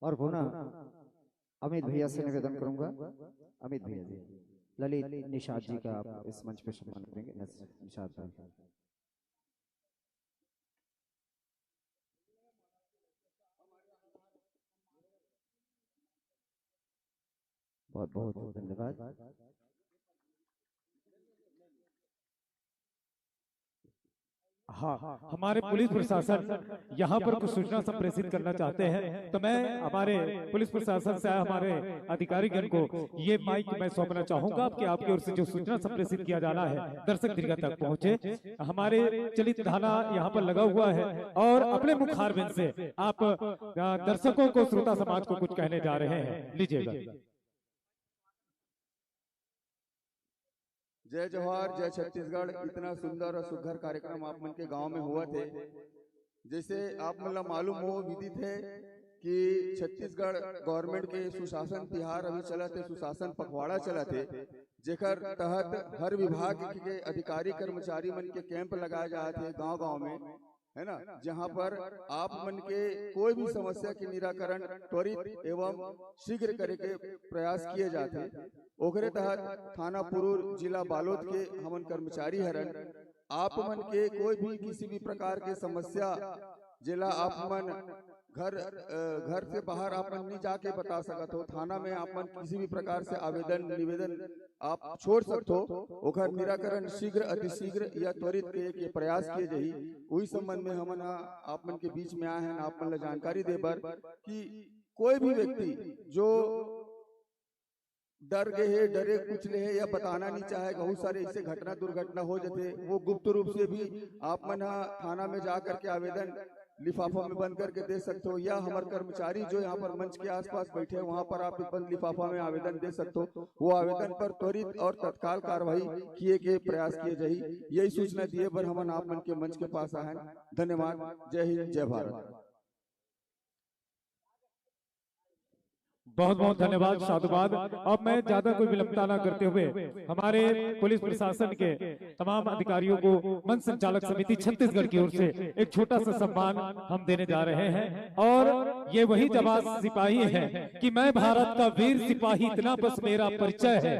और पुनः अमित भैया से निवेदन करूंगा, अमित भैया जी, ललित निषाद जी का आप इस मंच पे सम्मान करेंगे। निषाद भाई। बहुत बहुत धन्यवाद। हाँ, हमारे पुलिस प्रशासन यहाँ पर कुछ सूचना संप्रेषित करना चाहते हैं, तो मैं हमारे पुलिस प्रशासन से आए हमारे अधिकारीगण को ये माइक मैं सौंपना चाहूंगा, आपके आपकी ओर से जो सूचना संप्रेषित किया जाना है दर्शक दीर्घा तक पहुंचे। हमारे चलित थाना यहाँ पर लगा हुआ है और अपने मुखारबिंद से आप दर्शकों को, श्रोता समाज को कुछ कहने जा रहे हैं, लीजिएगा। जय जोहार, जय छत्तीसगढ़। इतना सुंदर और सुघर कार्यक्रम आप मन के गांव में हुआ थे। जैसे आप मन ला मालूम हो, विदित है कि छत्तीसगढ़ गवर्नमेंट के सुशासन तिहार अभी चलत हे, सुशासन पखवाड़ा चलत हे, जेकर तहत हर विभाग के अधिकारी कर्मचारी मन के कैंप लगाए जात हे गांव गांव में, है ना, जहां पर आप मन के कोई भी समस्या के निराकरण त्वरित एवं शीघ्र करे के प्रयास किए जात हे। ओकरे तहत थाना पुरूर, जिला बालोद के हमन कर्मचारी हरन। आप मन के कोई भी किसी भी प्रकार के समस्या, जेला आप मन घर, अ, घर से बाहर आप मन नहीं जाके बता सकत हो, थाना में आप मन किसी भी प्रकार से आवेदन निवेदन आप छोड़ सकत हो, ओकर निराकरण शीघ्र अतिशीघ्र या त्वरित के, के प्रयास किए जाही। उही संबंध में हमन ह आप मन के बीच में आए हैं, आप मन ला जानकारी दे बर कि कोई भी व्यक्ति जो डर गए हे, डरे कुछ ले हे या बताना नहीं चाहे, बहुत सारे ऐसे घटना दुर्घटना हो जाते, वो गुप्त रूप से भी आप मन ह थाना में जा करके आवेदन लिफाफा में बंद करके दे सकते हो, या हमारे कर्मचारी जो यहाँ पर मंच के आसपास बैठे हैं, वहां पर आप बंद लिफाफा में आवेदन दे सकते हो। वो आवेदन पर त्वरित और तत्काल कार्रवाई किए के प्रयास किए जाही। यही सूचना दिए बर हमन आप मन के मंच के पास आए हैं। धन्यवाद। जय हिंद, जय भारत। बहुत बहुत धन्यवाद, साधुवाद। अब मैं ज्यादा कोई विलंबता ना करते हुए हमारे पुलिस प्रशासन के तमाम अधिकारियों को मंच संचालक समिति छत्तीसगढ़ की ओर से एक छोटा सा सम्मान हम देने जा रहे हैं। और ये वही जाबाज सिपाही है कि मैं भारत का वीर सिपाही, इतना बस मेरा परिचय है।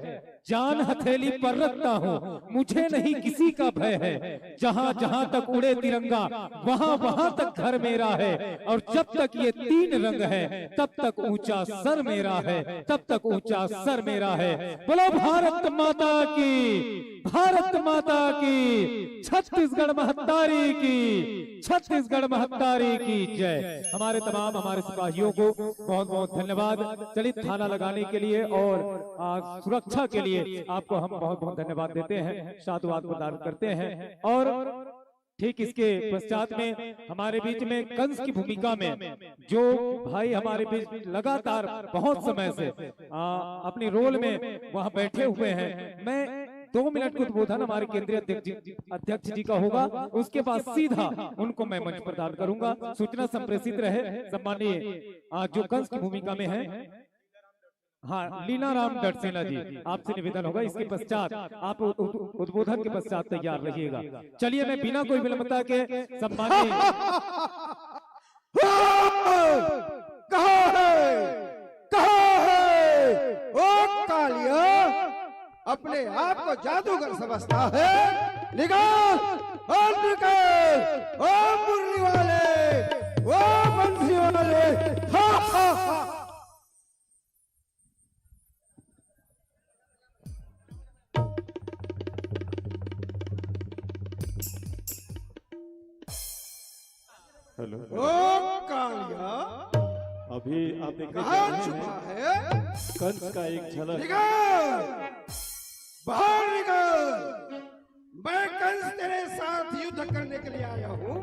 जान हथेली पर रखता हूँ, मुझे नहीं किसी का भय है। जहाँ जहाँ तक उड़े तिरंगा, वहाँ वहाँ तक घर मेरा है। और जब तक ये तीन रंग है, तब तक ऊंचा सर मेरा है, तब तक ऊंचा सर मेरा है। बोलो भारत माता की, भारत माता की, छत्तीसगढ़ महतारी की, छत्तीसगढ़ महतारी की जय। हमारे तमाम हमारे सिपाहियों को बहुत बहुत धन्यवाद। चलित थाना लगाने के लिए और, आ, सुरक्षा के लिए आपको हम बहुत बहुत धन्यवाद देते हैं, साधुवाद प्रदान करते हैं। और ठीक इसके पश्चात में हमारे बीच में कंस की भूमिका में जो भाई हमारे बीच लगातार बहुत समय से, आ, अपने रोल में वहां बैठे हुए हैं, मैं दो मिनट का उद्बोधन हमारे केंद्रीय अध्यक्ष जी, अध्यक्ष जी का होगा, उसके बाद सीधा उनको मैं मंच प्रदान करूंगा। सूचना संप्रेषित रहे। सम्माननीय, आ, जो कंस की भूमिका में है, हाँ, लीना राम डडसेना जी, आपसे निवेदन होगा, इसके पश्चात आप उद-, उद-, उद्बोधन के पश्चात तैयार रहिएगा। चलिए, मैं बिना कोई विलंबता के सम्माननीय कहाँ है, कहाँ है ओ कालिया? अपने आप को जादूगर समझता है। निकाल, बाहर निकाल, ओ मुरली वाले, ओ बंसी वाले। हा, हा, हा। हेलो। ओ कालिया, अभी आप देखने जा रहे हैं छुपा है? कंस का एक झलक। निकल, बाहर निकल। मैं कंस तेरे साथ युद्ध करने के लिए आया हूँ।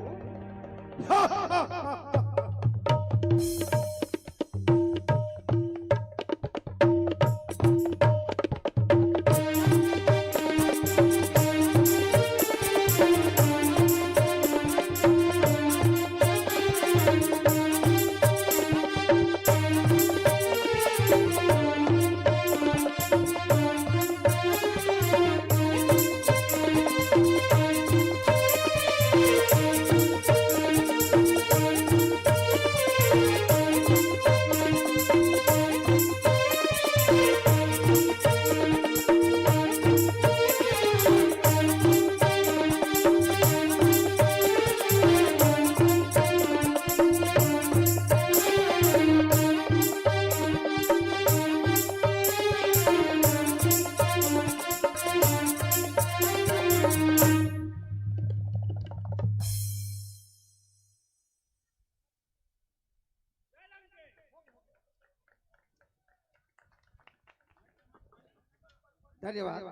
धन्यवाद।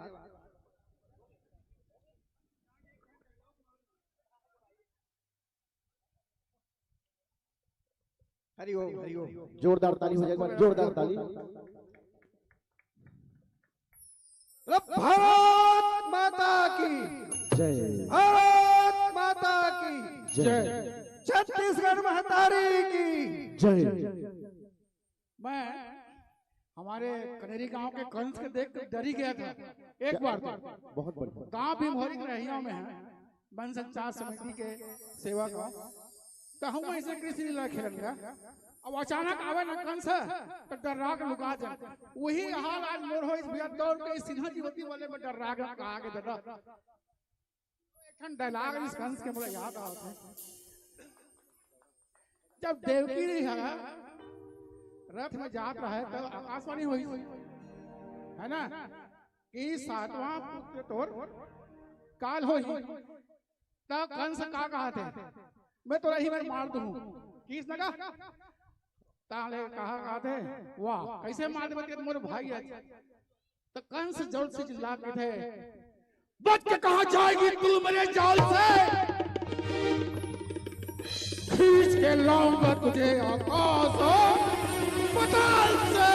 हरि ओम, हरि ओम। जोरदार ताली हो जाए, एक बार जोरदार ताली। अरे भारत माता की जय। भारत माता की जय। छत्तीसगढ़ महतारी की जय। मैं हमारे कनेरी गांव के कंस के देख के डर ही गया था एक बार तो। बहुत बढ़िया। गांव भीमहोरी के रहिया में है, मन संचार समिति के सेवक हूँ। तो हम ऐसे कृष्ण लीला खेलन गया। अब अचानक आवे ना कंस, तो डर्रा के लुका जा। वही हाल आज मोर होइस भैया, दौड़ के सिन्हा जी होती वाले में डर्रा के लुका के दादा। एक ठन डायलॉग इस कंस के मोला याद आवत है। जब देवकी रही है रथ में जात रहे तो आकाशवाणी हुई, है ना, कि सातवां पुत्र तोर काल होही। त कंस का कहा थे, मैं तो रही मैं मार दूं। किस ने कहा? ताले कहा कहा थे, वाह कैसे मार दे मोर भाई आज। तो कंस जोर से चिल्ला के थे, बच के कहाँ जाएगी तू मेरे जाल से, खींच के लाऊंगा तुझे आकाश और पताल से।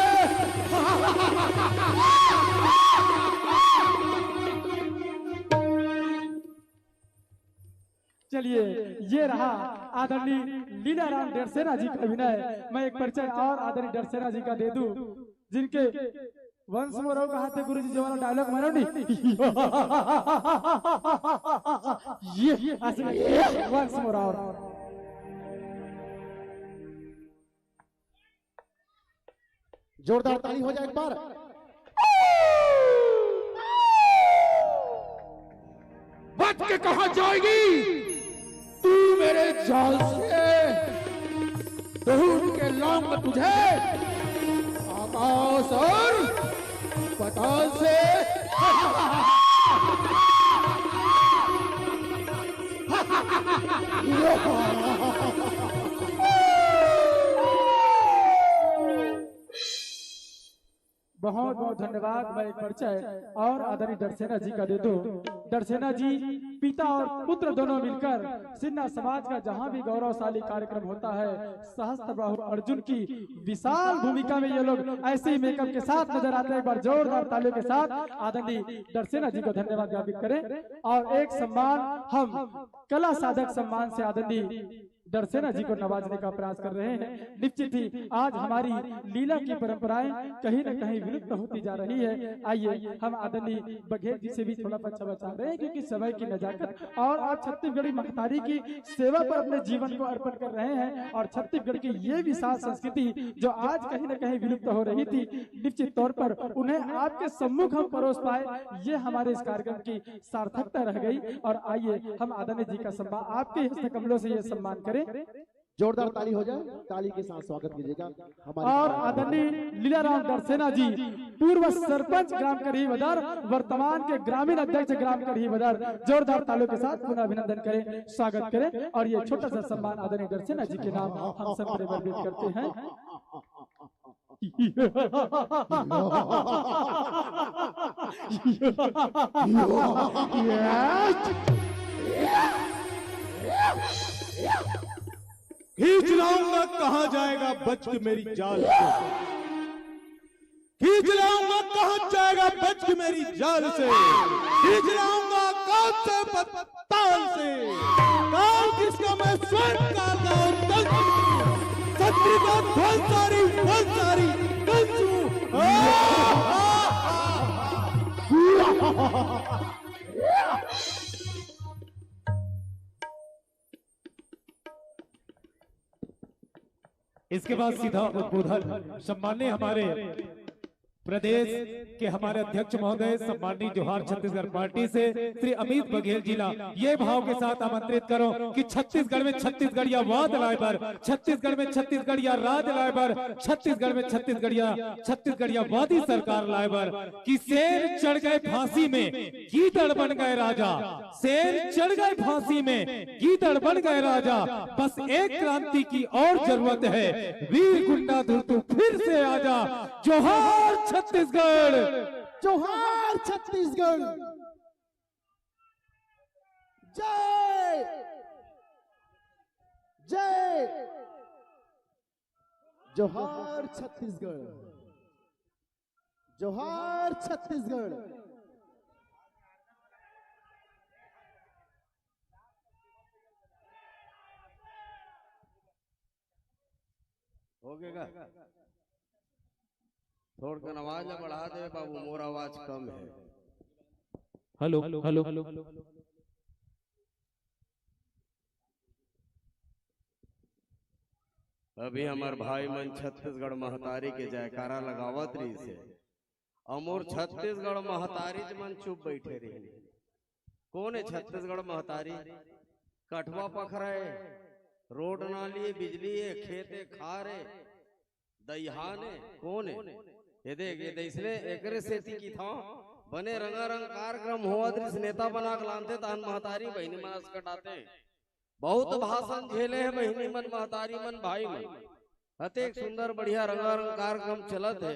चलिए, ये रहा आदरणीय लीलाराम डरसेना जी का अभिनय। मैं एक परिचय और आदरणीय डरसेना जी का दे दूं, जिनके वंश मोर अउ कहा थे गुरुजी, जो वाला डायलॉग मारो नहीं। ये ऐसे वंश मोर अउ जोरदार ताली हो जाए एक बार। बच के कहा जाएगी तू मेरे जाल से, ढूंढ के लाऊंगा तुझे आकाश और पताल से। बहुत बहुत धन्यवाद। मैं एक परिचय और आदरणीय डरसेना जी का दे दूं। डरसेना जी पिता और पुत्र दोनों मिलकर सिन्हा समाज का जहां भी गौरवशाली कार्यक्रम होता है, सहस्त्र बाहु अर्जुन की विशाल भूमिका में ये लोग ऐसे ही मेकअप के साथ नजर आते हैं। एक बार जोरदार तालियों के साथ आदरणीय डरसेना जी को धन्यवाद ज्ञापित करें। और एक सम्मान हम कला साधक सम्मान से आदरणीय डरसेना जी को नवाजने का प्रयास कर रहे हैं। निश्चित ही आज हमारी लीला की परंपराएं कहीं ना कहीं विलुप्त होती जा रही है। आइए हम आदरणीय बघेल जी से भी थोड़ा बच्चा बचा रहे हैं, क्योंकि समय की नजाकत और आप छत्तीसगढ़ी महतारी की सेवा पर अपने जीवन को अर्पण कर रहे हैं और छत्तीसगढ़ की ये विशाल संस्कृति जो आज कहीं ना कहीं विलुप्त हो रही थी, निश्चित तौर पर उन्हें आपके सम्मुख हम परोस पाए, ये हमारे इस कार्यक्रम की सार्थकता रह गई। और आइए हम आदरणीय जी का सम्मान, आपके हस्त कमलों से ये सम्मान करें। जोरदार ताली हो जाए, ताली के साथ स्वागत कीजिएगा हमारे और आदरणीय लीलाराम डरसेना जी, पूर्व सरपंच ग्राम कढ़ी बदर, वर्तमान के ग्रामीण अध्यक्ष ग्राम कढ़ी बदर। जोरदार तालियों के साथ पुनः अभिनंदन करें, स्वागत करें और ये छोटा सा सम्मान आदरणीय डरसेना जी के नाम हम सब बड़े गर्वित करते हैं। खींच लाऊंगा कहां जाएगा बच के मेरी जाल से। खींच लाऊंगा कहां जाएगा बच के मेरी जाल से। खींच लाऊंगा कौन से पत्ताल से। काल किसका मैं स्वयं काल का और तंत्र। शत्रु का ध्वंसारी वंसारी कंसू। इसके बाद सीधा उद्बोधन सम्माननीय हमारे प्रदेश के हमारे अध्यक्ष महोदय, सम्माननीय जोहार छत्तीसगढ़ पार्टी से श्री अमित बघेल जी ला ये भाव के साथ आमंत्रित करों कि छत्तीसगढ़ में छत्तीसगढ़िया वाद लाए बर, छत्तीसगढ़ में छत्तीसगढ़िया राज लाए बर, छत्तीसगढ़ में छत्तीसगढ़िया छत्तीसगढ़िया वादी सरकार लाए बर कि शेर चढ़ गए फांसी में, गीदड़ बन गए राजा। शेर चढ़ गए फांसी में, गीदड़ बन गए राजा। बस एक क्रांति की और जरूरत है, वीर गुंडाधुर तू फिर से आजा। जोहार छत्तीसगढ़। जोहार छत्तीसगढ़। जय जय। जोहार छत्तीसगढ़। जोहार छत्तीसगढ़। हो गया? थोड़कन आवाज ला बढ़ा दे बाबू, मोर आवाज कम है। Hello, hello, hello. अभी हमर भाई मन छत्तीसगढ़ महतारी के जयकारा लगावत रहिस हे, अउ मोर छत्तीसगढ़ महतारी मन चुप बैठे रहिन। कोन हे छत्तीसगढ़ महतारी? कठवा पखरा हे, रोड नाली हे, बिजली हे, खेत हे, खार हे, दइहान हे, कोन हे? ये देख, ये दइसने एकरे सेती किथंव, बने रंगारंग कार्यक्रम होवत रिहिस, नेता बना के लानथे, तहन महतारी बहिनी मन अस कटाथे। बहुत भाषण झेले हे बहिनी मन, महतारी मन, भाई मन। अतेक सुंदर बढ़िया रंगारंग कार्यक्रम चलत हे।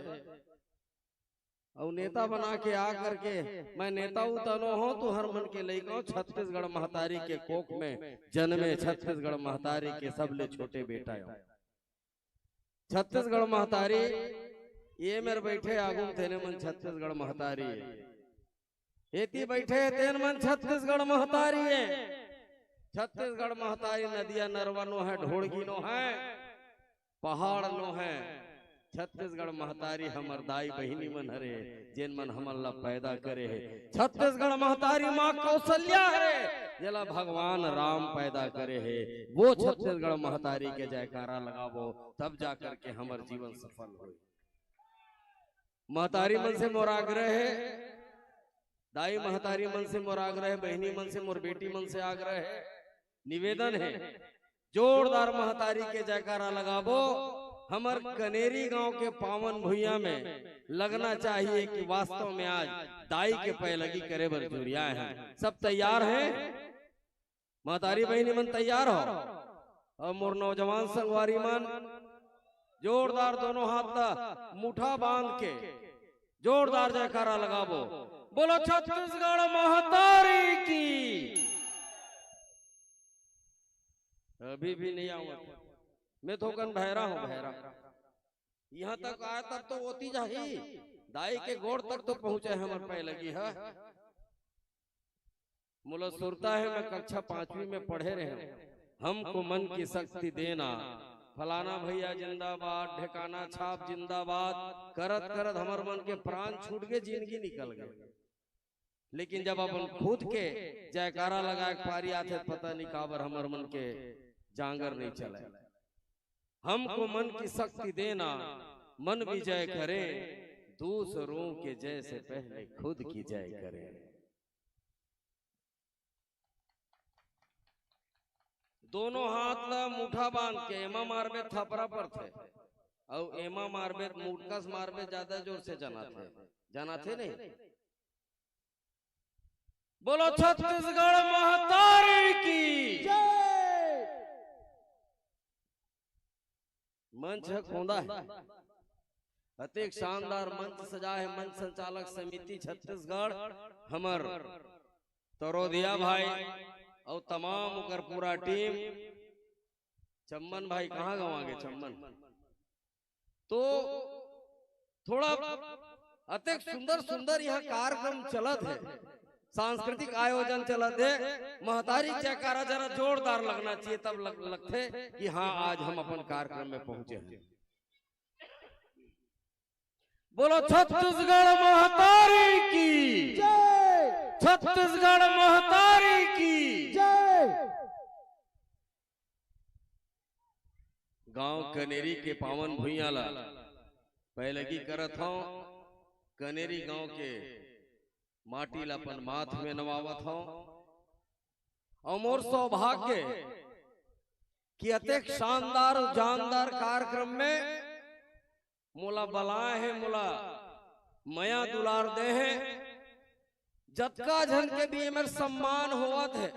अउ नेता बना के आ करके मैं नेता उता नो हों, तुहर मन के लइका हों, छत्तीसगढ़ महतारी के कोख में जन्मे, छत्तीसगढ़ महतारी के सबले छोटे बेटा हों। छत्तीसगढ़ महतारी, ये मेर बैठे आगू म तेने मन छत्तीसगढ़ महतारी, एती बैठे तेन मन छत्तीसगढ़ महतारी हे। छत्तीसगढ़ महतारी नदिया नरवा नो हे, ढोड़गी नो हे, पहाड़ नो हे। छत्तीसगढ़ महतारी हमर दाई बहिनी मन हरे, जेन मन हमन ला पैदा करे हे। छत्तीसगढ़ महतारी माँ कौशल्या हरे, जेला भगवान राम पैदा करे हे। वो छत्तीसगढ़ महतारी के जयकारा लगाबो, तब जा करके हमर जीवन सफल होही। महतारी मन से मोर आग्रह हे, दाई महतारी मन से मोर आग्रह हे, बहिनी मन से, मोर बेटी मन से आग्रह हे, निवेदन हे, जोरदार महतारी के जयकारा लगाबो। हमर कनेरी गांव के पावन भुइयां में लगना चाहिए कि वास्तव में आज दाई के पैलगी करे बर जुरियाए हे। सब तैयार हे? महतारी बहिनी मन तैयार हो? अउ मोर नौजवान संगवारी मन, जोरदार दोनों हाथ ला मुठा बांध के जोरदार जयकारा लगाबो। बोलो छत्तीसगढ़ महतारी की। अभी भी नहीं आवत। मैं थोकन भैरा हों, भैरा। यहां तक आय तब तो ओती जाही, दाई के गोड़ तक तो पहुंचे हे हमर पैलगी हे। मोला सुरता हे, मैं कक्षा पांचवी में पढ़े रहेंव। हमको मन की शक्ति देना, फलाना भैया जिंदाबाद, ढेकाना छाप जिंदाबाद करत करत हमर मन के प्राण छूट गे, जिनगी निकल गे। लेकिन जब अपन खुद के जयकारा लगाए के पारी आथे, पता नहीं काबर हमर मन के जांगर नहीं चले। हमको मन की शक्ति देना, मन विजय करें, दूसरों के जय से पहले खुद की जय करें। दोनों हाथ ला मुठा बांध के एमा मारबे, थपरा परथे, अउ एमा मारबे, मुटकस मारबे, ज्यादा जोर से जनाथे, जनाथे नहीं। बोलो छत्तीसगढ़ महतारी की। मंच ह खोंदा है, अतेक शानदार मंच सजा है। मंच संचालक समिति छत्तीसगढ़, हमर तरोदिया भाई अउ तमाम ओकर पूरा टीम। चम्मन भाई कहाँ गंवा गे? चम्मन तो थोड़ा अतेक सुंदर सुंदर यहाँ कार्यक्रम चलत है, सांस्कृतिक आयोजन चलत है। महतारी जयकारा जरा जोरदार लगना चाहिए, तब लग, लगथे कि हाँ, आज हम अपन कार्यक्रम में पहुंचे हैं। बोलो छत्तीसगढ़ महतारी की। छत्तीसगढ़ महतारी की। गांव कनेरी के पावन भुइयां ला पैलगी करत हंव। कनेरी गांव के माटी ला अपन माथ में नवावत हंव। अउ मोर सौभाग्य कि अतेक शानदार अउ जानदार कार्यक्रम में मोला बलाए हे, मोला मया दुलार दे हे। जतका झन के भी एमेर सम्मान होवत हे,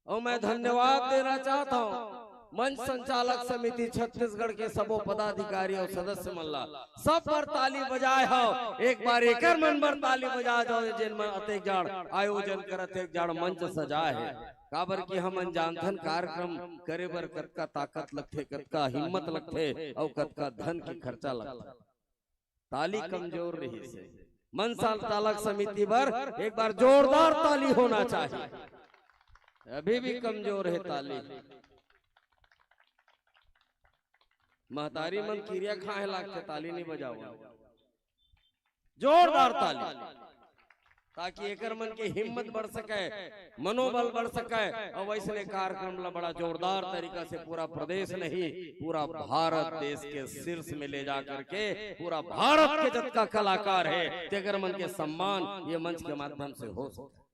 अउ मैं धन्यवाद देना चाहत हंव मंच संचालक समिति छत्तीसगढ़ के सबो पदाधिकारी अउ सदस्य मन ला। सब बर ताली बजाए हव, एक बार एकर मन बर ताली बजा जाओ, जेन मन अतेक जाड़ आयोजन करत हे, एक जाड़ मंच सजाए हे। काबर कि हमन जानथन कार्यक्रम करे बर कतका ताकत लगथे, कतका हिम्मत लगथे अउ कतका धन के खर्चा लगथे। ताली कमजोर रहिस हे। मंच संचालक समिति बर एक बार जोरदार ताली होना चाहिए। अभी भी कमजोर हे ताली। महतारी मन किरिया खाए लागथे, ताली नहीं बजाओ। जोरदार ताली, ताकि एकर मन के हिम्मत बढ़ सके, मनोबल बढ़ सके। अउ वैसने कार्यक्रम ला बड़ा जोरदार तरीका से पूरा प्रदेश नहीं, पूरा भारत देश के शीर्ष में ले जा करके पूरा भारत के जतका कलाकार हे, तेकर मन के सम्मान ये मंच के माध्यम से हो सके।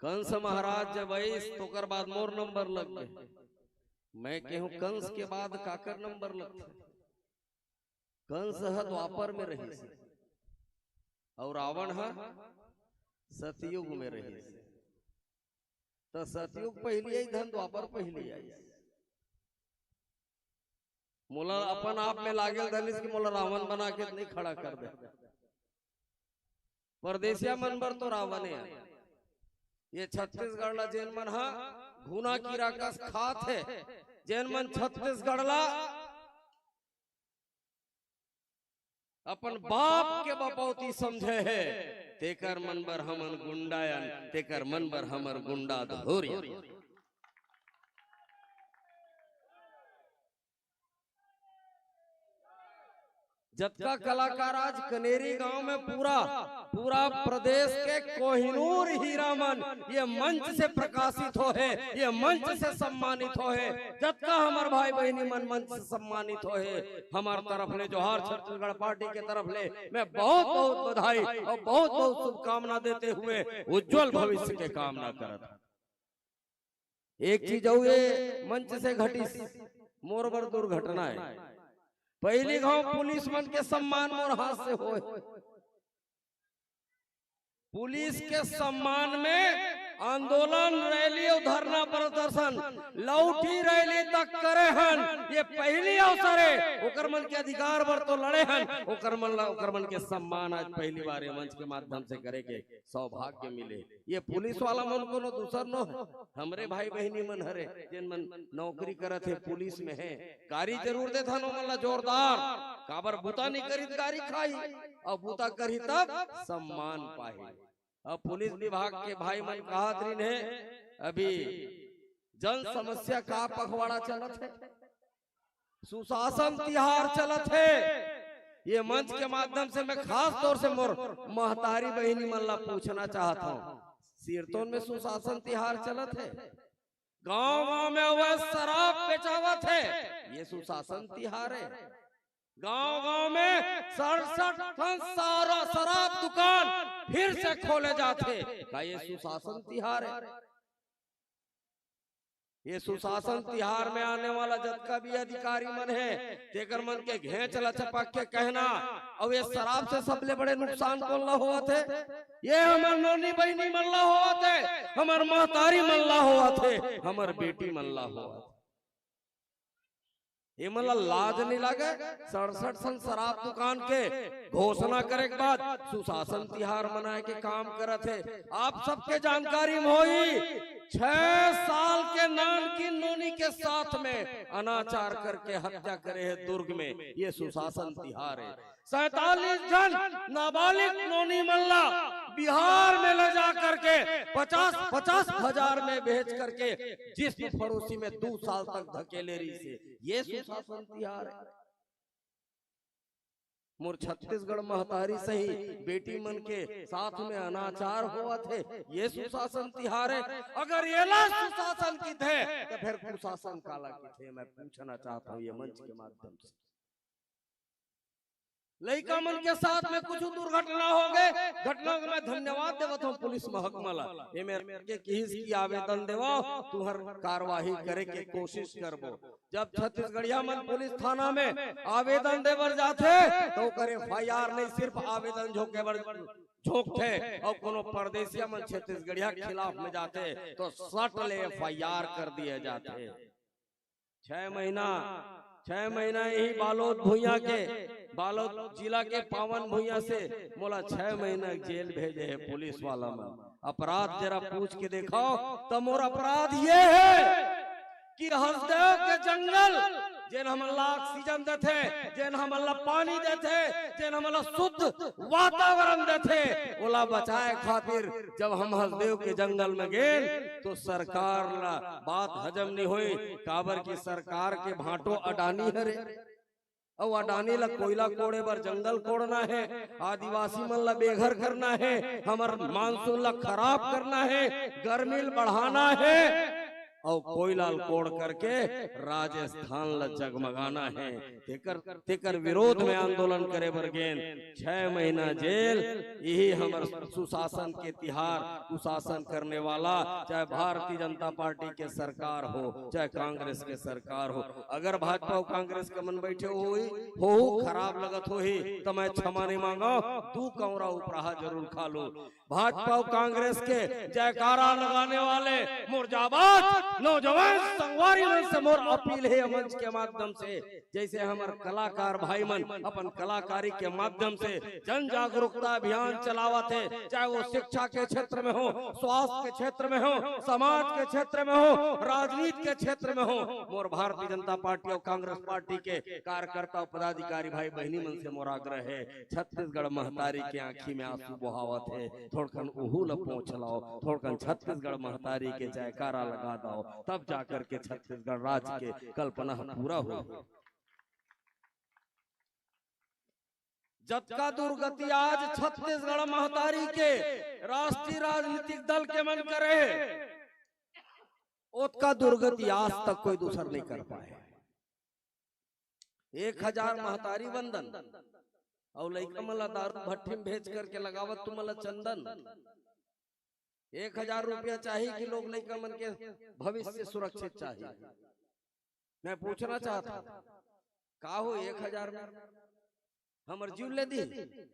कंस महाराज जब आइस, तोकर बाद मोर नंबर लग गे। मैं केहूं, कंस के बाद काकर नंबर लगथे? कंस ह द्वापर में रहिस अउ रावण ह सतयुग में रहिस। त सतयुग पहिली आइस धन द्वापर पहिली आइस। मोला अपन आप में लागेल धनिस कि मोला रावण बना के नहीं खड़ा कर दे। परदेसिया मन बर तो रावण हे। ये छत्तीसगढ़ ला जेन मन हा घुना कीरा कस खात हे, जेन मन छत्तीसगढ़ ला अपन बाप के बपौती समझे हे, तेकर मन बर हमन गुंडा अन, तेकर मन बर हमर गुंडा धोरी। जतका कलाकार आज कनेरी गांव में पूरा, पूरा प्रदेश के कोहिनूर हीरा मन ये मंच से प्रकाशित हो हे, ये मंच से सम्मानित हो हे। जतका हमर भाई बहिनी मन मंच से सम्मानित हो हे, हमर तरफ ले जोहार, छत्तीसगढ़ पार्टी के तरफ ले मैं बहुत बहुत बधाई अउ बहुत बहुत शुभकामना देते हुए उज्जवल भविष्य के कामना करत हंव। एक चीज अउ ये मंच से घटिस, मोर बर दुर्घटना हे। पहिली घांव पुलिस मन के सम्मान मोर हाथ से होय। पुलिस के सम्मान में आंदोलन, रैली अउ धरना प्रदर्शन, लौठी रैली तक करे हन। ये पहिली अवसर हे, ओकर मन के अधिकार बर तो लड़े हन, ओकर मन ला, ओकर मन के सम्मान आज पहिली बार ये मंच के माध्यम से करे के सौभाग्य मिले। ये पुलिस वाला मन कोनो दूसर नो हे, हमरे भाई बहिनी मन हरे, जेन मन नौकरी करत हे, पुलिस में हे। गारी जरूर देथन ओमन ला जोरदार, काबर बुता नहीं करी त गारी खाही, अउ बुता करही तब सम्मान पाही। अब पुलिस विभाग के भाई मन कहत रहिन हे, अभी जन समस्या का पखवाड़ा चलत हे, सुशासन तिहार चलत हे। ये मंच के माध्यम से मैं खास तौर से मोर महतारी बहिनी मन ला पूछना चाहत हंव, सिरतोन में सुशासन तिहार चलत हे, गांव गांव में अवैध शराब बेचावत हे, ये सुशासन तिहार हे? गांव गांव में सड़सठ ठन सारा शराब दुकान फिर से खोले जाथे। का ये सुशासन तिहार हे? ये सुशासन तिहार में आने वाला जतका भी अधिकारी मन हे, तेकर मन के घेंच ल चपक के कहना, अउ ये शराब से सबले बड़े नुकसान कोन ला होवत हे? ये हमर नोनी बहिनी मन ला होवत हे, हमर महतारी मन ला होवत हे, हमर बेटी मन ला होवत हे। ये मन ला लाज नहीं लागे? सड़सठ सन शराब दुकान के घोषणा करे के बाद सुशासन तिहार मनाए के काम करत हे। आप सबके जानकारी में होही, छह साल के नानकिन नोनी के साथ में अनाचार करके हत्या करे हे दुर्ग में, ये सुशासन तिहार हे। सैंतालीस झन नाबालिग नोनी मन ला बिहार में ले जा करके पचास, पचास हजार में बेच करके जिस्म फरोशी में दू साल तक धकेले रहिस हे, ये सुशासन तिहार हे। मोर छत्तीसगढ़ महतारी सही बेटी मन के साथ में अनाचार होवत हे, ये सुशासन तिहार हे। अगर येला सुशासन किथे, तो फिर कुशासन काला किथे? मैं पूछना चाहत हूं ये मंच के माध्यम से। लइका मन के साथ में कुछ दुर्घटना हो गए, घटना के मैं धन्यवाद देवत हूं पुलिस महकमा ला। ये मेरे के किहिस की आवेदन देवा, तुहर कार्यवाही करे के कोशिश करबो। जब छत्तीसगढ़िया मन पुलिस थाना में आवेदन दे बर जाथे, तो ओकर एफ आई आर नहीं, सिर्फ आवेदन झोंके बर झोंकथे, अउ कोनो परदेसिया मन छत्तीसगढ़िया के खिलाफ में जाथे, तो सट ले एफ आई आर कर दिए जाथे। छह महीना, छह महीना यही बालोद भुइयां के, बालोद जिला के पावन भुइयां से मोला छह महीना जेल भेजे हे पुलिस वाला मन। अपराध जरा पूछ के देखो, तो मोर अपराध ये हे कि हसदेव के जंगल, जेन हमन ला ऑक्सीजन देथे, जेन हमन ला पानी देथे, जेन हमन ला शुद्ध वातावरण देथे, ओला बचाए खातिर जब हम हसदेव के जंगल में गेन, तो सरकार ला बात हजम नहीं होई, काबर कि सरकार के भांटो अडानी हरे। अउ अडानी ला कोयला कोड़े बर जंगल कोड़ना हे, आदिवासी मन ला बेघर करना हे, हमर मानसून ला खराब करना हे, गर्मी ल बढ़ाना हे, अउ कोयला ल कोड़ करके राजस्थान ला जगमगाना हे। तेकर, तेकर विरोध में आंदोलन करे बर गेन, छह महीना जेल। यही हमर सुशासन के तिहार, कुशासन करने वाला, चाहे भारतीय जनता पार्टी के सरकार हो, चाहे कांग्रेस के सरकार हो, अगर भाजपा अउ कांग्रेस के मन बैठे होही, होहू खराब लगत होही, त मैं क्षमा नहीं मांगव, दू कौरा उपराहा जरूर खा लू। भाजपा अउ कांग्रेस के जयकारा लगाने वाले मोर जाबाज नौजवान संगवारी मन से मोर अपील हे मंच के माध्यम से, जैसे हमर कलाकार भाई मन अपन कलाकारी के माध्यम से जन जागरूकता अभियान चलावत हे, चाहे वो शिक्षा के क्षेत्र में हो, स्वास्थ्य के क्षेत्र में हो, समाज के क्षेत्र में हो, राजनीति के क्षेत्र में हो, मोर भारतीय जनता पार्टी अउ कांग्रेस पार्टी के कार्यकर्ता अउ पदाधिकारी भाई बहिनी मन से मोर आग्रह हे, छत्तीसगढ़ महतारी के आंखी में आंसू बोहावत हे, थोड़कन उहू ल पोंछ लाव, थोड़कन छत्तीसगढ़ महतारी के जयकारा लगा दव, तब जाकर के छत्तीसगढ़ राज्य के कल्पना ह पूरा होही। जतका दुर्गति आज छत्तीसगढ़ महतारी के राष्ट्रीय राजनीतिक दल के मन करे हे, ओतका दुर्गति आज तक कोई दूसर नहीं कर पाए। एक हजार महतारी वंदन अउ लइका मन ला दारू भट्ठी में भेज करके लगावत तुमन ला चंदन। एक हजार रुपया चाही कि लोग लइका मन के भविष्य सुरक्षित चाही। मैं पूछना चाहत हूं, का हो एक हजार में हमर जीव ले दी,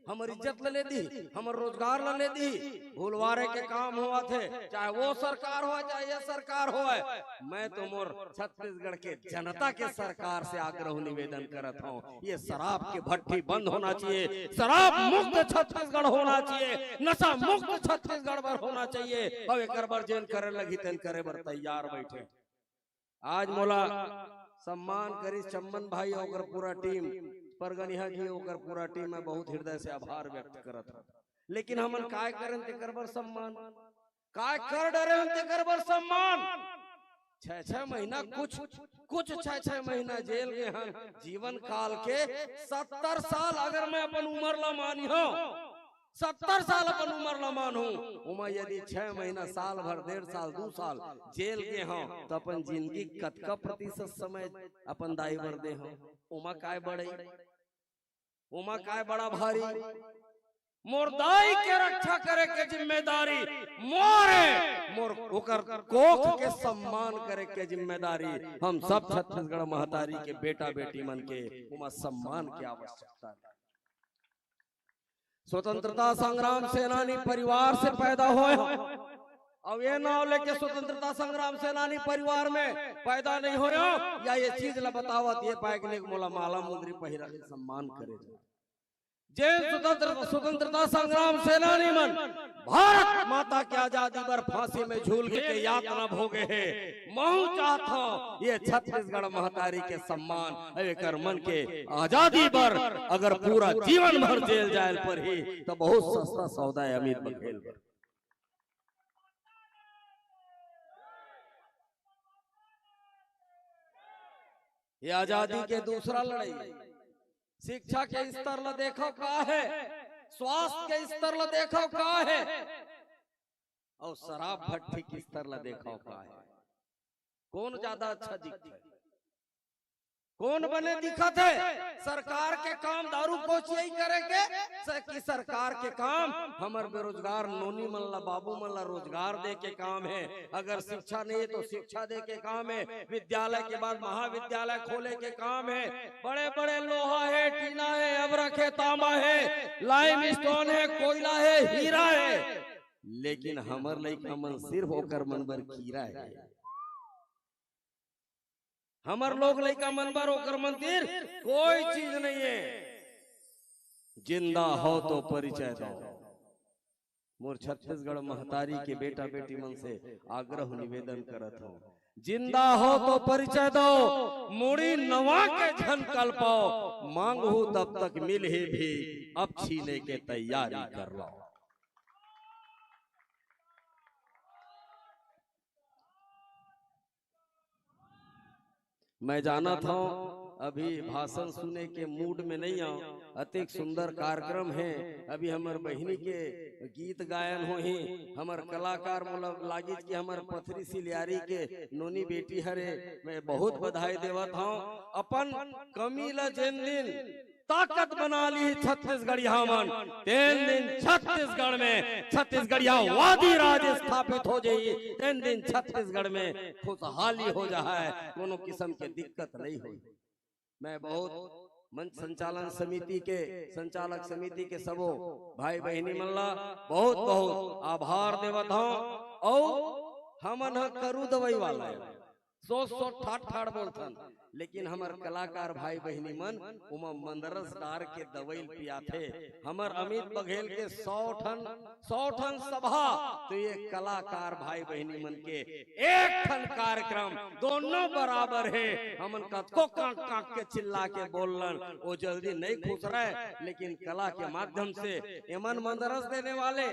हमर इज्जत ल ले दी, हमर रोजगार ल ले दी? भूलवारे के काम होवत हे, चाहे वो सरकार होवय, चाहे ये सरकार होवय। मैं तो मोर छत्तीसगढ़ के जनता के सरकार से आग्रह निवेदन करत हूं, ये शराब के भट्ठी बंद होना चाहिए, शराब मुक्त छत्तीसगढ़ होना चाहिए, नशा मुक्त छत्तीसगढ़ बर होना चाहिए। अउ एकर बर जेन करे लगही तेन करे बर तैयार बैठे। आज मोला सम्मान करिस चम्मन भाई अउ ओकर पूरा टीम, परगनिहा जी अउ ओकर पूरा टीम, मैं बहुत हृदय से आभार व्यक्त करत हूं। लेकिन हमन काय करन तेकर बर सम्मान, काय कर डरे हन तेकर बर सम्मान? छह छह महीना कुछ, कुछ छह छह महीना जेल गे हन, जीवन काल के सत्तर साल अगर मैं अपन उम्र ला मानी हूं, सत्तर साल अपन उम्र ला मानहूं, ओमा यदि छह महीना, साल भर, डेढ़ साल, दू साल जेल गे हंव, त अपन जिंदगी कतका प्रतिशत समय अपन दाई बर दे हंव, ओमा काय बड़ई? ओमा काय बड़ा भारी? मोर दाई के रक्षा करे के जिम्मेदारी मोर हे, मोर ओकर कोख के सम्मान करे के जिम्मेदारी हम सब छत्तीसगढ़ महतारी के बेटा बेटी मन के ओमा सम्मान के आवश्यकता हे। स्वतंत्रता संग्राम सेनानी परिवार से पैदा होय हंव। अब ये नाव लेके स्वतंत्रता संग्राम सेनानी परिवार में पैदा नहीं होय हंव, या ये चीज ला बतावत ये पाए के लिए मोला माला मुंदरी पहिरा के सम्मान करे जाए। जेन स्वतंत्र, स्वतंत्रता संग्राम सेनानी मन भारत माता के आजादी बर फांसी में झूल के यातना भोगे हे, महूं चाहत हंव ये छत्तीसगढ़ महतारी के सम्मान अउ एकर मन के आजादी बर अगर पूरा जीवन भर जेल जाए ल परही त बहुत सस्ता सौदा हे अमित बघेल बर। ये आजादी के दूसरा लड़ाई, शिक्षा के स्तर ला देखव का हे, स्वास्थ्य के स्तर ला देखव का हे, अउ शराब भट्टी के स्तर ला देखव का हे। कौन ज्यादा अच्छा दिखथे? कौन बने दिखत हे? सरकार के काम दारू कोचियाई करे के, स-, कि सरकार के काम हमर बेरोजगार नोनी मन ला, बाबू मन ला रोजगार दे के काम हे। अगर शिक्षा नहीं हे तो शिक्षा दे के काम हे, विद्यालय के बाद महाविद्यालय खोले के काम हे। बड़े बड़े लोहा हे, टीना हे, अबरख हे, तांबा हे, लाइमस्टोन हे, कोयला हे, हीरा हे, लेकिन हमर लइका मन सिर्फ ओकर मन बर कीरा हे। हमर लोग लइका मन बर ओकर मन तीर कोई चीज नहीं हे। जिंदा हव तो परिचय दव। मोर छत्तीसगढ़ महतारी के बेटा बेटी मन से आग्रह निवेदन करत हंव, जिंदा हव तो परिचय दव, मुड़ी नवा के झन कलपाव, मांगहू तब तक मिलही भी, अब छीने के तैयारी कर लव। मैं जानत हंव, अभी भाषण सुने के मूड में नहीं हंव। अतेक सुंदर कार्यक्रम हे। अभी हमर बहिनी के गीत गायन होही। हमर कलाकार मोला लागिस कि हमर पथरी सिलियारी के नोनी बेटी हरे। मैं बहुत बधाई देवत हंव। अपन कमी ला जेन दिन ताकत बना ली छत्तीसगढ़िया मन, तेन दिन छत्तीसगढ़ में छत्तीसगढ़िया वादी राज स्थापित हो जाही, तेन दिन छत्तीसगढ़ में खुशहाली हो जाए, कोनो किस्म के दिक्कत नहीं होही। मैं बहुत मंच संचालन समिति के, संचालक समिति के सबो भाई बहिनी मन ला बहुत बहुत आभार देवत हंव। अउ हमन ह करू दवई वाला हे, सोच सोच ठाठ ठाठ बोलथन, लेकिन हमर कलाकार भाई बहिनी मन ओमा मंदरस डार के दवई ल पियाथे। हमर अमित बघेल के सौ ठन, सौ ठन सभा, तो ये कलाकार भाई बहिनी मन के एक ठन कार्यक्रम दोनों बराबर हे। हमन कतको कांक कांक के चिल्ला के बोललन, वो जल्दी नहीं खुसरय, लेकिन कला के माध्यम से एमन मंदरस देने वाले,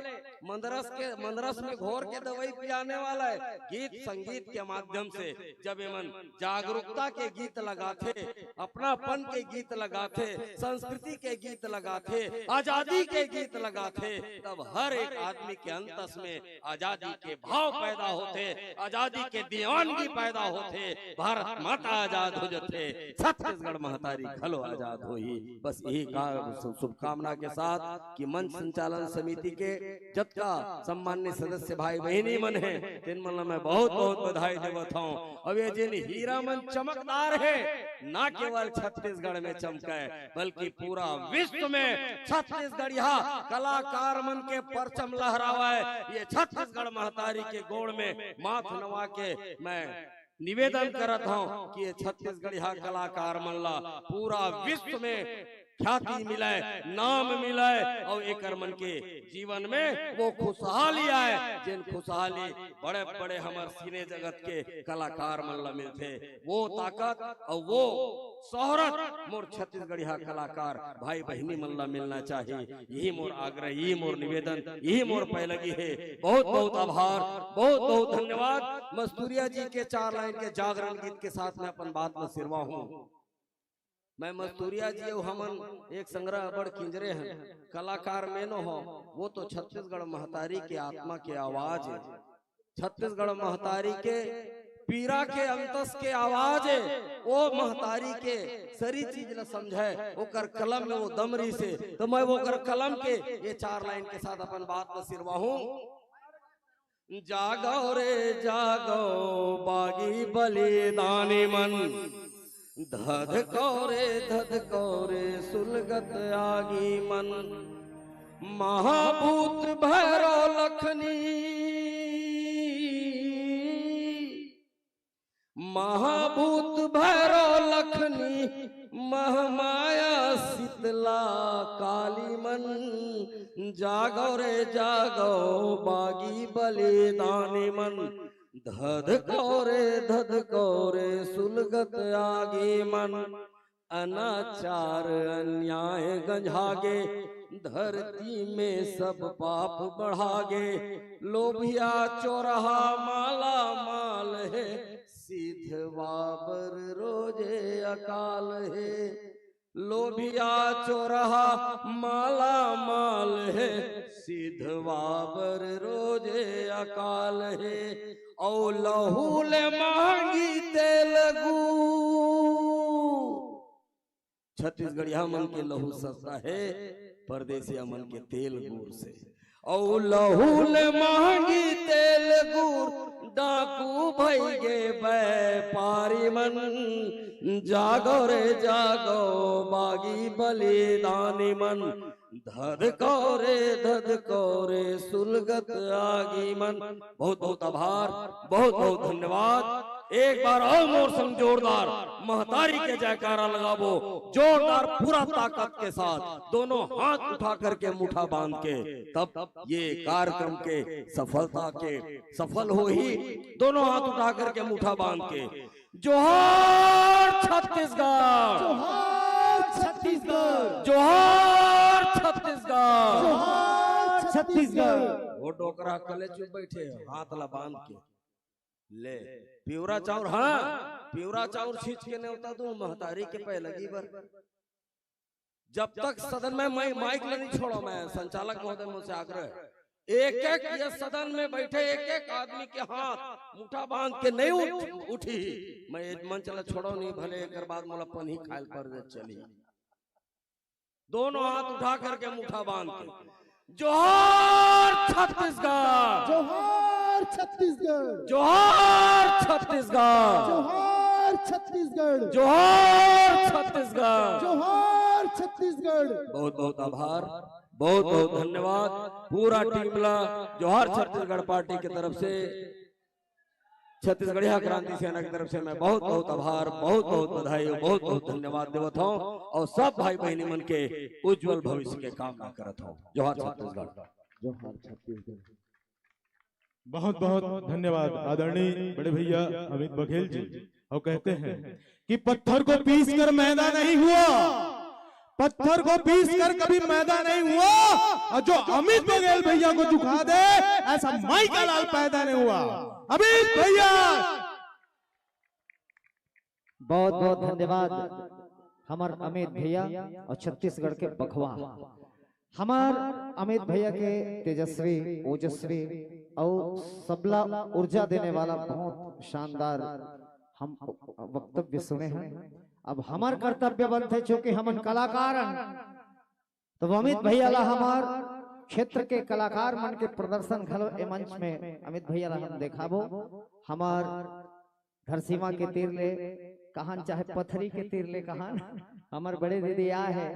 मंदरस के, मंदरस में घोर के दवई पियाने वाला हे। गीत संगीत के माध्यम से जब एमन जागरूकता के गीत लगाथे, अपनापन के गीत लगाथे, संस्कृति के गीत लगाथे, आजादी के गीत लगाथे, तब हर एक आदमी के अंतस में आजादी के भाव पैदा होथे, आजादी के दीवानगी पैदा होथे। भारत माता आजाद हो जथे, छत्तीसगढ़ महतारी घलो आजाद होही। बस यही का-, शु-, शुभकामना के साथ कि मंच संचालन समिति के जतका सम्मान्य सदस्य भाई बहिनी मन हे, तेन मन ला मैं बहुत बहुत बधाई देवत हंव। अब ये जेन हीरा मन चमकदार हे, ना केवल छत्तीसगढ़ में चमकय, बल्कि पूरा विश्व में छत्तीसगढ़िया कलाकार मन के परचम लहरावय। ये छत्तीसगढ़ महतारी के गोड़ में माथ नवा के मैं निवेदन करत हंव कि ये छत्तीसगढ़िया कलाकार मन ला पूरा विश्व में ख्याति मिलय, नाम मिलय, अउ एकर मन के जीवन में वो खुशहाली आय, जेन खुशहाली बड़े-बड़े हमर सिने जगत के कलाकार मन ला मिलथे। वो ताकत अउ वो शोहरत मोर छत्तीसगढ़िया कलाकार भाई बहिनी मन ला मिलना चाही। यही मोर आग्रह, यही मोर निवेदन, यही मोर पैलगी हे। बहुत बहुत आभार, बहुत बहुत धन्यवाद। मस्तूरिया जी के चार लाइन के जागरण गीत के साथ मैं अपन बात ला सिरवाहूं। मैं मस्तूरिया जी अउ हमन एक संघरा अब्बड़ किंजरे हन। कलाकार में नो हो, वो तो छत्तीसगढ़ महतारी के आत्मा के आवाज हे। छत्तीसगढ़ महतारी के पीरा के अंतस के आवाज ए, ओ महतारी के सरी चीज ल समझय, ओकर कलम में वो दम रिहिसे। तो मैं ओकर कलम के ये चार लाइन के साथ अपन बात ल सिरवाहूं। जागव रे जागव बागी बलिदानी मन, धधकव रे धधकव रे सुलगत आगी मन। महाभूत भैरव लखनी, महाभूत भैरव लखनी, महामाया शीतला काली मन। जागव रे जागव बागी बलिदानी मन, धधकव रे धधकव रे सुलगत आगी मन। अनाचार अन्याय गंजागे, धरती में सब पाप बढ़ागे। लोभिया चोरहा माला माल हे, सिधवा बर रोजे अकाल हे। लोभिया चोरहा माला माल हे, सिधवा बर रोजे अकाल हे। औ लहू ले महंगी तेल गू छत्तीसगढ़िया मन के लहू सस्ता हे, परदेसिया मन के तेल गुर से। औ लहू ले महंगी तेल गुर, डाकू भई गे बैपारी मन। जागव रे जागव बागी बलिदानी मन, धधकव रे धधकव रे सुलगत आगी मन। बहुत बहुत आभार, बहुत बहुत धन्यवाद। एक बार अउ मोर संग जोरदार महतारी के जयकारा लगाबो, जोरदार पूरा ताकत के साथ, दोनों हाथ उठा करके मुठा बांध के, तब ये कार्यक्रम के सफलता के सफल होही। दोनों हाथ उठा करके मुठा बांध के, जोहार छत्तीसगढ़, जोहार छत्तीसगढ़, जोहार छत्तीसगढ़। जोहार छत्तीसगढ़। वो डोकरा कले चुप बैठे हे, हाथ ला बांध के। ले, पिवरा चाउर, हाँ, पिवरा चाउर छींच के नेवता दूं महतारी के पैलगी बर। जब तक सदन में मैं माइक ला नहीं छोड़ों, मैं संचालक महोदय मुझसे आग्रह है, एक एक ये सदन में बैठे एक एक आदमी के हाथ मुठा बांध के नहीं उठ, उठी, मैं ये मंच ला छोड़ों नहीं, भले एक बार मोला पनही खायल पर दे चली। दोनों हाथ उठा करके मुठा बांध के, जोहार छत्तीसगढ़, जोहार छत्तीसगढ़, जोहार छत्तीसगढ़, जोहार छत्तीसगढ़, जोहार छत्तीसगढ़, जोहार छत्तीसगढ़। बहुत बहुत आभार, बहुत बहुत धन्यवाद पूरा टीम ला। जोहार छत्तीसगढ़ पार्टी के तरफ से, छत्तीसगढ़िया क्रांति सेना की तरफ से मैं बहुत बहुत आभार, बहुत बहुत बधाई, बहुत बहुत धन्यवाद देवत हूँ और सब भाई बहनी मन के उज्जवल भविष्य के कामना करत हूँ। जोहार छत्तीसगढ़। जोहार छत्तीसगढ़। बहुत बहुत धन्यवाद आदरणीय बड़े भैया अमित बघेल जी। और कहते हैं कि पत्थर को पीस कर मैदा नहीं हुआ, पत्थर को पीस कर कभी मैदा नहीं हुआ, और जो अमित बघेल भैया को झुका दे, ऐसा माई का लाल पैदा नहीं हुआ। अमित भैया। बहुत बहुत धन्यवाद हमर अमित भैया और छत्तीसगढ़ के बघवा। हमर अमित भैया के तेजस्वी, ओजस्वी और सबला ऊर्जा देने वाला बहुत शानदार हम वक्तव्य सुने हैं। अब हमर कर्तव्य बनथे, चूंकि हमन कलाकार हन, तो अमित भैया ला हमर क्षेत्र के कलाकार मन के प्रदर्शन घलो ए मंच में अमित भैया ला हम देखाबो। हमर धरसीमा के तीर ले कहन, चाहे पथरी के तीर ले कहन, हमर बड़े दीदी आय हे,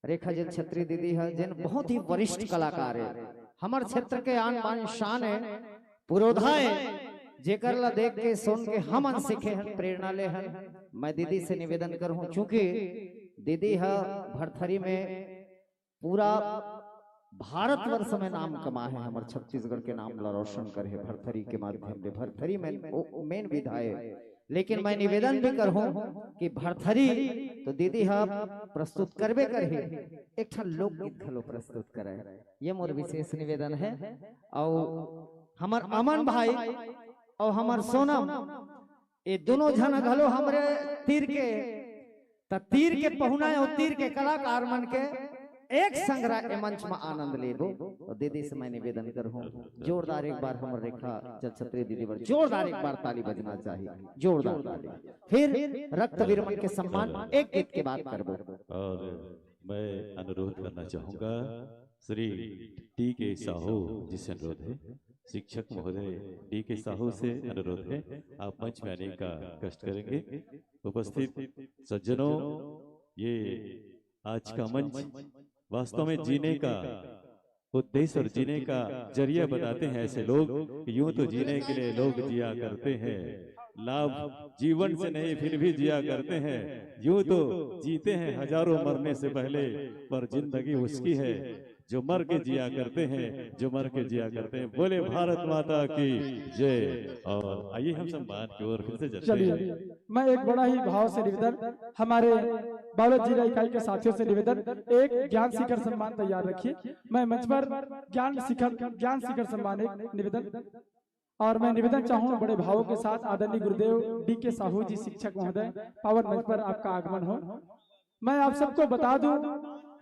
रेखा जैन छत्री दीदी हे, जेन बहुत ही वरिष्ठ कलाकार हे, हमर क्षेत्र के आन बान शान हे, पुरोधा हे, जेकर ला देख के, सुन के हमन सीखे हन, प्रेरणा ले हन। मैं दीदी से निवेदन करहूं, चूंकि दीदी ह भरथरी में पूरा भारतवर्ष में नाम कमा हे, हमर छत्तीसगढ़ के नाम ला रोशन करे हे भरथरी के माध्यम ले। भरथरी में मेन विधा हे, लेकिन मैं निवेदन भी करहूं कि भरथरी तो दीदी ह प्रस्तुत करबे करही, एक ठन लोकगीत घलो प्रस्तुत करे, ये मोर विशेष निवेदन हे। और हमर अमन भाई और हमर सोनम, ये दोनों झन घलो हमरे तीर के, त तीर के पहुना और तीर के कलाकार मन के एक संग रह ए मंच में आनंद लेबो। तो दीदी से मैं निवेदन करहूँ, जोरदार एक बार हमर रेखा जल छत्री दीदी बर जोरदार एक बार ताली बजना चाहिए, जोरदार ताली। फिर रक्तवीर मन के सम्मान एक गीत के बाद करबो। और मैं अनुरोध करना चाहूंगा श्री टी के साहू जी से अनुरोध है, शिक्षक महोदय टी के साहू से अनुरोध है, आप मंच में आने का कष्ट करेंगे। उपस्थित सज्जनों, ये आज का मंच वास्तव में जीने का उद्देश्य और जीने का जरिया बताते हैं ऐसे लोग कि यूं तो जीने के लिए लोग जिया करते हैं, लाभ जीवन से नहीं फिर भी जिया करते हैं। यूं तो जीते हैं हजारों मरने से पहले, पर जिंदगी उसकी है जो मर के जिया करते हैं, जो मर के जिया करते हैं। बोले भारत माता की जय। और आइए हम सम्मान की ओर फिर से चलते चलिए, हैं। मैं एक बड़ा ही भाव से निवेदन, हमारे बालोद जिला इकाई के साथियों से निवेदन, एक ज्ञान शिखर सम्मान तैयार रखिए। मैं मंच पर ज्ञान शिखर ज्ञान शिखर सम्मान एक निवेदन, और मैं निवेदन चाहूँ बड़े भावों के साथ आदरणीय गुरुदेव डी के साहू जी शिक्षक महोदय, पावन मंच पर आपका आगमन हो। मैं आप सबको बता दूं,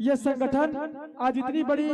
ये संगठन आज इतनी बड़ी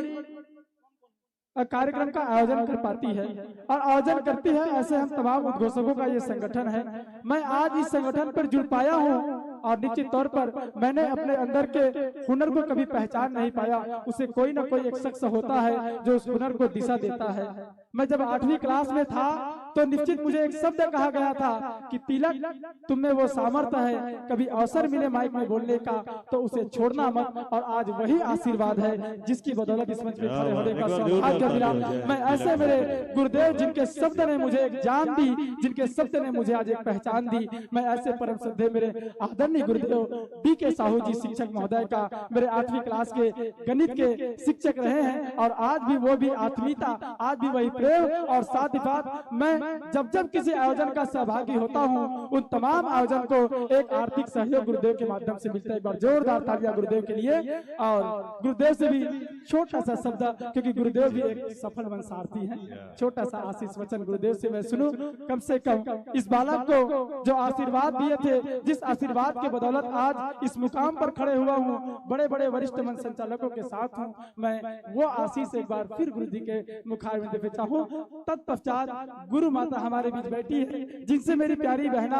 अ, कार्यक्रम का आयोजन कर पाती है और आयोजन करती है, ऐसे हम तमाम उद्घोषकों का ये संगठन है। मैं आज इस संगठन पर जुड़ पाया हूँ और निश्चित तौर पर मैंने अपने अंदर के हुनर को कभी पहचान नहीं पाया। उसे कोई ना कोई एक शख्स होता है जो उस हुनर को दिशा देता है। मैं जब आठवीं क्लास में था तो निश्चित मुझे एक शब्द कहा गया था कि तिलक, तुम में वो सामर्थ्य है, कभी अवसर मिले माइक में बोलने का तो उसे छोड़ना मत। और आज वही आशीर्वाद है जिसकी बदौलत इस मंच में खड़े होने का सौभाग्य मिला। मैं ऐसे मेरे गुरुदेव जिनके शब्द ने मुझे एक जान दी, जिनके शब्द ने मुझे आज एक पहचान दी, मैं ऐसे परम श्रद्धेय मेरे आदरणीय गुरुदेव डी के साहू जी शिक्षक महोदय का, मेरे आठवीं क्लास के गणित के शिक्षक रहे हैं और आज भी वो भी आत्मीयता, आज भी वही प्रेम। और साथ ही साथ मैं जब जब किसी आयोजन का सहभागी होता हूँ, उन तमाम आयोजन को एक आर्थिक सहयोग गुरुदेव के माध्यम से मिलता है। एक बार जोरदार तालियां गुरुदेव के लिए। और गुरुदेव से भी छोटा सा शब्द, क्योंकि गुरुदेव भी एक सफल वंशार्थी हैं, छोटा सा आशीष वचन गुरुदेव से मैं सुनूं। कम से कम इस बालक को जो आशीर्वाद दिए थे, जिस आशीर्वाद के बदौलत आज इस मुकाम पर खड़े हुआ हूँ, बड़े बड़े वरिष्ठ मंच संचालकों के साथ हूँ, मैं वो आशीष एक बार फिर गुरु जी के मुखारविंद पे चाहूँ। तत्पश्चात गुरु माता हमारे बीच बैठी है, जिनसे मेरी प्यारी बहना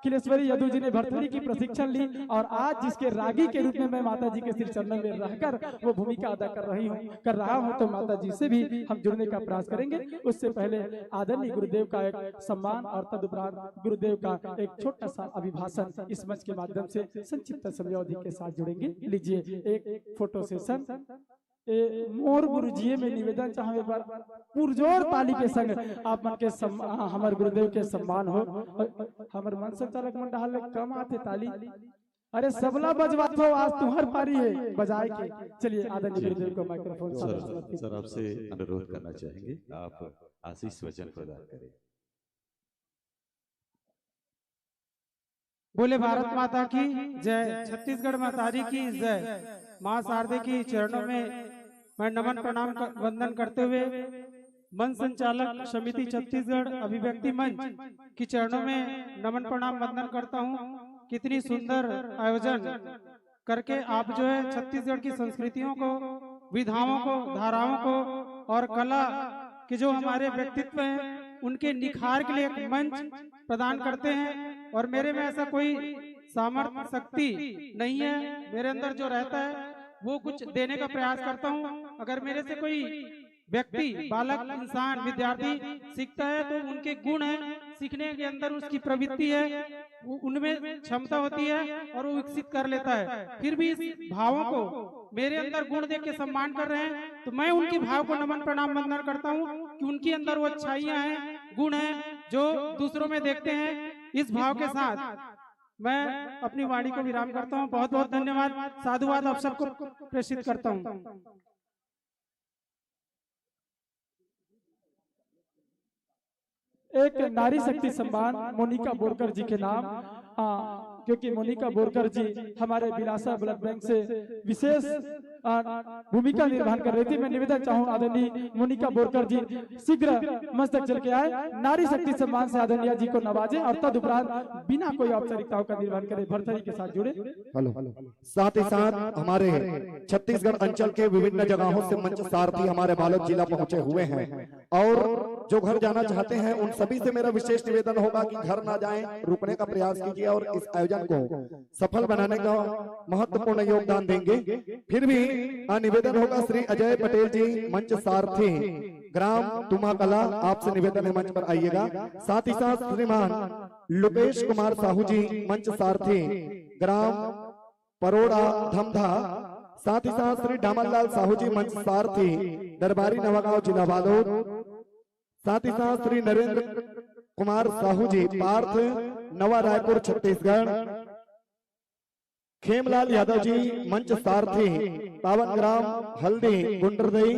खिलेश्वरी यदु जी ने भरथरी की प्रशिक्षण ली और आज जिसके रागी के रूप में मैं माता जी के श्री चरणों में रहकर वो भूमिका अदा कर रही हूँ, कर रहा हूँ, तो माता जी से भी हम जुड़ने का प्रयास करेंगे। उससे पहले आदरणीय गुरुदेव का एक सम्मान और तदुपरांत गुरुदेव का एक छोटा सा अभिभाषण इस मंच के माध्यम से संक्षिप्त समयावधि के साथ जुड़ेंगे। लीजिए, एक फोटो सेशन। ए, मोर गुरुजी, मैं निवेदन चाहूँ एक बार पुरजोर ताली के संग आप मन के सम, आ, हमर गुरुदेव के सम्मान हो। और हमर मंच संचालक मन डहार ले कम आथे ताली। अरे सबला बजवात हो, आज तुम्हार पारी है बजाए के। चलिए आदरणीय गुरुदेव को माइक्रोफोन सर, समर्पित। सर आपसे अनुरोध करना चाहेंगे, आप आशीष वचन प्रदान करें। बोले भारत माता की जय, छत्तीसगढ़ महतारी की जय, माँ शारदे की चरणों में मैं नमन प्रणाम क- वंदन करते हुए मंच संचालक समिति छत्तीसगढ़ अभिव्यक्ति मंच की चरणों में नमन प्रणाम वंदन करता हूँ। कितनी सुंदर आयोजन करके आप जो है छत्तीसगढ़ की संस्कृतियों को, विधाओं को, धाराओं को और कला के जो हमारे व्यक्तित्व हैं उनके निखार के लिए एक मंच प्रदान करते हैं। और मेरे में ऐसा कोई सामर्थ्य, शक्ति नहीं है, मेरे अंदर जो रहता है वो कुछ देने का प्रयास करता हूँ। अगर मेरे से कोई व्यक्ति, बालक, इंसान, विद्यार्थी सीखता है तो उनके गुण हैं, सीखने के अंदर उसकी प्रवृत्ति है, वो उनमें क्षमता होती है और वो विकसित कर लेता है। फिर भी इस भावों को मेरे अंदर गुण देख के सम्मान कर रहे हैं तो मैं उनके भाव को नमन प्रणाम वंदन करता हूँ कि उनके अंदर वो अच्छाइयाँ हैं, गुण हैं जो दूसरों में देखते हैं। इस भाव के साथ मैं अपनी वाणी को विराम करता हूँ। बहुत बहुत धन्यवाद, साधुवाद आप सबको प्रेषित करता हूँ। एक नारी शक्ति सम्मान मोनिका बोरकर जी के नाम। आ, क्योंकि मोनिका बोरकर जी हमारे बिलासा ब्लड बैंक से विशेष, अ, भूमिका निर्वहन कर रही थी। मैं निवेदन चाहूँ आदरणीय मोनिका बोरकर जी शीघ्र मंच तक चल के आए, नारी शक्ति सम्मान से आदरणीय जी को नवाजें और तदुपरांत बिना कोई औपचारिकताओं का निर्वहन करें, भरथरी के साथ जुड़े। हेलो। साथ ही साथ हमारे छत्तीसगढ़ अंचल के विभिन्न जगहों से मंच सारथी हमारे बालोद जिला पहुंचे हुए हैं और जो घर जाना चाहते हैं, उन सभी से मेरा विशेष निवेदन होगा कि घर ना जाएं, रुकने का प्रयास कीजिए और इस आयोजन को सफल बनाने का महत्वपूर्ण योगदान देंगे। फिर भी, हाँ, निवेदन होगा श्री अजय पटेल जी, मंच सारथी, ग्राम तुमाकला, आपसे निवेदन है मंच पर आइएगा। साथ ही साथ श्रीमान लोकेश कुमार साहू जी, मंच सारथी, ग्राम परोड़ा धमधा, साथ ही साथ श्री डामनलाल साहू जी, मंच सारथी, दरबारी नवागांव, जिला बालोद, साथ ही साथ श्री नरेंद्र कुमार साहू जी, पार्थ, नवा रायपुर, छत्तीसगढ़, खेमलाल यादव जी, मंच सारथी, पावन ग्राम हल्दी गुंडरदई,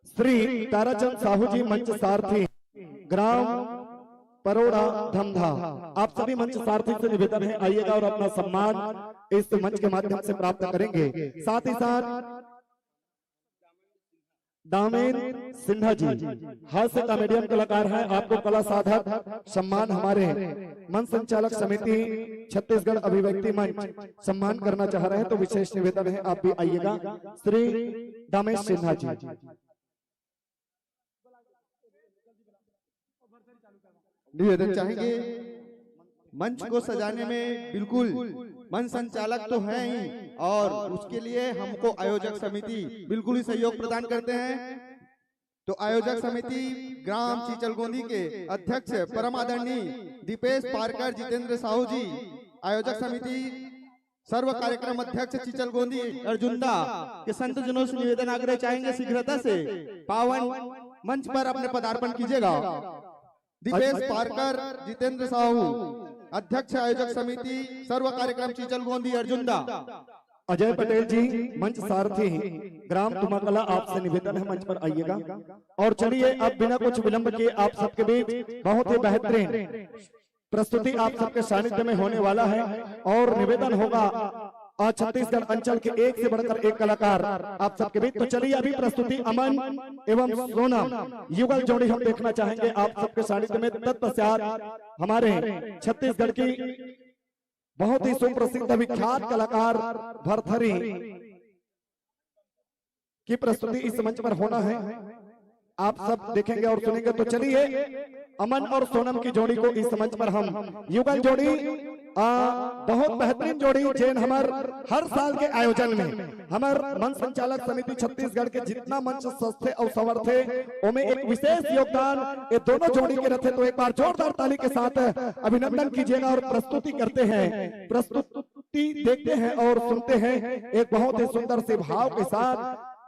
श्री ताराचंद साहू जी, मंच सारथी, ग्राम परोड़ा धमधा। आप सभी मंच सारथी से निवेदन है, आइएगा और अपना सम्मान इस मंच के माध्यम से प्राप्त करेंगे। साथ ही साथ दामेन सिन्हा जी हास्य कॉमेडियन कलाकार हैं, आपको कला साधक सम्मान हमारे मंच संचालक समिति छत्तीसगढ़ अभिव्यक्ति मंच सम्मान करना चाह रहे हैं, तो विशेष निवेदन है आप भी आइएगा। श्री दामेश सिन्हा जी। निवेदन चाहेंगे, मंच को सजाने में बिल्कुल मंच संचालक तो हैं ही और उसके लिए हमको आयोजक समिति बिल्कुल ही सहयोग प्रदान करते हैं। तो आयोजक समिति ग्राम चीचलगोंदी के अध्यक्ष परम आदरणीय दीपेश पारकर जितेंद्र साहू जी, आयोजक समिति सर्व कार्यक्रम अध्यक्ष चीचलगोंदी अर्जुंदा के संत जनों से निवेदन आग्रह चाहेंगे शीघ्रता से पावन मंच पर अपने पदार्पण कीजिएगा। दीपेश पारकर, जितेंद्र साहू, अध्यक्ष आयोजक समिति सर्व कार्यक्रम चीचलगोंदी अर्जुंदा। अजय पटेल जी, मंच सारथी, ग्राम तुमाकला, आपसे निवेदन है मंच पर आइएगा। और चलिए अब बिना कुछ विलंब के आप सबके बीच बहुत ही बेहतरीन प्रस्तुति आप सबके सानिध्य में होने वाला है और निवेदन होगा आज छत्तीसगढ़ अंचल के एक से बढ़कर एक कलाकार आप सबके बीच। तो चलिए अभी प्रस्तुति अमन एवं सोनम युगल जोड़ी हम देखना चाहेंगे आप सबके सानिध्य में। तत्पश्चात हमारे छत्तीसगढ़ की बहुत ही सुप्रसिद्ध विख्यात कलाकार भरथरी की प्रस्तुति इस मंच पर होना है, आप सब देखेंगे और सुनेंगे। तो चलिए अमन और सोनम की जोड़ी को इस मंच पर हम युगल जोड़ी, आ, बहुत बेहतरीन जोड़ी जेन हमर हर साल के आयोजन में हमर मंच संचालक समिति छत्तीसगढ़ के जितना मंच सस्थे और समर्थ है ओमे एक विशेष योगदान ये दोनों जोड़ी के रहते। तो एक बार जोरदार ताली के साथ अभिनंदन कीजिएगा और प्रस्तुति करते हैं, प्रस्तुति देखते हैं और सुनते हैं एक बहुत ही सुंदर से भाव के साथ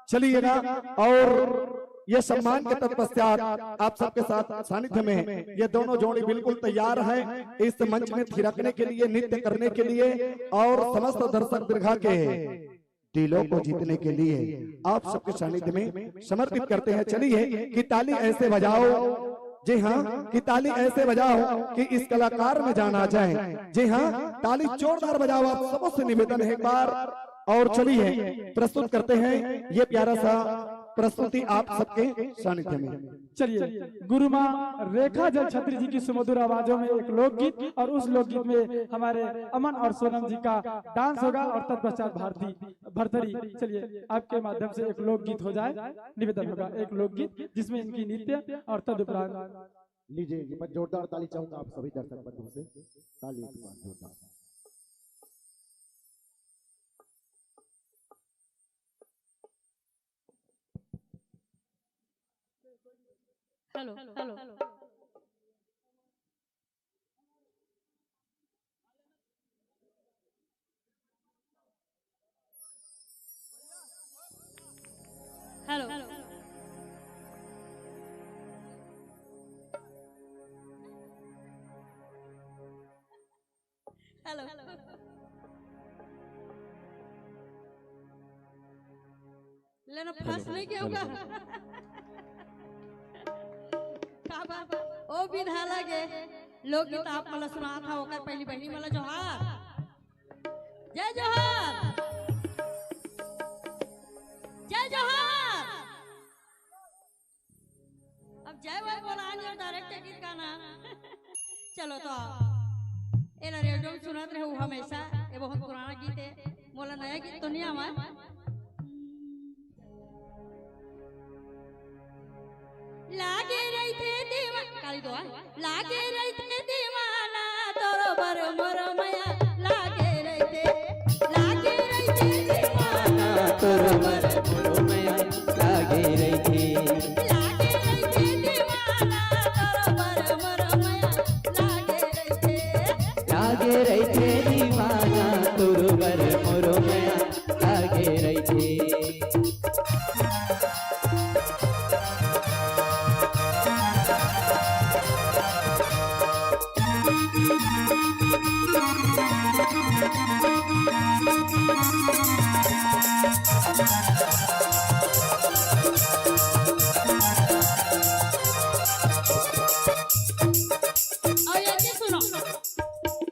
चलिएगा। और ये सम्मान के तत्पश्चात आप सबके साथ सानिध्य में ये दोनों जोड़ी बिल्कुल तैयार है इस मंच में थिरकने के लिए, नृत्य करने के लिए और समस्त दर्शक दीर्घा के दिलों को जीतने के लिए आप सबके सानिध्य में समर्पित करते हैं। चलिए कि ताली ऐसे बजाओ, जी हाँ, कि ताली ऐसे बजाओ कि इस कलाकार में जान आ जाए। जी हाँ, ताली जोरदार बजाओ, आप सबों से निवेदन है एक बार। और चलिए प्रस्तुत करते हैं ये प्यारा सा प्रस्तुति आप सबके सानिध्य में। चलिए गुरु माँ रेखा जल छत्री जी की सुमधुर आवाजों में एक लोकगीत और उस लोकगीत में हमारे अमन और सोनम जी का डांस होगा और तत्पश्चात भारती भरथरी। चलिए आपके माध्यम से एक लोकगीत हो जाए, निवेदन होगा एक लोकगीत जिसमें इनकी नृत्य और तदुपरांत लीजिए एक बार जोरदार ताली चाहूंगा आप सभी दर्शक बंधुओं से। ताली एक बार जोरदार। Hello hello. हेलो। हेलो। लेना फंस नहीं क्या होगा? का बात? ओ बिन्हाला गे। लोकगीत आप मन ला सुनात हव, ओकर पहिली बहिनी मन ला जोहार। जय जोहार। जय जोहार। अब जय वय बोला नहीं, direct गीत गाना। चलो तो, एला रेडियो में सुनत रहे हमेशा, ये बहुत पुराना गीत है, मोला नया गीत तो नहीं आवा। लागे रहिथे दीवाना, काली दुआ। लागे रहिथे दीवाना तोर बर मोर मया, लागे रहिथे, लागे रहिथे दीवाना तोर बर मोर मया, लागे रहिथे। लागे रहिथे दीवाना तोर बर मोर मया, लागे रहिथे। लागे रहिथे दीवाना तोर बर मोर मया, लागे रहिथे। अउ ये सुनो,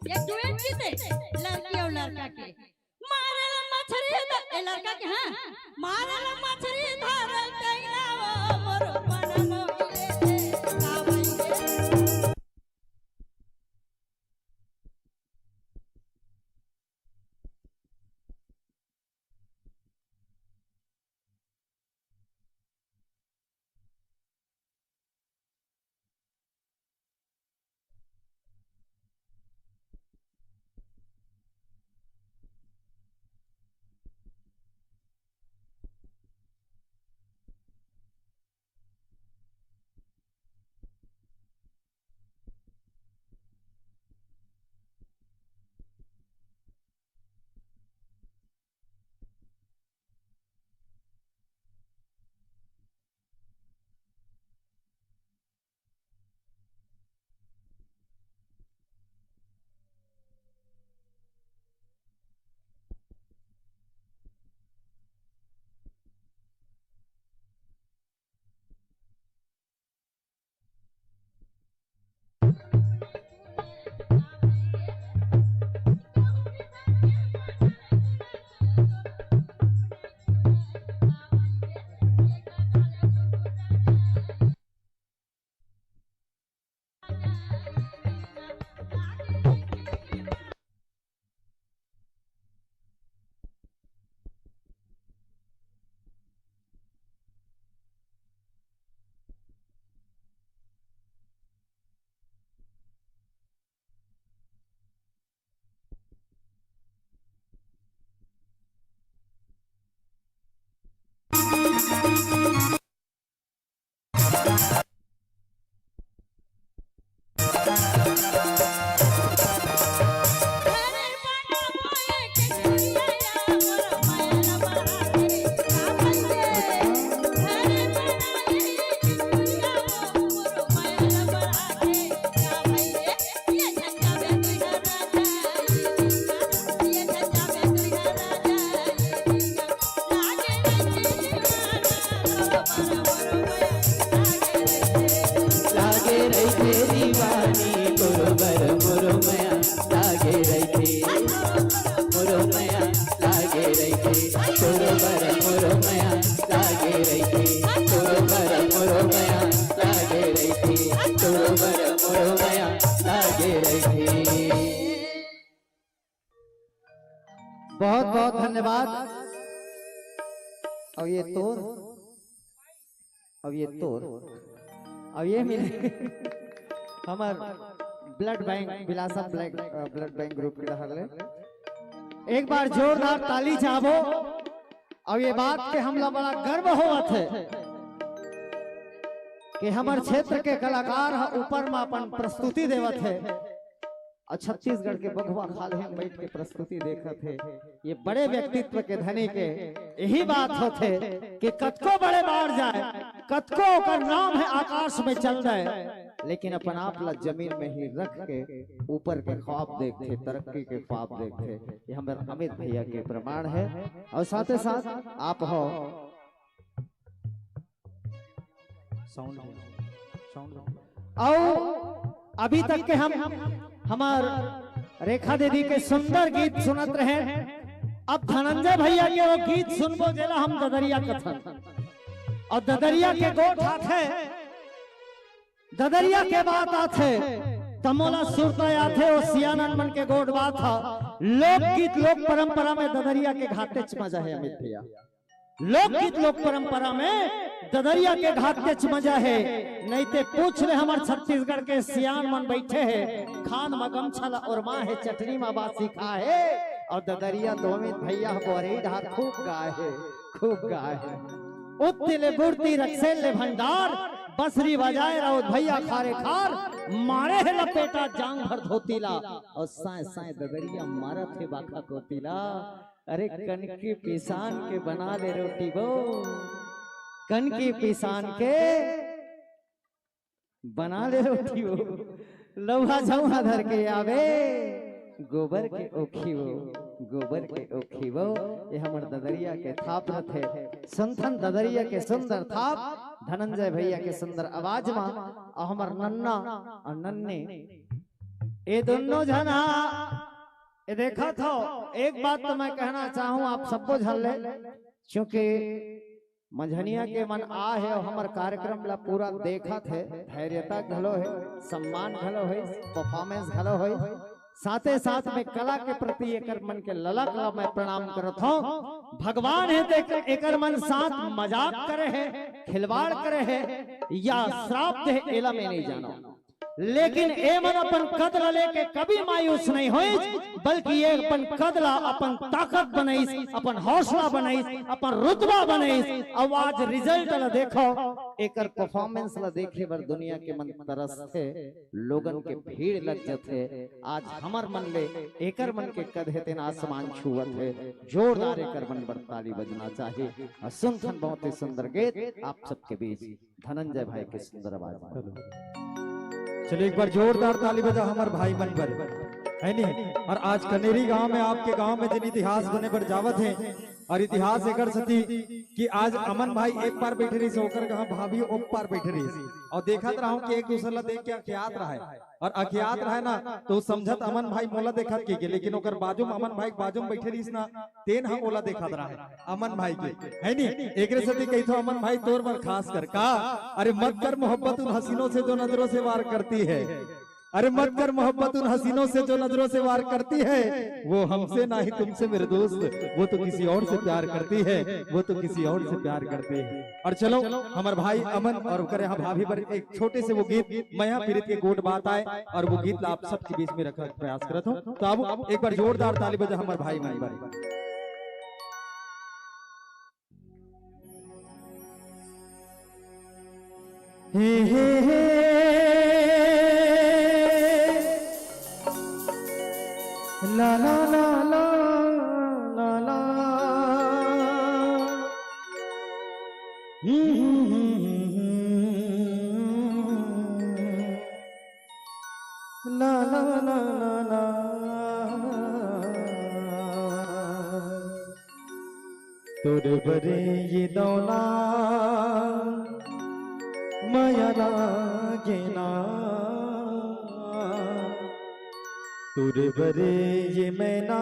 ये duet गीत है लड़की अउ लड़का के। मारल मछरी ध-, ए लड़का के, हाँ, मारल मछरी धरल टैंगरा वो मोर मन मोहिले रे, का भइले? लागे रहिथे दीवानी तोर बर मोर मया, लागे रहिथे मोर मया, लागे रहिथे तोर बर मोर मया, लागे रहिथे तोर बर मोर मया, लागे रहिथे तोर बर मोर मया, लागे रहिथे। बहुत बहुत धन्यवाद। अउ ये तोर, अउ ये तोर, अउ ये मिले हमर blood bank, बिलासा blood, अ, blood bank group के डहर ले एक बार जोरदार ताली चाहबो। अउ ये बात के हमला बड़ा गर्व होवत हे कि हमर क्षेत्र के कलाकार ह ऊपर म अपन प्रस्तुति देवत हे। अउ छत्तीसगढ़ के बघवा खाल्हे म बइठ के प्रस्तुति देखत हे। ये बड़े व्यक्तित्व के धनी के यही बात होथे कि कतको बड़े बाढ़ जाए, कतको ओकर नाम हे आकाश में चल जाए, लेकिन अपन आप ला जमीन में ही रख के ऊपर के ख्वाब देखथे, तरक्की के ख्वाब देखथे। ये हमर अमित भैया के प्रमाण हे। अउ साथे साथ आप हो sound, sound। अउ अभी तक के हम हमर रेखा दीदी के सुंदर गीत सुनत रहे। अब धनंजय भैया के वो गीत सुनबो, जेला हम ददरिया कथन। और ददरिया के गोठ आथे, ददरिया के बात आथे, त मोला सुरता आथे, वो सियानन मन के गोठ बात ह। लोकगीत, लोक परंपरा में ददरिया के घातेच मजा है, अमित भैया। लोकगीत, लोक परंपरा में ददरिया के घातेच मजा है। नहीं ते पूछ ले हमर छत्तीसगढ़ के सियान मन बैठे हे, खान म गमछा ला ओरमा हे, चटनी म बासी खा हे, और ददरिया तो अमित भैया बोरई डहर खूब गाए हे, खूब गाए हे। उत्ती ले बुड़ती, रक्सेल ले भंडार, बंसरी बजाए राउत भैया खारे खार, मारे हे लपेटा जांग भर धोती ला, और साए साए ददरिया मारत हे बाखा कोती ला। अरे कनकी पिसान के बना ले रोटी वो, कनकी पिसान के बना ले रोटी वो, लौहा झौहा धर के आवे, गोबर के ओखी वो, गोबर के ओखी वो। ये हमर ददरिया के थाप रथे, सुनथन ददरिया के सुंदर थाप, धनंजय भैया के सुंदर आवाज मा, और हमर नन्ना और नन्नी, ये दोनों झन हा, ये देखत हो, एक बात तो मैं कहना चाहूँ आप सबको झन ले, क्योंकि मंझनिया के मन आ हे और हमर कार्यक्रम ला पूरा देखत हे, धैर्यता घलो हे, सम्मान घलो हे, परफॉर्मेंस घलो हे, साथे साथ में कला के प्रति एकर मन के ललक ला मैं प्रणाम करत हूँ। भगवान हे ते एकर मन साथ मजाक करे हे, खिलवाड़ करे हे या श्राप दे हे, एला मैं नहीं जानव। लेकिन ए मन अपन कद ला लेके कभी मायूस नहीं होइस, बल्कि ये अपन कद ला अपन ताकत बनाइस, अपन हौसला बनाइस, अपन रुतबा बनाइस। अब आज रिजल्ट ला देखो, एकर परफॉर्मेंस ला देखे बर दुनिया के मन तरसथे, लोगन के भीड़ लग जथे। आज हमर मन ले एकर मन के कद हे तेन आसमान छुवत हे। जोरदार एकर मन बर ताली बजना चाही। और सुनथन बहुत ही सुंदर गीत आप सबके बीच धनंजय भाई के सुंदर आवाज में। चलो, चलो एक बार जोरदार ताली बजा हमर भाई मन बर, है नी? और आज कनेरी गांव में, आपके गांव में जिन इतिहास बने बर जावत हे, और इतिहास एकर सती कि आज अमन भाई एक पार बैठे रहिस, ओकर कहाँ भाभी ओ पार बैठे रहिस, और देखत रहूं कि एक दूसर ला देख के अखियात रहे, और अखियात रहे ना, तो समझत अमन भाई मोला देखत के, के, लेकिन ओकर बाजू में, अमन भाई के बाजू में बैठे रहिस ना, तेन ह ओला देखत रहे, अमन भाई के, है नी? एकरे सेती कहिथो, अमन भाई तोर बर खास कर का, अरे मत कर मोहब्बत उन हसीनों से जो नजरों से वार करती है, अरे मत कर मोहब्बत उन हसीनों से जो नजरों से वार करती है, वो हमसे ना ही तुमसे मेरे दोस्त, वो तो किसी और से प्यार करती है, वो तो किसी और से प्यार करती है। और चलो, हमर भाई अमन और ओकर यहाँ भाभी बर एक छोटे से वो गीत मया पीरित के गोठ बात आए, और वो गीत ला आप सबके बीच में रखे के प्रयास करत हूँ। तो अब एक बार जोरदार ताली बजा हमर भाई मन बर। हे, हे, हे। ला, ला, ला, ला, ला, ला। हम्म, हम्म, हम्म, हम्म, हम्म। ला, ला, ला, ला, ला। तोर बरे ये दौना मया लागे ना, तोर बरे ये मैना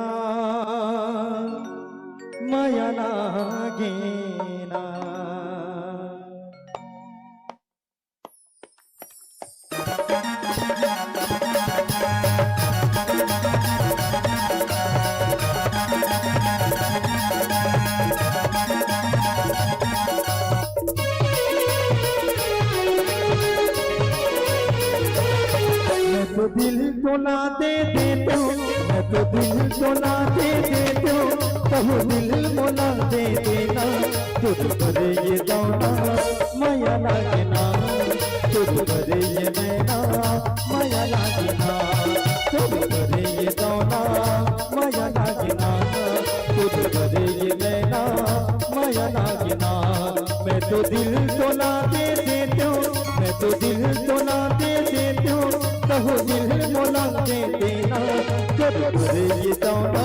मया लागे ना। मैं तो दिल को ना दे देता हूँ, मैं तो दिल को ना दे देता हूँ, कहूँ दिल को ना दे देना, तुझ पर ये दौना मया लागे ना, तुझ पर ये मैना मया लागे ना, तुझ पर ये दौना मया लागे ना, तुझ पर ये मैना मया लागे ना। मैं तो दिल तो ना दे देता हूँ, मैं तो दिल तो ना दे देता हूँ, कहो दिल मोला दे देना, तुझ पर ये दौना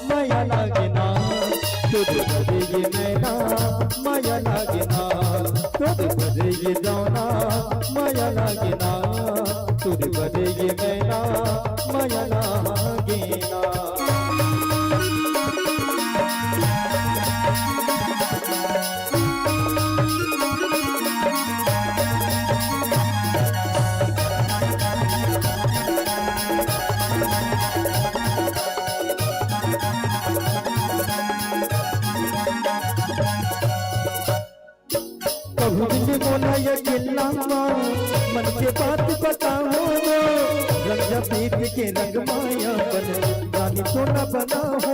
मया लागे ना, तुझ पर ये मैना मया लागे ना, तुझ पर ये दौना मया लागे ना, तुझ पर ये किल्ला मा मन के बात बताओ वो, रंग बीत के रंग माया बन, रानी तो न बनाओ वो।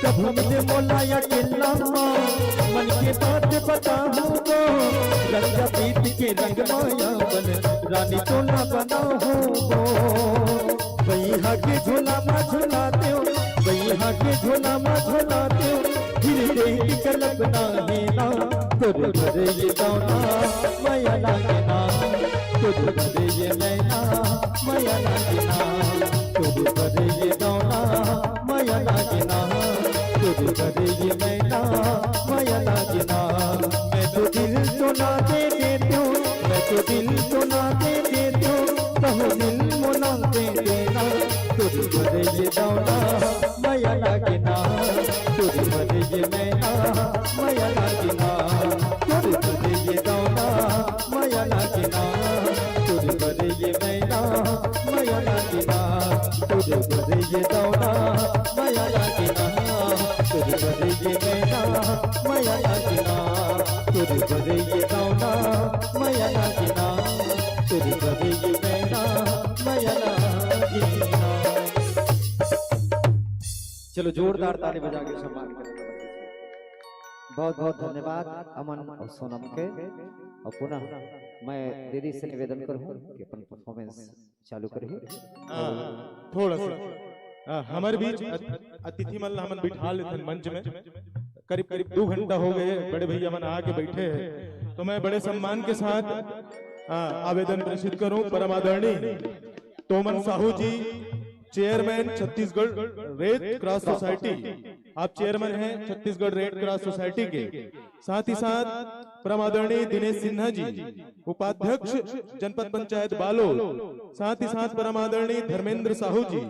कभू मिले मोला या किल्ला मा, मन के बात बताओ वो, रंग बीत के रंग माया बन, रानी तो न बनाओ वो। बइहा के झोला मा झुला देव, बइहा के झोला मा झुला देव, फिर देख कल्पना हे ना, तोर भरे ये दौना मया लागे ना, तोर भरे ये नैना मया लागे ना, तोर भरे ये दौना मया लागे ना, तोर भरे ये नैना मया लागे ना। मैं तो दिल तो ना दे देते हो, मैं तो दिल तो ना दे देते हो, कहो दिल मोना दे देना, तोर भरे ये दौना मया लागे ना, तोर भरे ये नैना मया लागे ना, तोर भरे ये दौना मया लागे ना, तोर भरे ये नैना मया लागे ना, तोर भरे ये दौना मया लागे ना, तोर भरे ये नैना मया लागे ना, तोर भरे ये दौना मया लागे ना, तोर भरे ये नैना मया लागे ना। चलो, जोरदार ताली बजा के सम्मान करें। बहुत बहुत धन्यवाद अमन और सोनम के। और पुनः मैं दीदी से निवेदन करूँ कि अपन परफॉर्मेंस चालू करिए। हाँ, थोड़ा सा। हाँ, हमारे बीच अत-, अतिथि मन ला हमन बिठा लेथन मंच में। करीब करीब दो घंटा हो गए, बड़े भैया मन आके बैठे हैं, तो मैं बड़े सम्मान के साथ, हाँ, आवेदन प्रेषित करूं परम आदरणीय Toman Sahu ji, chairman Chhattisgarh red cross society, आप चेयरमैन हैं छत्तीसगढ़ रेड क्रॉस सोसाइटी के, साथ ही साथ परम आदरणीय दिनेश सिन्हा जी, उपाध्यक्ष जनपद पंचायत बालोद, साथ ही साथ परम आदरणीय धर्मेंद्र साहू जी,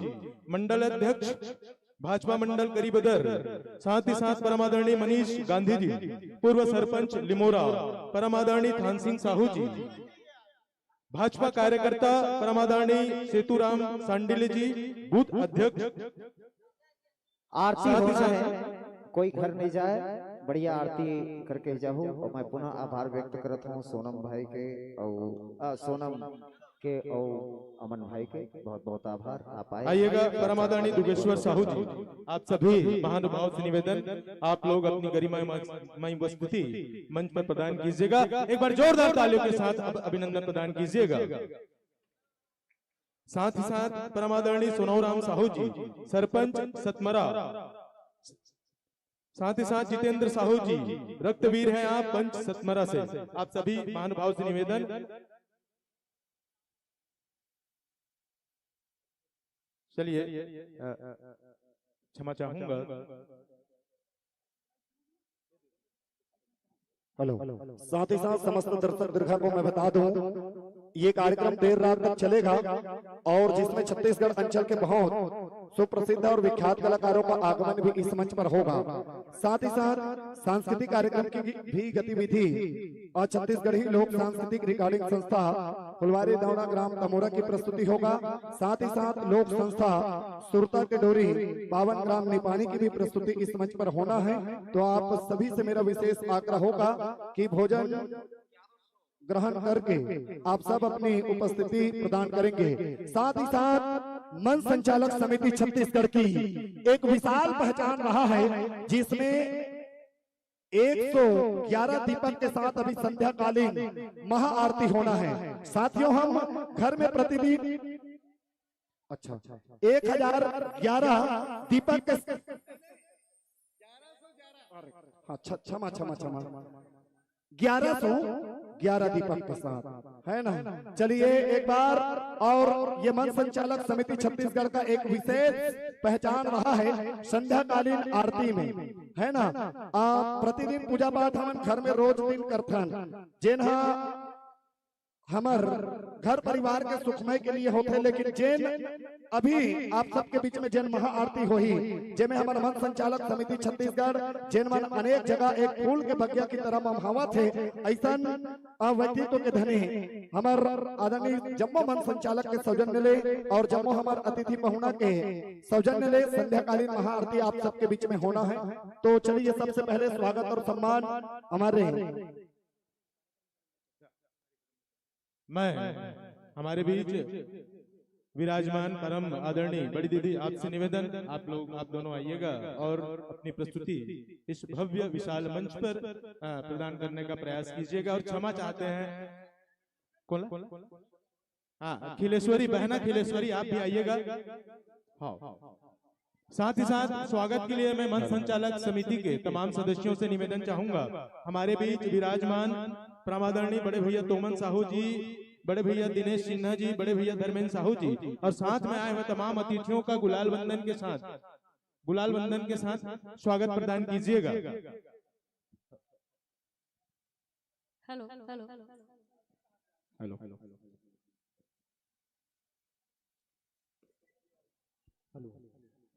मंडल अध्यक्ष भाजपा मंडल करीबदर, साथ ही साथ परम आदरणीय मनीष गांधी जी, पूर्व सरपंच लिमोरा, परम आदरणीय थान सिंह साहू जी, भाजपा कार्यकर्ता परम आदरणीय सेतुराम सांडिल्य जी, बूथ अध्यक्ष, आरती साथ ही होना साथ है, कोई घर नहीं जाए, बढ़िया आरती करके जाहू। और मैं पुनः आभार व्यक्त करत हूँ सोनम भाई के और, आ, सोनम के और अमन भाई के बहुत बहुत आभार, आप आए। आइएगा, परम आदरणीय दुगेश्वर साहू जी, आप सभी महानुभाव से निवेदन, आप लोग अपनी गरिमामय उपस्थिति मंच पर प्रदान कीजिएगा। एक बार जोरदार तालियों के साथ अब अभिनंदन प्रदान कीजिएगा। साथ ही साथ परम आदरणीय सोनौराम साहू जी, सरपंच सतमरा, साथ ही साथ जितेंद्र साहू जी, रक्तवीर हैं आप, पंच सतमरा से। आप सभी महानुभाव से निवेदन, चलिए, अ, क्षमा चाहूंगा। हेलो, साथ ही साथ समस्त दर्शक दीर्घा को मैं बता दूं, ये कार्यक्रम देर रात तक चलेगा और जिसमें छत्तीसगढ़ अंचल के बहुत सुप्रसिद्ध और विख्यात कलाकारों का आगमन भी इस मंच पर होगा। साथ ही साथ सांस्कृतिक कार्यक्रम की भी गतिविधि और छत्तीसगढ़ी लोक सांस्कृतिक रिकॉर्डिंग संस्था फुलवारी दौना ग्राम तमोरा की प्रस्तुति होगा। साथ ही साथ लोक संस्था सुरता के डोरी पावन ग्राम निपानी की भी प्रस्तुति इस मंच पर होना है। तो आप सभी से मेरा विशेष आग्रह होगा कि भोजन ग्रहण करके आप सब अपनी उपस्थिति प्रदान करेंगे। साथ ही साथ मंच संचालक समिति छत्तीसगढ़ की एक विशाल पहचान रहा है, जिसमें एक सौ ग्यारह दीपक के साथ अभी संध्याकालीन महाआरती होना है। साथियों, हम घर में प्रतिदिन, अच्छा, एक हजार ग्यारह दीपक के, हाँ, क्ष-, क्षमा, क्षमा, क्षमा, ग्यारह सौ ग्यारह दीपक के साथ, है ना? चलिए एक बार, और ये मंच संचालक समिति छत्तीसगढ़ का एक विशेष पहचान रहा है संध्याकालीन आरती में, है ना? आ, प्रतिदिन पूजा पाठ हमन घर में रोज दिन करथन, जेन हा हमर घर परिवार के सुखमय के लिए होथे, लेकिन जेन अभी आप सबके बीच में जेन महाआरती होही, जेमे हमर मंच संचालक समिति छत्तीसगढ़, जेन मन अनेक जगह एक फूल के बगिया की तरह ममहावत हे, ऐसन अ, व्यक्तित्व के धनी हमर आदरणीय जम्मो मंच संचालक के सौजन्य ले और जम्मो हमर अतिथि पहुना के सौजन्य ले संध्याकालीन महाआरती आप सबके बीच में होना है। तो चलिए, सबसे पहले स्वागत और सम्मान हमारे मैं हमारे बीच विराजमान परम आदरणीय बड़ी दीदी, आपसे निवेदन, आप लोग, आप दोनों आइएगा और अपनी प्रस्तुति, इस भव्य विशाल मंच पर, अ, प्रदान करने का प्रयास कीजिएगा। और क्षमा चाहते हैं, कौन? हाँ, खिलेश्वरी, बहना खिलेश्वरी, आप भी आइएगा। हाँ। साथ ही साथ स्वागत के लिए मैं मंच संचालक समिति के तमाम सदस्यों से निवेदन चाहूंगा, हमारे बीच विराजमान परमादरणीय बड़े भैया तोमन साहू जी, बड़े भैया दिनेश सिन्हा जी, बड़े भैया धर्मेंद्र साहू जी और साथ में आए हुए तमाम अतिथियों का गुलाल वंदन के साथ, गुलाल वंदन के साथ स्वागत प्रदान कीजिएगा। Hello, hello. हेलो। हेलो।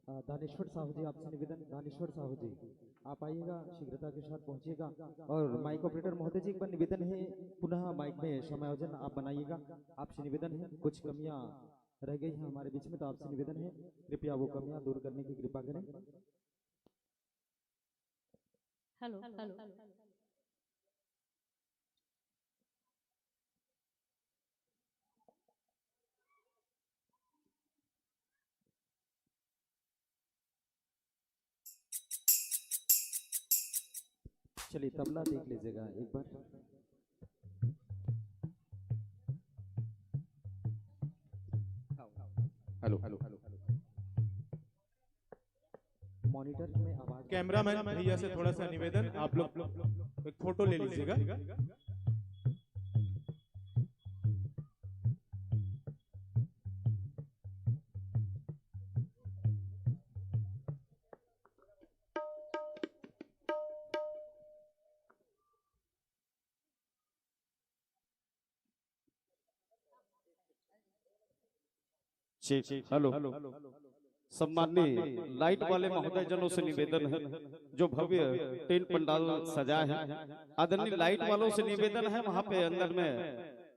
अ, दानेश्वर साहू जी, आपसे निवेदन, दानेश्वर साहू जी, आप आइएगा, शीघ्रता के साथ पहुंचिएगा। और माइक ऑपरेटर महोदय जी, एक बार निवेदन है, पुनः माइक में समायोजन आप बनाइएगा। आपसे निवेदन है, कुछ कमियां रह गई हैं हमारे बीच में, तो आपसे निवेदन है, कृपया वो कमियां दूर करने की कृपा करें। Hello, hello. चलिए, तबला देख लीजिएगा एक बार। Hello, hello, hello. मॉनिटर में आवाज, कैमरामैन भैया से थोड़ा सा निवेदन, आप लोग एक फोटो ले लीजिएगा। जी, हेलो। सम्माननीय लाइट वाले महोदय जनों से निवेदन है, जो भव्य टेंट पंडाल सजाए हैं, आदरणीय लाइट वालों से निवेदन है, वहां पे अंदर में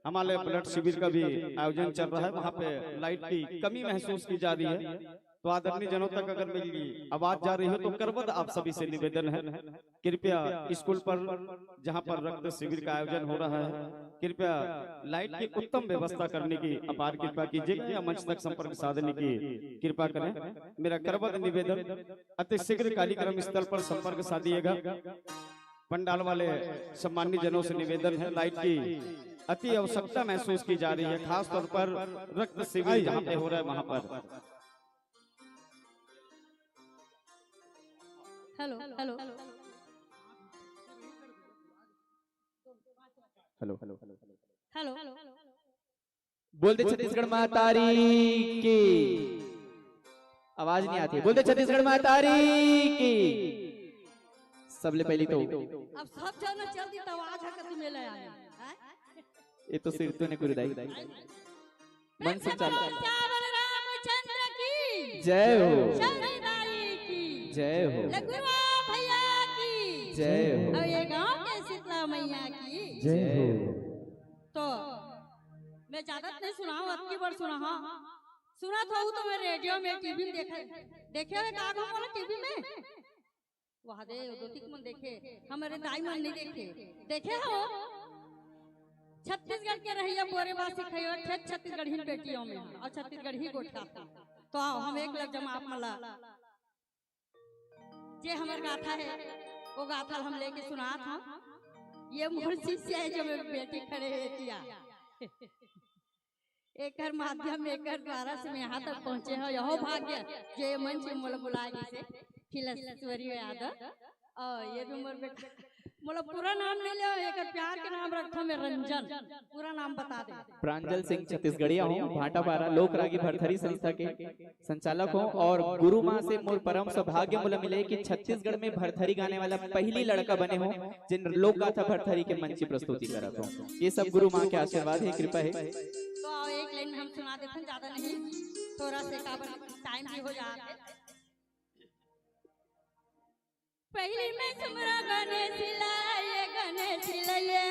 हमारे ब्लड शिविर का भी आयोजन चल रहा है, वहां पे लाइट की कमी महसूस की जा रही है। तो आदरणीय जनों तक अगर मेरी आवाज जा रही हो तो करबद्ध आप सभी से निवेदन है, कृपया स्कूल पर जहां पर रक्त शिविर का आयोजन हो रहा है, कृपया लाइट की उत्तम व्यवस्था करने की अपार कृपा कीजिएगा या मंच तक संपर्क साधने की कृपा करें। मेरा करबद्ध निवेदन, अति शीघ्र कार्यक्रम स्थल पर संपर्क साधिएगा। पंडाल वाले सम्मानित जनों से निवेदन है, लाइट की अति आवश्यकता महसूस की जा रही है, खासतौर पर रक्त शिविर जहां पे हो रहा है वहां पर। Hello, hello. Hello, hello. Hello. बोल दे छत्तीसगढ़ महतारी की। आवाज नहीं आती है। बोल दे छत्तीसगढ़ महतारी की। सबले पहली तो अब सब जन चल दी तो आवाज है कति मेला आया, हैं? ये तो सिर तूने गुरुदाई। मन से प्रेम से चल। बोलो सियावर रामचंद्र की। जय हो। शबरी दाई की। जय हो। लघुआ भैया की। जय हो। और ये गांव के शीतला मैया की। जय हो। तो मैं ज्यादा नहीं सुनाऊं, अतकी बार सुना, हाँ। सुना था वो तो मैं रेडियो में, टीवी में देखे, देखे हुए का बोला टीवी में। वह दे, दो तीन मन देखे, हमारे दाई मन नहीं देखे, देखे हो? छत्तीसगढ़ के रहिया बोरे बासी खइयो, खेत छत्तीसगढ़ी बेटियों में और छत्तीसगढ़ी गोठा। तो आओ, हम एक लग जमा आप मला, जे हमर गाथा है, वो गाथा हम लेके सुनात हन। ये मोर शिष्य है, जो मेरी बेटी खड़े है किया। एकर माध्यम, एकर द्वारा से मैं यहाँ तक पहुँचे हव। यहो भाग्य, जो ये मंच में मोला बुलाए गिस हे, खिलेश्वरी यादव। और ये भी मोर बेटा। मोला पूरा नाम नहीं ले, एकर प्यार के नाम रखथों मैं रंजन। पूरा नाम बता दे। प्रांजल सिंह छत्तीसगढ़िया हूँ, भाटापारा लोक रागी भरथरी संस्था के संचालक हूँ और गुरु माँ से मोर परम सौभाग्य मोला मिले कि छत्तीसगढ़ में भरथरी गाने वाला पहली लड़का बने हूँ, जिन लोक गाथा भरथरी के मंच प्रस्तुति करत हूँ। ये सब गुरु माँ के आशीर्वाद है, कृपा है। तो आओ, एक लाइन हम सुना देथन, ज्यादा नहीं, थोड़ा से काबर टाइम भी हो जात हे। पहिली में सुमरा गणेश ला, ये गणेश ला, ये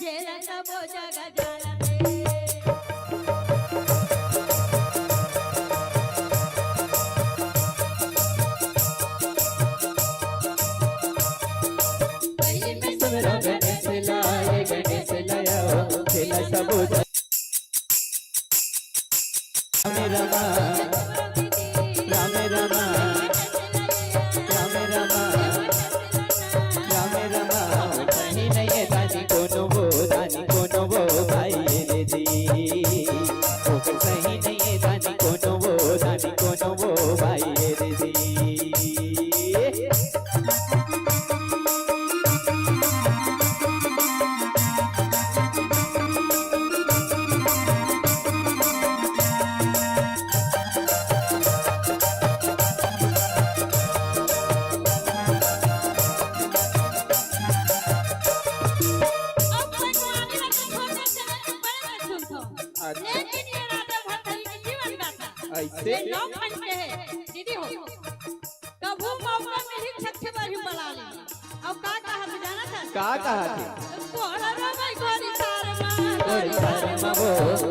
जेला सबो जगह जानत हे। पहिली में सुमरा गणेश ला, ये गणेश ला, ये जेला सबो जगह राम राम, राम राम, राम राम, राम राम। सही नहीं है दानी कोनो वो, दानी कोनो वो भाई रे जी। वो सही नहीं है दानी कोनो वो, दानी कोनो वो भाई रे जी। अब भगवान ला तो छोटे से बड़े में सुनथो। अच्छा। लेकिन ये राजा भरथरी के जीवन गाथा। ऐसे? ये नौ खंड के है, दीदी हो। कभू मौका मिली छत के बारी बला ले। अब का कहा थे जानत हस? का कहा थे? गोड़ रो भाई गोरी तार मा, गोरी तार मा वो,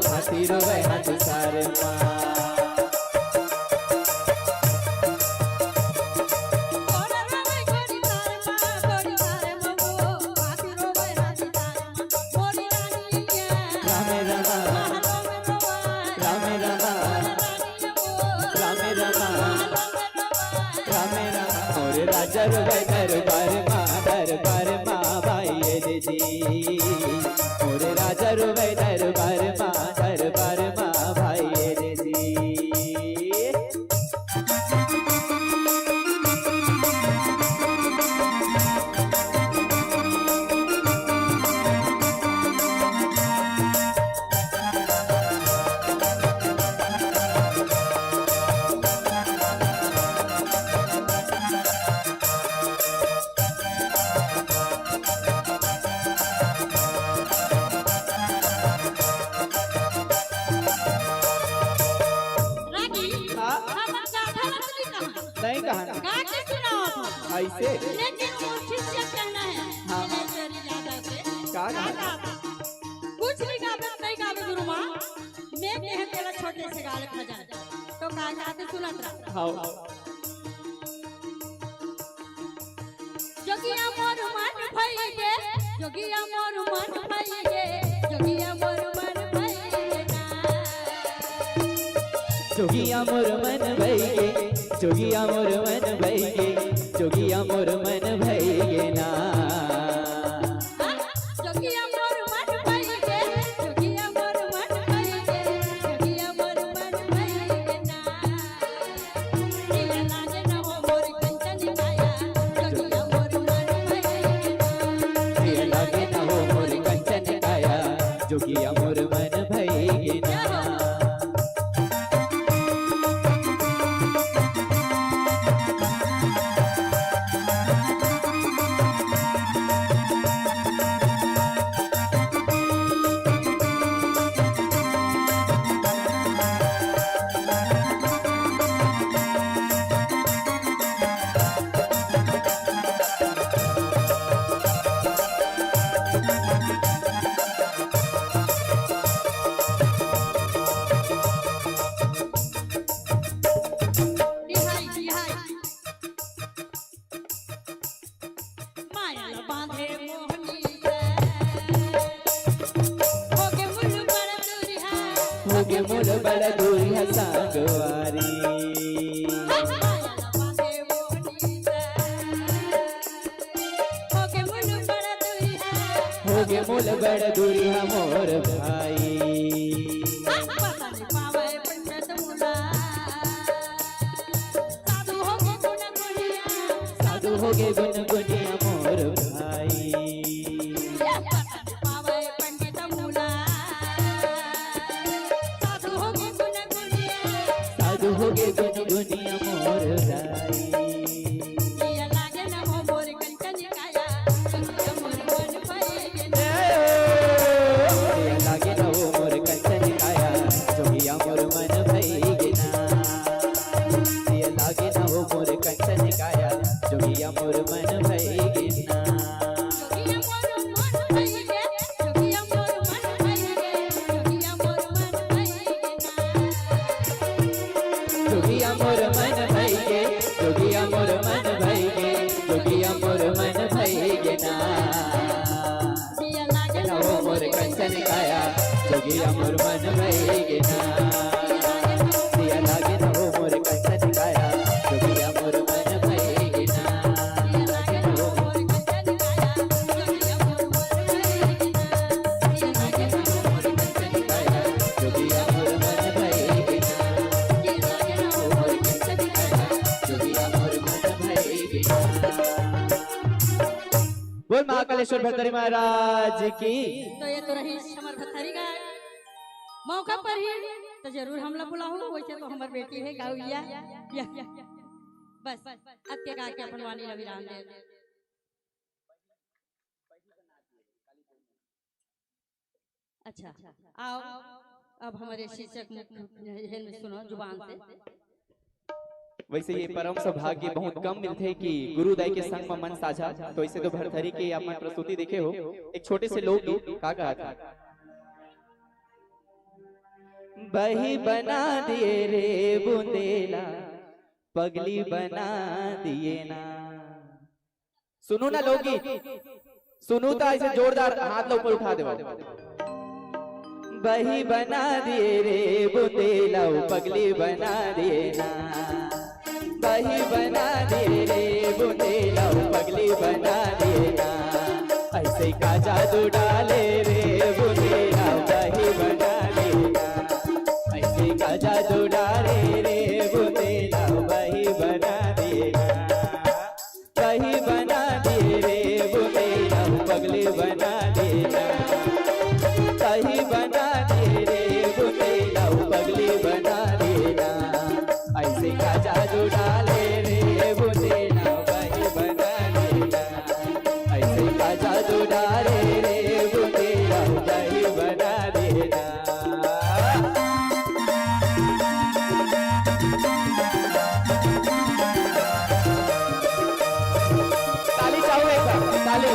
हाथी रो भाई हाथी तार मा। राम राम, राम राम, राम राम, राम राम। मोरे राजा रुवे दरबार मा, दरबार मा भाई रे जी। मोरे राजा रुवे दरबार मा, दरबार मा भाई रे जी। रागी, हाँ? हमन गाथा ला तो नहीं कहा। नहीं कहा ना। गा के सुनाओ। ऐसे? लेकिन मोर शिष्य कहना है, हाँ। विनय चोरी यादव से। का गा? गा? कुछ नहीं गाबे, नहीं गाबे गुरु माँ। मैं कहे तेला छोटे से गा ले भजन। तो का गाथे सुनत रह। हाँ। जोगिया मोर मन भई गे, जोगिया मोर मन भई गे, जोगिया मोर मन भई गे ना। जोगिया मोर मन भई गे, जोगिया मोर मन भई गे, जोगिया मोर मन भई गे ना। जोगिया मोर मन भई गे, जोगिया मोर मन भई गे, जोगिया मोर मन भई गे ना। जिया लागे न हो मोर कंचन काया, जोगिया मोर मन भई गे ना। जिया लागे न हो मोर कंचन काया, जोगिया मोर मन भई गे ना। बिहाई, बिहाई। माया ल बांधे मोहनी से। होगे मुल बड़ दूरिहा। होगे मुल बड़ दूरिहा संगवारी। माया ल बांधे मोहनी से। होगे मुल बड़ दूरिहा। होगे मुल बड़ दूरिहा मोर भाई। पता नहीं पावे पंचत मुला। साधु होगे गुनगुनिया। साधु होगे गुनगुनिया मोर भाई। दुनिया मोर दाई। जिया लागे न हो मोर कंचन काया, जोगिया मोर मन भई गे ना। जिया लागे न हो मोर कंचन काया, जोगिया मोर मन भई गे ना। जिया लागे न हो मोर कंचन काया, जोगिया मोर मन भई गे ना। जोगिया मोर मन भई गे, जोगिया मोर मन भई गे, जोगिया मोर मन भई गे ना। जोगिया मोर मन भई गे, जोगिया मोर मन भई गे, जोगिया मोर मन भई गे ना। जिया लागे न हो मोर कंचन काया, जोगिया मोर मन भई गे ना। जिया लागे न हो मोर कंचन काया, जोगिया मोर मन भई गे ना। जिया लागे न हो मोर कंचन काया, जोगिया मोर मन भई गे ना। जिया लागे न हो मोर कंचन काया, जोगिया मोर मन भई गे ना। जिया लागे न हो मोर कंचन काया, जोगिया मोर मन भई गे ना। बोल महाकालेश्वर भरथरी महाराज की। तो ये तो रहिस हमर भरथरी गा मौका पर ही तो जरूर हमला बुलाहू, वैसे तो हमर बेटी हे गाँवइया। या, या, बस, अत्य गा के अपन वाणी ला विराम दे। अच्छा, आओ, अब हमर शिक्षक मुख-, हेन सुनो जुबान से। वैसे ये परम सौभाग्य बहुत कम मिलथे कि गुरु दाई के संग म मंच साझा। तो ऐसे तो भरथरी के आप मन प्रस्तुति देखे हो, एक छोटे से लोकगीत का कहत हे। बही बना दिए रे बुंदेला, पगली बना दिए ना। सुनू ना लोकगीत, सुनू त ऐसे जोरदार हाथ ला ऊपर उठा देवा। बही बना दिए रे बुंदेला, पगली बना दिए ना। बही बना दिए रे बुंदेला, पगली बना दिए ना। ऐसे का जादू डाले रे बुंदेला, बही बना दिए ना। ऐसे का जादू डाले रे बुंदेला, बही बना दिए ना। बही बना दिए रे बुंदेला, पगली बना दिए ना। बही बना दिए रे बुंदेला, पगली बना दिए ना। ऐसे का जादू डाले रे बुंदेला, बही बना दिए ना। ऐसे का जादू डाले रे बुंदेला, बही बना दिए ना। ताली चाहू एक बार, ताली।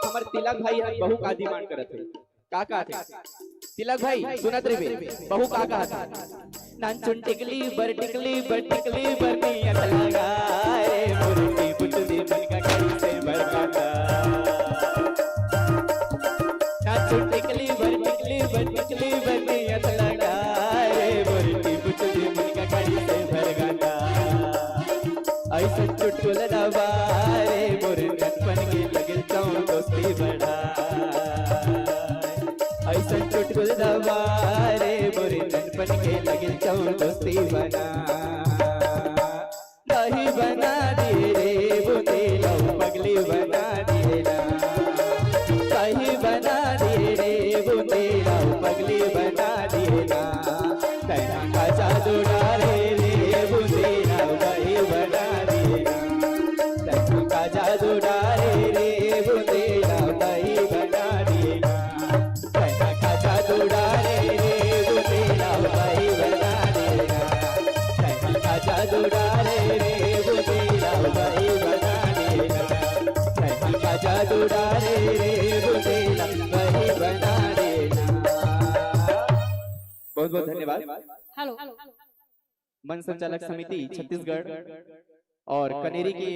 हमर तिलक भाई ह बहू का डिमांड करत हे। का कहत हे? तिलक भाई, सुनत रहिबे, बहू का कहत हे? नानचुन टिकली बर, टिकली बर, टिकली बर नियत लगाए, मोर टीप टुदी मन का कइसे भड़काता। नानचुन टिकली बर, टिकली बर, टिकली बर नियत लगाए, मोर टीप टुदी मन का कइसे भड़काता। ऐसन चुटकुला दबारे मोर ननपन के लगिल तौं दोस्ती बढ़ा। ऐसन चुटकुला दबारे मोर ननपन के लगिल तौं दोस्ती बना। दही बना दिए रे बुंदेला, पगली बना दिए ना। दही बना दिए रे बुंदेला, पगली बना दिए ना। तैना का जादू डारे रे बुंदेला, बही बना दिए ना। तैना का जादू डारे रे बुंदेला, बही बना दिए ना। तैना का जादू डारे रे बुंदेला, बही बना दिए ना। तैना का जादू डारे रे बुंदेला, बही बना दिए ना। तैना का जादू डारे रे बुंदेला, बही बना दिए ना। बहुत बहुत धन्यवाद। हेलो। मंच संचालक समिति छत्तीसगढ़ और कनेरी के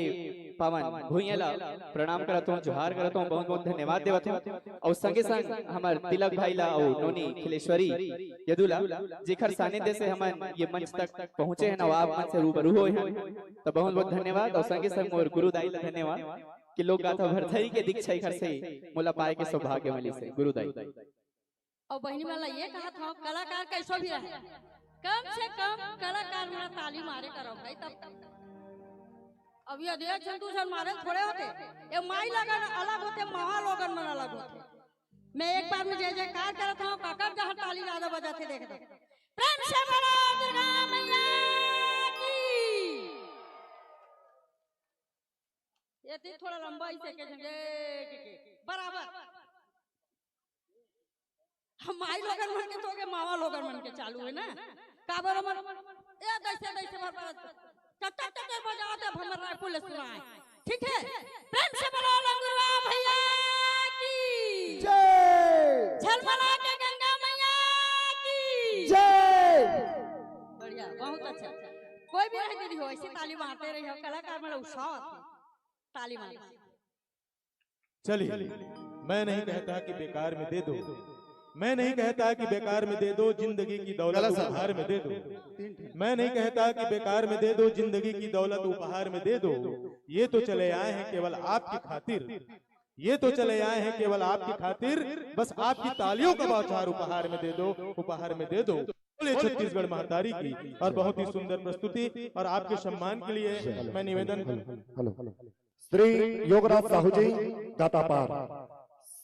पावन भुइयां ला प्रणाम करत हों, जोहार करत हों, बहुत बहुत धन्यवाद देवत हों। और संगे संग हमर तिलक भाई ला और नोनी खिलेश्वरी यदु ला, जेकर सानिध्य से हमन ये मंच तक पहुंचे हैं और आप मन से रूबरू होए हैं, तो बहुत बहुत धन्यवाद। और संगे संग मोर गुरु दाई ला धन्यवाद कि लोक गाथा भरथरी के दीक्षा एकर से मोला पाए के सौभाग्य मिलिस हे गुरु दाई। अउ बहिनी मन ला ये कहत हंव, कलाकार कइसो भी रहे, कम से कम कलाकार मन ला ताली मारे करव भाई। तब अब ये दे झन दू झन मारे थोड़े होथे, ये माई लोगन अलग होथे, मामा लोगन मन अलग होथे। मैं एक बार में जय जयकार करत हंव, काकर जहां ताली ज्यादा बजाथे देख दे। प्रेम से बोलो दुर्गा मैया की। ये तीर थोड़ा लंबा ही सेके झन, ये के, के, बराबर। हम माई लोगन मन के तो के मावा लोगन मन के चालू हे ना। काबर हमर ए दैसे दैसे भर भर चटर चटर बजावत हे, हमर रायपुर ले सुनाय। ठीक हे, प्रेम से बोलो लंगुरवा भैया की जय। झलमला के गंगा मैया की जय। बढ़िया, बहुत अच्छा। कोई भी रहे दीदी हो, ऐसे ताली मारते रहिए, कलाकार मन ला उत्साह आथे। ताली मारो। चलिए, मैं नहीं कहता कि बेकार में दे दो, मैं नहीं कहता कि बेकार में दे दो, जिंदगी की दौलत उपहार में दे दो। मैं नहीं कहता कि बेकार में दे दो, जिंदगी की दौलत उपहार में दे दो। ये तो चले आए हैं केवल आपकी खातिर, ये तो चले आए हैं केवल आपकी खातिर। बस आपकी तालियों का बौछार उपहार में दे दो, उपहार में दे दो। बोले छत्तीसगढ़ महतारी की। और बहुत ही सुंदर प्रस्तुति और आपके सम्मान के लिए मैं निवेदन श्री योगराज साहू जी गातापार,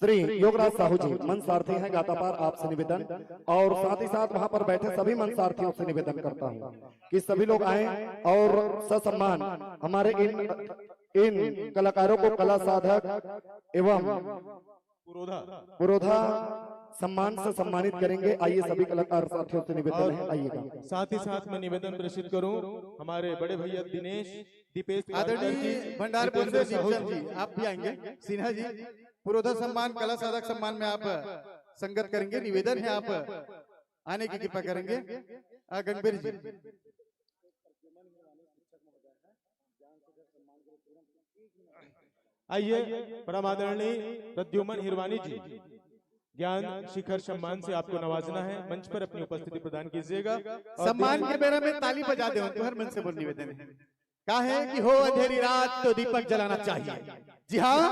श्री योगराज साहू जी मंच सारथी हैं गातापार, आपसे निवेदन और साथ ही साथ वहां पर बैठे सभी मंच सारथियों से निवेदन करता हूं कि सभी लोग आए और ससम्मान हमारे इन इन कलाकारों को कला साधक एवं पुरोधा पुरोधा सम्मान से सम्मानित करेंगे। आइए सभी कलाकार साथियों से निवेदन है, आइएगा। साथ ही साथ मैं निवेदन प्रेषित करूं हमारे बड़े भैया दिनेश दीपेश पालकर जी, आदरणीय भंडारपुर से दीपेंद्र साहू दीपचंद जी, आप भी आएंगे। सिन्हा जी, पुरोधा सम्मान, कला साधक सम्मान में आप संगत करेंगे। निवेदन है, आप आने की कृपा करेंगे। आ, गंभीर जी, आइए, परम आदरणीय प्रद्युमन हिरवानी जी, ज्ञान शिखर सम्मान से आपको नवाजना है। मंच पर अपनी उपस्थिति प्रदान कीजिएगा। और सम्मान के बेरा में ताली बजा दे, तुहर मन से बोल निवेदन है। काहे कि हो अंधेरी रात तो दीपक जलाना चाहिए। जी हाँ,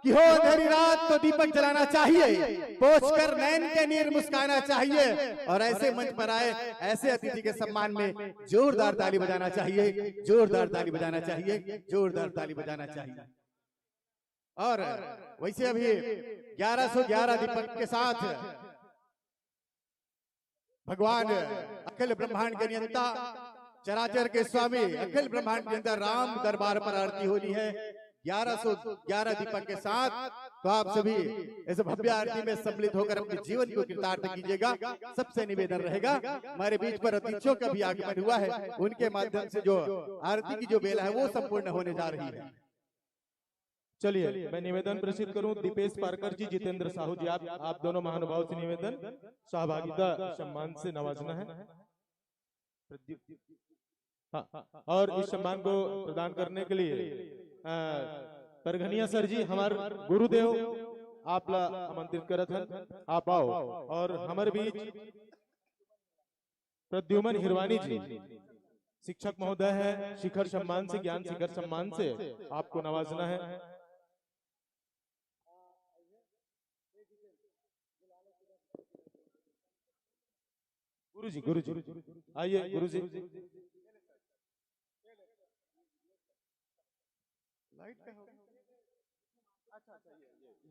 कि हो अंधेरी रात तो दीपक जलाना चाहिए, पोंछ कर नैन के नीर मुस्काना चाहिए। और ऐसे मंच पर आए ऐसे अतिथि के सम्मान में जोरदार ताली बजाना चाहिए, जोरदार ताली बजाना चाहिए, जोरदार ताली बजाना चाहिए। और वैसे अभी ग्यारह सौ ग्यारह दीपक के साथ भगवान अखिल ब्रह्मांड के नियंता, चराचर के स्वामी, अखिल ब्रह्मांड के नियंता राम दरबार पर आरती होनी है ग्यारह सौ ग्यारह दीपक के साथ। तो आप सभी इस भव्य आरती में सम्मिलित होकर अपने जीवन को कृतार्थ कीजिएगा। सबसे निवेदन रहेगा, हमारे बीच पर अतिथियों का भी आगमन हुआ है, उनके माध्यम से जो आरती की जो बेला है वो संपूर्ण होने जा रही है। चलिए, मैं निवेदन प्रेषित करूं दीपेश पारकर जी, जितेंद्र साहू जी, आप आप दोनों महानुभाव से निवेदन, सहभागिता सम्मान से नवाजना है। प्रद्युत हाँ, और इस सम्मान को प्रदान करने के लिए अ, परघनिया सर जी, हमार गुरुदेव, आप ला आमंत्रित करत हन, आप आओ। और हमारे बीच प्रद्युमन हिरवानी जी, शिक्षक महोदय है, शिखर सम्मान से, ज्ञान शिखर सम्मान से आपको नवाजना है। गुरुजी, गुरुजी, आइए गुरुजी।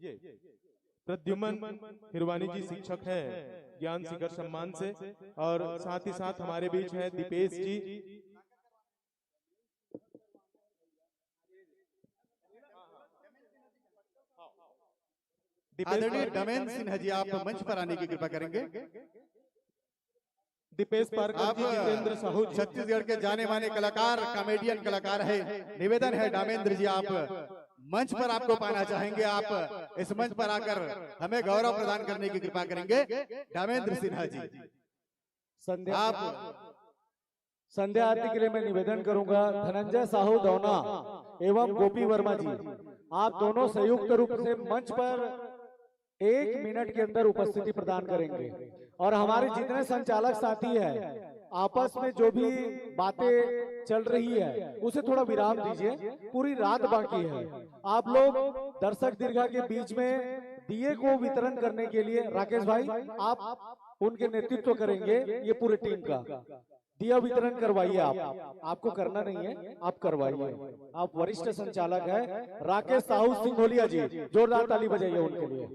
ये प्रद्युमन हिरवानी जी शिक्षक हैं ज्ञान शिखर सम्मान से, और साथ ही साथ हमारे बीच हैं दीपेश जी। आदरणीय डमेन सिन्हा जी, आप मंच पर आने की कृपा करेंगे। दीपेश पारकर आप जी, जितेंद्र साहू जी। छत्तीसगढ़ के जाने माने कलाकार, कॉमेडियन कलाकार है। निवेदन है डमेंद्र जी, आप मंच पर आपको पाना चाहेंगे। आप इस मंच पर आकर हमें गौरव प्रदान करने की कृपा करेंगे। डमेंद्र सिन्हा जी, संध्या आप संध्या आरती के लिए मैं निवेदन करूंगा धनंजय साहू दौना एवं गोपी वर्मा जी, आप दोनों संयुक्त रूप से मंच पर एक मिनट के अंदर उपस्थिति प्रदान करेंगे। और हमारे जितने संचालक साथी हैं, आपस में जो भी बातें चल रही है, उसे थोड़ा विराम दीजिए। पूरी रात बाकी है। आप लोग दर्शक दीर्घा के बीच में दिए को वितरण करने के लिए राकेश भाई, आप उनके नेतृत्व करेंगे ये पूरे टीम का। दिया वितरण करवाइए आप, आपको करना नहीं है, आप करवाइए। आप वरिष्ठ संचालक है राकेश साहू सिंघोलिया जी, जोरदार ताली बजाइए उनके लिए।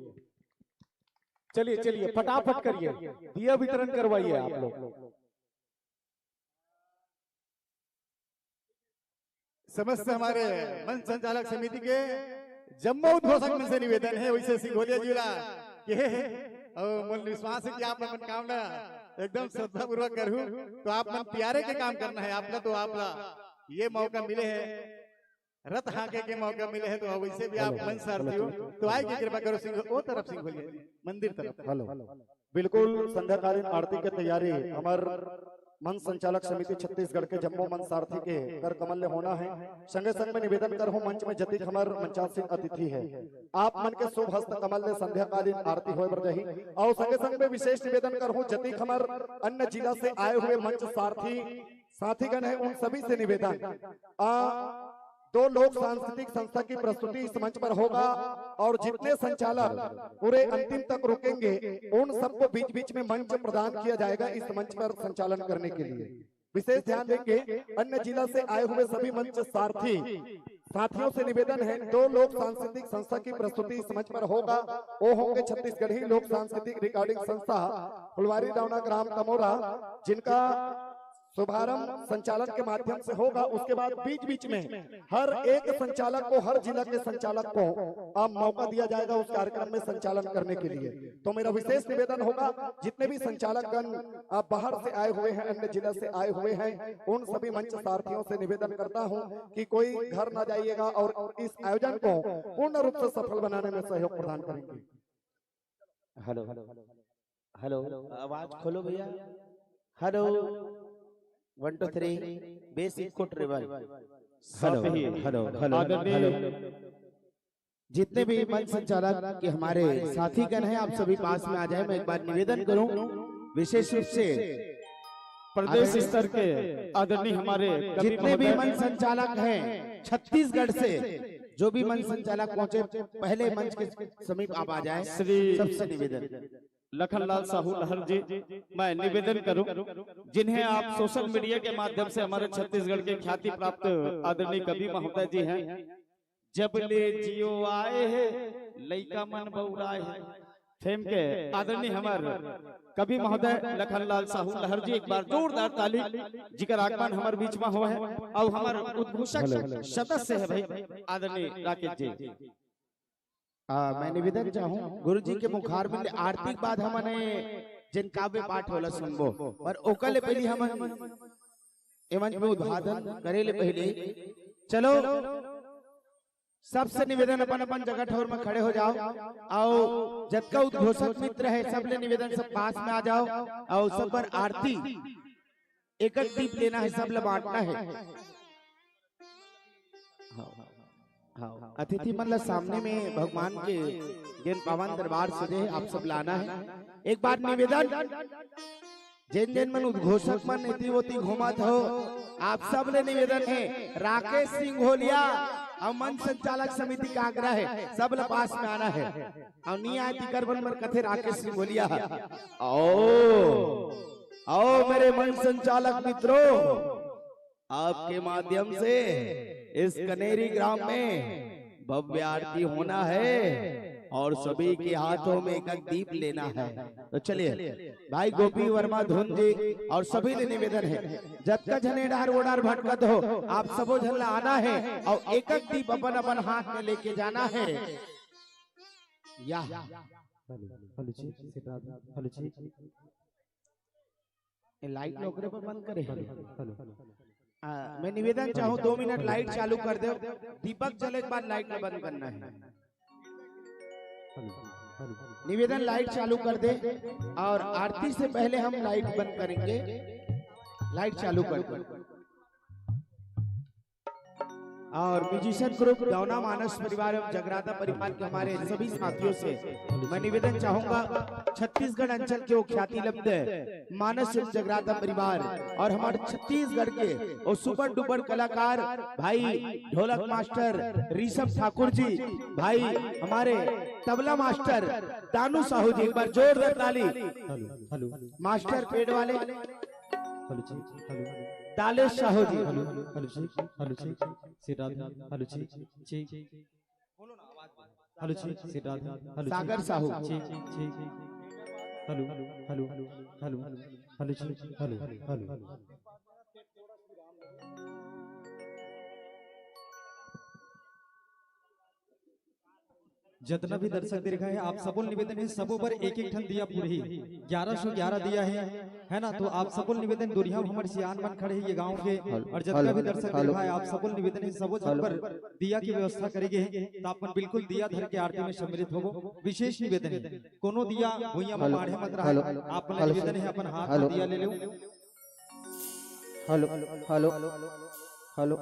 चलिए चलिए, फटाफट करिए, दिया वितरण करवाइए आप लोग। समस्त हमारे मंच संचालक समिति के जम्मो उद्घोषक मन से निवेदन है, वैसे सिंघोलिया जी ला कि हे, हे, और मन विश्वास है कि आप अपन काम ना एकदम श्रद्धापूर्वक करू, तो आप मन प्यारे के काम करना है, आप ला तो आप ला ये मौका मिले है, रथ हाके के मौका मिले है, तो वैसे भी आप मंच सारथी हो, तो आए की कृपा करो सिंह, वो तरफ सिंघोलिया जी, मंदिर तरफ। हेलो, बिल्कुल संध्याकालीन आरती के तैयारी हमर मंच संचालक समिति छत्तीसगढ़ के जम्मो मंच सारथी के कर कमल ले होना है। संगे संग में निवेदन करहूं, मंच में जतिक हमर मंचासीन अतिथि है, आप मन के शुभ हस्त कमल ले संध्याकालीन आरती होए बर जाही। और संगे संग में विशेष निवेदन करहूं, जतिक हमर अन्य जिला से आए हुए मंच सारथी साथीगण है, उन सभी से निवेदन, आ, दो लोक सांस्कृतिक संस्था की प्रस्तुति इस मंच पर होगा और जितने संचालक पूरे अंतिम तक रुकेंगे, उन सबको बीच बीच में मंच प्रदान किया जाएगा। इस मंच पर संचालन करने के लिए विशेष ध्यान देंगे। अन्य जिला से आए हुए सभी मंच सारथी साथियों से निवेदन है, दो लोक सांस्कृतिक संस्था की प्रस्तुति इस मंच पर होगा। वो होंगे छत्तीसगढ़ी लोक सांस्कृतिक रिकॉर्डिंग संस्था फुलवारी डावना, ग्राम तमोरा, जिनका शुभारंभ संचालन के माध्यम से होगा। उसके बाद बीच बीच में हर एक संचालक को, हर जिला के संचालक को, आ, मौका दिया जाएगा उस कार्यक्रम में संचालन करने के लिए। तो मेरा विशेष निवेदन होगा, जितने भी संचालकगण, आ, बाहर से आए हुए हैं, अन्य जिला से आए हुए हैं, उन सभी मंच सारथियों से निवेदन करता हूं कि कोई घर ना जाइएगा और इस आयोजन को पूर्ण रूप से सफल बनाने में सहयोग प्रदान करेंगे। हेलो, हेलो, आवाज खोलो भैया। Hello, one two three, basic को ट्रेवल। हेलो, हेलो, हेलो, आदरणीय हेलो। जितने भी मंच संचालक के हमारे साथीगण हैं, आप सभी पास में आ जाए। मैं एक बार निवेदन करूं, विशेष रूप से प्रदेश स्तर के आदरणीय हमारे कवि जितने भी महोदय, मंच संचालक हैं छत्तीसगढ़ से, जो भी मंच संचालक पहुंचे, पहले मंच के समीप आप आ जाए। श्री सबसे निवेदन। लखनलाल साहू लहर जी, मैं निवेदन करूं, जिन्हें आप सोशल मीडिया के माध्यम से हमारे छत्तीसगढ़ के ख्याति प्राप्त आदरणीय कवि महोदय जी हैं, जब ले जियो आए है, लइका मन बउराए है, फेम के आदरणीय हमर कवि महोदय लखनलाल साहू लहर जी, एक बार जोरदार ताली, जिकर आगमन हमर बीच में हो है। और हमर उद्घोषक सदस्य है भाई आदरणीय राकेश जी। आ, मैं निवेदन चाहूं, गुरु जी के मुखारविंद आरती के बाद हमने जिन काव्य पाठ होला सुनबो, पर ओकर ले पहले हम ए मंच में उद्घाटन करे ले पहले चलो सबसे निवेदन, अपन अपन जगह ठौर में खड़े हो जाओ। आओ, जतका उद्घोषक मित्र है, सबले निवेदन, सब पास में आ जाओ। आओ, सब पर आरती एक एक दीप लेना है, सब ला बांटना है। हाँ, हाँ। अतिथि मन ला सामने में भगवान के जेन पावन दरबार सजे है, आप सब लाना है। एक बार निवेदन, जेन जेन मन उद्घोषक मन एती ओती घूमत हो, आप सब ले निवेदन है, राकेश सिंघोलिया और मंच संचालक समिति का आग्रह है, सब ला पास में आना है। और नहीं आए तिकर मन बर कथे राकेश सिंघोलिया। आओ, आओ मेरे मंच संचालक मित्रों, आपके माध्यम से इस कनेरी ग्राम में भव्य आरती होना है और सभी के हाथों में एक एक दीप लेना है। तो चलिए, भाई गोपी वर्मा धुन जी और सभी ले निवेदन है, जतका झने डार वो डार भटकत हो, आप सबो झन ला आना है और एक एक दीप अपन अपन हाथ में लेके जाना है। या हेलो, हेलो जी, सिद्धार्थ, हेलो जी। ये लाइट नौकरे पर बंद करे। हेलो, हेलो, आ, मैं निवेदन चाहूँ, दो मिनट लाइट चालू कर दे, दीपक जले के बाद लाइट ला बंद करना है। Hello, hello. निवेदन, लाइट चालू कर दे और आरती से पहले हम लाइट बंद करेंगे। लाइट चालू कर दे। और म्यूजिशियन ग्रुप दौना मानस परिवार एवं जगराता परिवार के हमारे सभी साथियों से मैं निवेदन चाहूंगा, छत्तीसगढ़ अंचल के वो ख्याति लब्ध मानस एवं जगराता परिवार और हमारे छत्तीसगढ़ के वो सुपर डुपर कलाकार भाई ढोलक मास्टर ऋषभ ठाकुर जी, भाई हमारे तबला मास्टर दानू साहू जी, एक बार जोरदार ताली। Hello, hello. मास्टर पेड़ वाले हेलो जी, हेलो। दालेश साहू जी। हेलो, हेलो जी, हेलो जी। सिराज, हेलो जी, जी। हेलो जी, सिराज, हेलो जी। सागर साहू। जी, जी। हेलो, हेलो, हेलो, हेलो जी, हेलो, हेलो। जतना भी दर्शक दीर्घा है, आप सबो निवेदन है, सबो बर एक एक ठन दिया पूरी ग्यारह सौ ग्यारह दिया है, है ना? तो आप सबो निवेदन, दुरिहा हमर सियान मन खड़े है ये गांव के, और जतना भी दर्शक दीर्घा है, आप सबो निवेदन है, सबो झन बर दिया की व्यवस्था करे गे है, तो आप मन बिल्कुल दिया धर के आरती में सम्मिलित होवो। विशेष निवेदन है, कोनो दिया भुइयां में माढ़े मत रहा, आप मन निवेदन है, अपन हाथ में दिया ले लो। Hello, hello, hello.